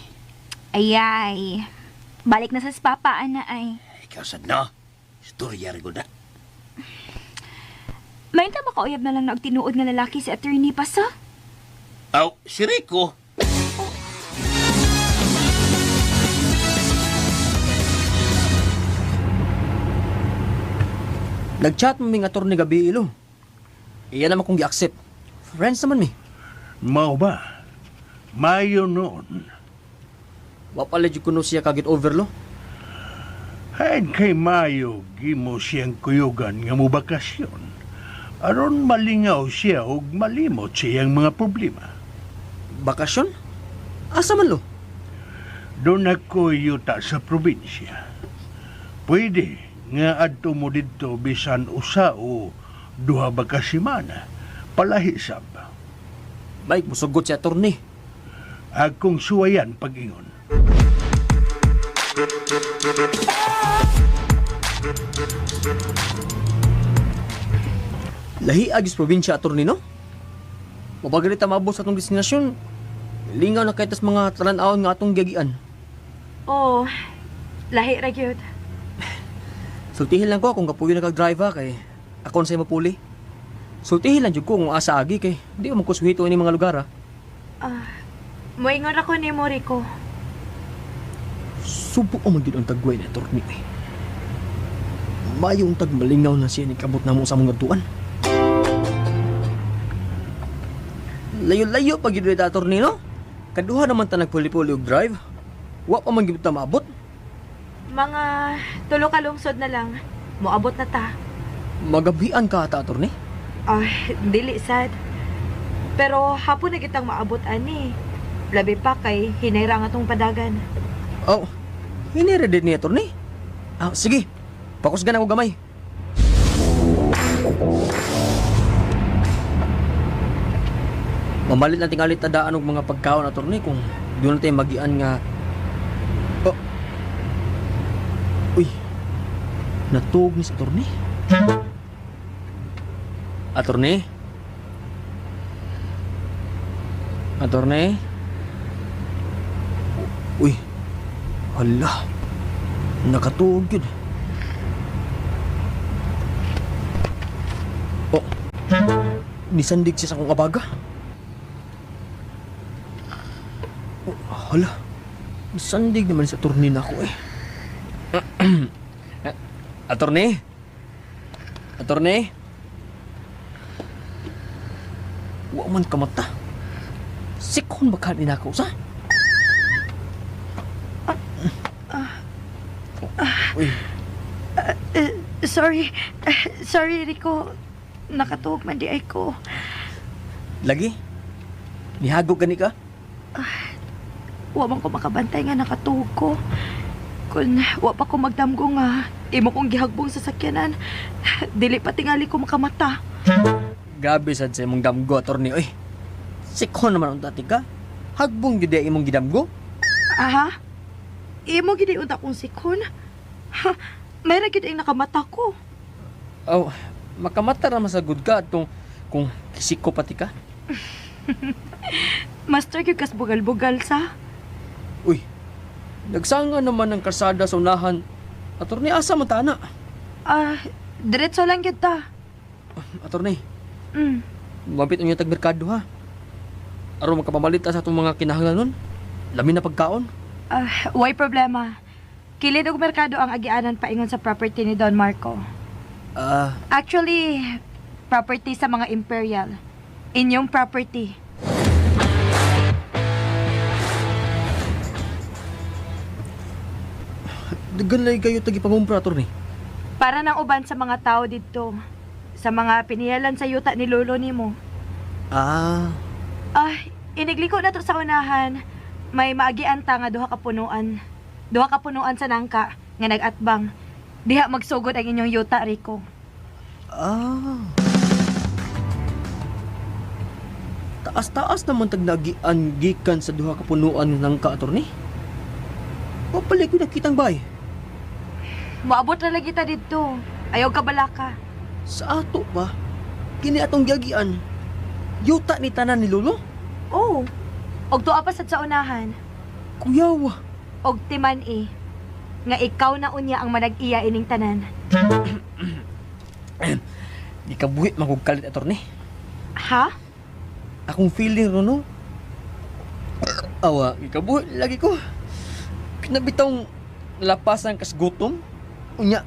Ayay. Balik na sa papa, ana ay. Ikaw sad no? Istorya rin ko na. May ta makauyab na lang na og tinuod nga lalaki si attorney pa sa? Aw, si Rico. Nagchat mo ming attorney gabi ilo. Iya naman kong gi-accept. Friends naman mi. Mao ba? Mayo noon. Wa pala jud kuno siya kagit over lo. Hain kay Mayo gimo siyang kuyugan nga mobakasyon. Aron malingaw siya og malimot siyang mga problema. Bakasyon? Asa man lo? Doon ako yuta sa probinsya. Pwede nga adto mo didto bisan usa o duha ba ka semana. Palahi sab. Mike, musugot si attorney. Akong suwayan pag-ingon. Lahi agis probinsya attorney no? Mabagal ta maabot sa atong destinasyon. Lingaw na kay tas mga talan-awon nga atong giagian. Oh, lahi ra gyud. Sultihin lang ko kung kapuyo na kag-drive ha, kay ako na sa'yo mapuli. Sultihin lang jud ko kung asa agi kay di mo magkuswito ini mga lugar ha. Moingon ako ni Rico. Subo man gyud ang tagway na attorney. Eh. Mayong tag malingaw na siya ni kabot namo sa among adtuan. Layo-layo pag gyud ta attorney no. Kaduha naman ta nagpuli-puli og drive. Wa pa man gyud ta maabot. Mga tulo ka lungsod na lang. Moabot na ta. Magabian ka ata attorney. Ay, dili sad. Pero hapon na kitang maabot ani. Labi pa kay hinayra ang atong padagan. Oh, hinire din ni attorney. Ah, sige. Pakusgan ako gamay. Mamalit na tingali tadaan og mga pagkaon attorney kung doon na tayo magian nga. Oh. Uy. Natuog ni sa attorney. Attorney? Attorney? Uy. Hala. Nakatuog yun. Oh. Nisandig siya sa akong abaga. Oh, hala. Nisandig naman sa attorney na ako eh. Attorney? Attorney? Wa man kamata. Sikhon ba ka ni nako sa? Uy, Sorry. Sorry, Rico. Nakatuog man di ay ko. lagi? Nihagog gani ka? Wa man ko makabantay nga nakatuog ko. Kun wa pa ko magdamgo nga imo kong gihagbong sa sakyanan. Dili pa tingali ko makamata. Gabi sad sa imong damgo, attorney. Uy, sikhon naman ang dati ka. Hagbong gyud imong gidamgo. Aha. Imo gid unta kong sikhon. Ha, may ra gid ang nakamata ko. Oh, makamata ra masagud ka atong kung kisiko pati ka. Master gyud kas bugal-bugal sa. Uy, nagsanga naman ang kalsada sa unahan. Attorney, asa man ta na? Ah, diretso lang gyud ta. Attorney, Mm. mapit unya tag merkado ha. Aron makapamalit ta sa atong mga kinahanglanon. Lami na pagkaon. Ah, way problema. Kilid og merkado ang agianan paingon sa property ni Don Marco. Ah, Actually, property sa mga imperial. Inyong property. Dagan lay kayo tagi pangumpra, attorney. Para ng uban sa mga tao didto. Sa mga piniyalan sa yuta ni lolo nimo. Ah, Ah, inigliko na to sa unahan. May maagian ta nga duha ka punuan. Duha ka punuan sa nangka nga nagatbang. Diha magsugod ang inyong yuta, Rico. Ah. Taas-taas naman tag nagian gikan sa duha ka punuan ng ka-attorney. Wa pala ko nakitang bay. Moabot na lagi ta didto. Ayaw ka balaka. Sa ato pa. Kini atong giagian. Yuta ni tanan ni Lolo? Oh. Og tuwa pa sad sa unahan. Kuyaw. Og timan eh. Nga ikaw na unya ang manag-iya ining tanan. Gikabuhi man kog kalit, attorney. Ha? Akong feeling ro no. Awa, gikabuhi lagi ko. Kinabitong lapasan kas gutom. Unya,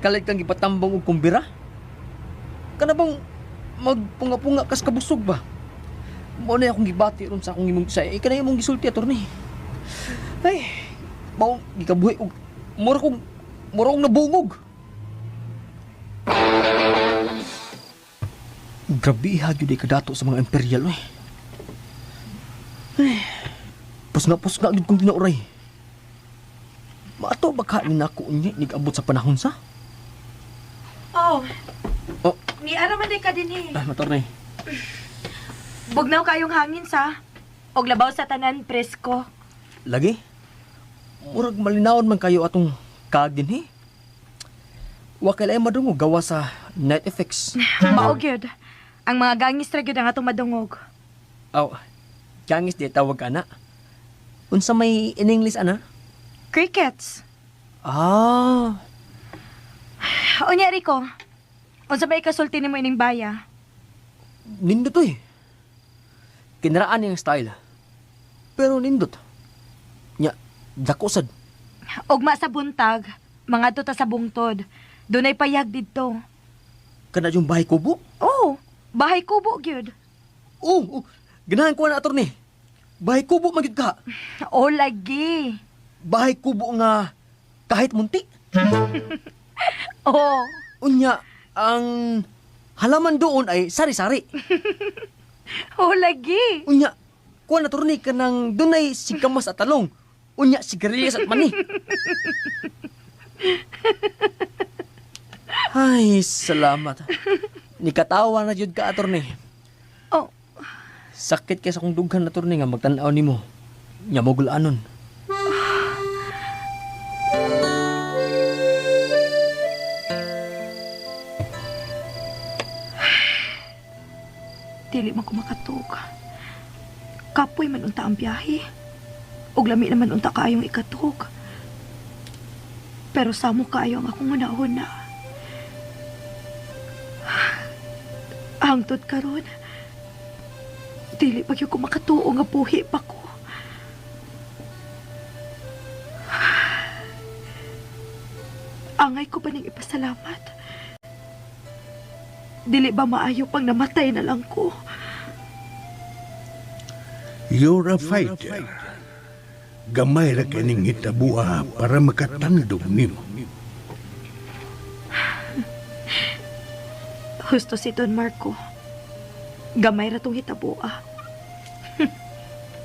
kalit kang gipatambong og kumbira. Kana bang magpunga-punga kas kabusog ba? Mao na akong gibati ron sa akong imong sa ika na imong gisulti, attorney. Ay, mao gikabuhi og mura kong nabungog. Grabe ha gyud ay kadato sa mga imperial oy. Ay, pusna-pusna gyud kong tinauray. Maato ba ka ni nako unya nigabot sa panahon sa? Oh. Oh. Ni ara man day ka dinhi. Ah, attorney. Bugnaw kayong hangin sa. Og labaw sa tanan presko. Lagi. Murag malinawon man kayo atong kaag dinhi. Wa kay lain madungog gawa sa night effects. Mao gyud. Ang mga gangis ra gyud ang atong madungog. Aw, gangis di tawag ana. Unsa may in English ana? Crickets. Ah, Unya Rico. Unsa ba ikasulti nimo ining baya? Nindot eh. Kinaraan niyang style. Pero nindot. Nya, dako sad. Ugma sa buntag, mga ta sa bungtod. Dunay payag didto. Kana yung bahay kubo? Oh, bahay kubo gyud. Oh, ganahan ko na, attorney. Bahay kubo man gyud ka. Oh, lagi. Bahay kubo nga kahit munti. Oh, Unya, ang halaman doon ay sari-sari. Oh, lagi. Unya, kuha na, attorney, kanang dunay sikamas at talong. Unya, sigarilyas at mani. Ay, salamat. Nikatawa na jud ka, attorney. Oh. Sakit kay sa akong dughan, attorney, nga magtan-aw nimo. Nya mogulanon. Dili man ko makatug. Kapoy man unta ang biyahe. Ug lami naman unta kaayong ikatug. Pero samo kaayo ang akong hunahuna. Hangtod karon, dili pa gyud ko makatuo nga buhi pa ko. Angay ko ba ning ipasalamat? Dili ba maayo pang namatay na lang ko? You're a fighter. Gamay ra kining hitabua para makatandog nimo. Husto si Don Marco. Gamay ra tong hitaboa.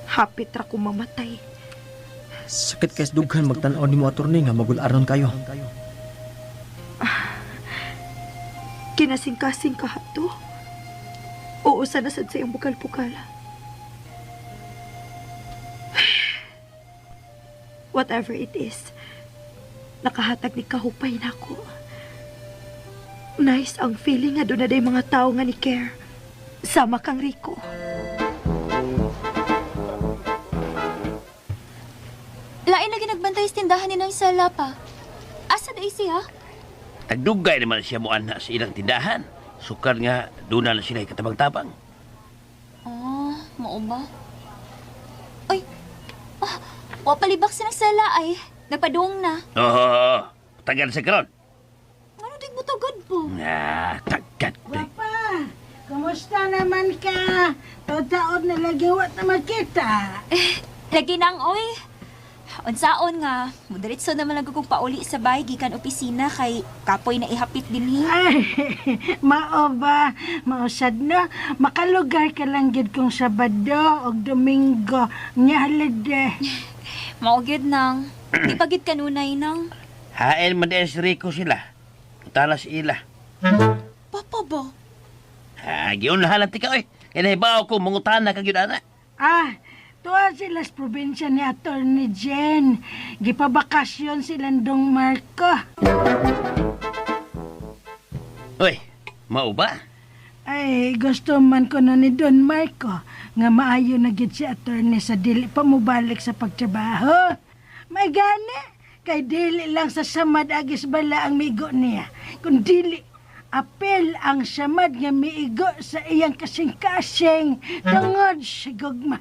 Hapit ra ko mamatay. Sakit kay sa dughan magtan-aw nimo, attorney, nga magularon kayo. Kinasingkasing ka hato. Oo, sa nasad sa iyong bukal-bukal. Whatever it is, nakahatag ni kahupay na ako. Nice ang feeling nga doon na day mga tao nga ni care. Sama kang Rico. Lain lagi nagbantay sa tindahan ni Nang Sela pa. Asa da siya? Tagdugay naman siya mo ana sa ilang tindahan. Sukar nga doon na sila katabang-tabang. Oh, mao ba? Ay, wa palibak si Nang Sela ay. Nagpadung na. Oo, tagal sa karon. Ano dig mo tagad po? Ah, tagad. Papa, kumusta naman ka? Taod-taod na lagi wa na makita. Lagi nang oy. Unsaon nga, mudiretso naman lang kong pauli sa bahay gikan opisina kay kapoy na ihapit dinhi. Ay, mao ba? Mao sad no? Makalugar ka lang gid kung Sabado og Domingo. Nya holiday. Mao gyud nang. Di pa gid kanunay nang. Hain man din si Rico sila. Utala si ila. Papa ba? Ha, giunlahan lang tika oy. Kaya nahibaw ko mangutana ka gyud ana. Ah, tuwa sila sa probinsya ni Attorney Jen. Gipabakasyon sila Dong Marco. Uy, mao ba? Ay, gusto man ko na ni Don Marco nga maayo na gid si attorney sa dili pa mobalik sa pagtrabaho. May gani, kay dili lang sa samad agis bala ang migo niya. Kung dili, apel ang samad nga miigo sa iyang kasing-kasing tungod sa gugma.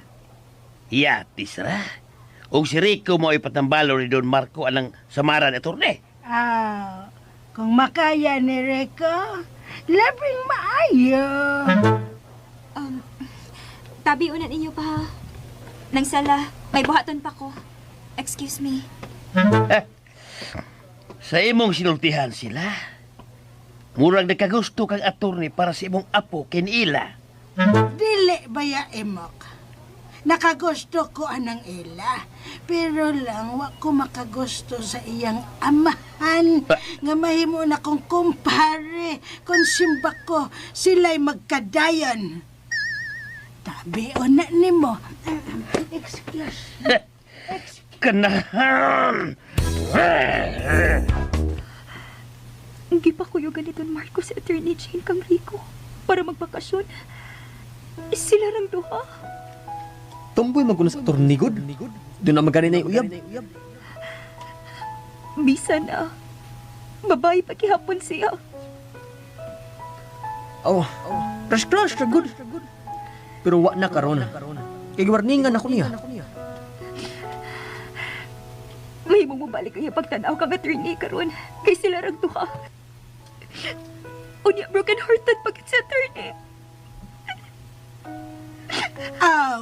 Yatis ra. Og si Rico mo ipatambalo ni Don Marco anang samaran attorney. Ah, kung makaya ni Rico, labing maayo. Tabi unan inyo pa ha. Nang sala, may buhaton pa ko. Excuse me. Sa imong sinultihan sila. Murag nagkagusto kang attorney para sa imong apo kinila. Dili baya imok. Nakagusto ko anang ila. Pero lang wa ko makagusto sa iyang amahan. Nga mahimo na kong kumpare. Kung simba ko, sila'y magkadayon. Tabi o na nimo. Excuse. Kanahan! Hindi pa kuyo ganito Marco si Attorney Jane kang Rico para magbakasyon. Sila rang duha. Tumboy man kuno sa attorney good. Doon na magani na yung uyab. Bisa na. Babae pagkihapon siya. Oh, crush crush ka good. Pero wa na karon. Kay warningan ako niya. May mong mobalik ang pagtanaw kang attorney karon. Kay sila rang duha. Unya broken hearted pagkat si attorney. Aw,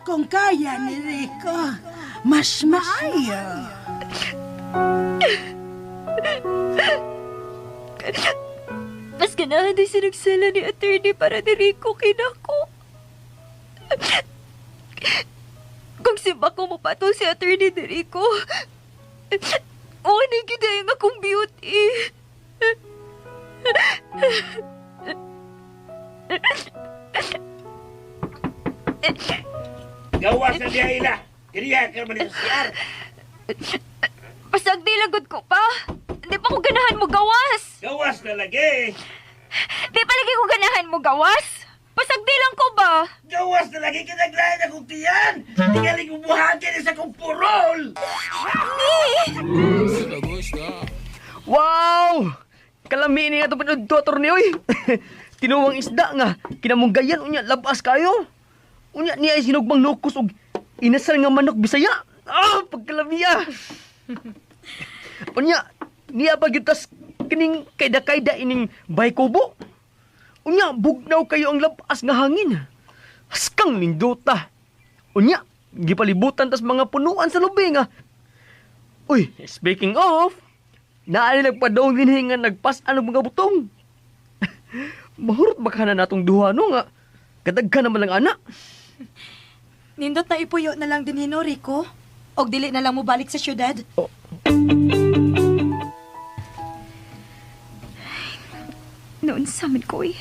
kung kaya ni Rico, mas maayo. Mas ganahan din sinagsala ni attorney para ni Rico kinako. Kung si Bako mo patol si attorney ni Rico, oh, ni gid ang akong beauty. Gawas na diha ila. Diriha ka man sa CR. Pasag di lagod ko pa. Di pa ko ganahan mo gawas. Gawas na lagi. Di pa lagi ko ganahan mo gawas. Pasag di lang ko ba? Gawas na lagi kinaglain akong tiyan. Tingaling bubuhatin sa akong purol. Wow! Kalami ni ato panood to, attorney oy. Tinuwang isda nga kinamunggayan unya labas kayo. Unya niya ay sinugbang locos og inasal nga manok Bisaya. Ah, pagkalamiya. Unya niya pa gyud tas kining kayda-kayda ining baykubo. Unya bugnaw kayo ang labas nga hangin. Haskang nindota. Unya gipalibutan tas mga punuan sa lubi nga. Uy, speaking of, Naali nagpadong dinhi nga nagpas-an og mga butong. Mahurot ba ka na natong duha no nga? Kadaghan naman lang ana. Nindot na ipuyo na lang din hino, Rico. Og dili na lang mo balik sa syudad. Oh. Noon sa amin ko eh.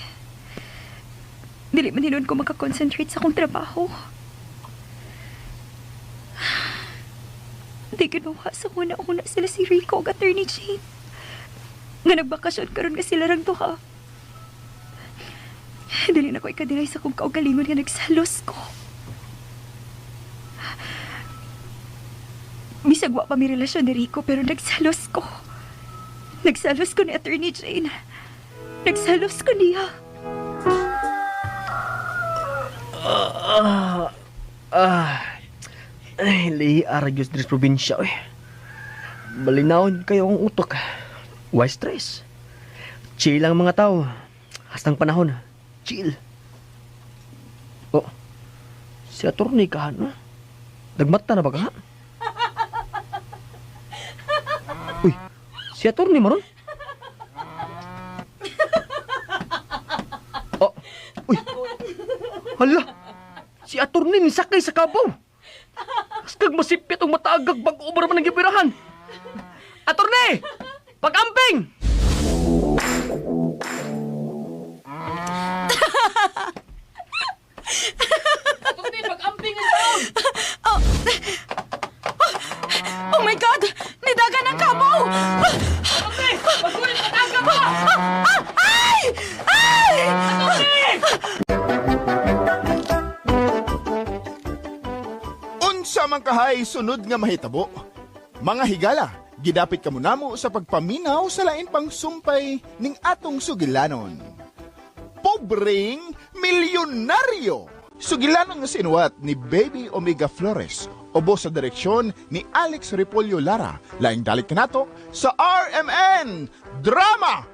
Dili man hinuon ko makakonsentrate sa akong trabaho. Di ginawa sa una-una sila si Rico ug Attorney Jane. Nga nagbakasyon karon nga sila rang duha. Dili na ko ikadilay sa akong kaugalingon nga nagsalos ko. Bisag wa pa mi relasyon ni Rico pero nagsalos ko. Nagsalos ko ni Attorney Jane. Nagsalos ko niya. Ay, lihi ara gyud diri sa probinsya oy. Malinawon kayo ang utok. Why stress? Chill lang mga tao. Hastang panahon. Chill. Oh, si attorney ka, no? Nagmata na ba ka? Uy, si attorney maron? Oh, uy. Hala, si attorney ni sakay sa kabaw. Askag masipit og mataagag bag-o ba naman ang gibirahan. Attorney! Pag-amping! Attorney, pag-amping ang taon! Oh! Oh my God! Nidagan ang kabaw! Attorney! Pagkulit pag-aga pa! Ay! Ay! Attorney! man kahay sunod nga mahitabo? Mga higala, gidapit kamo namo sa pagpaminaw sa lain pang sumpay ning atong sugilanon. Pobreng Milyonaryo! Sugilanon nga sinuwat ni Baby Omega Flores, ubos sa direksyon ni Alex Repolyo Lara. Laing dalit kanato sa RMN Drama.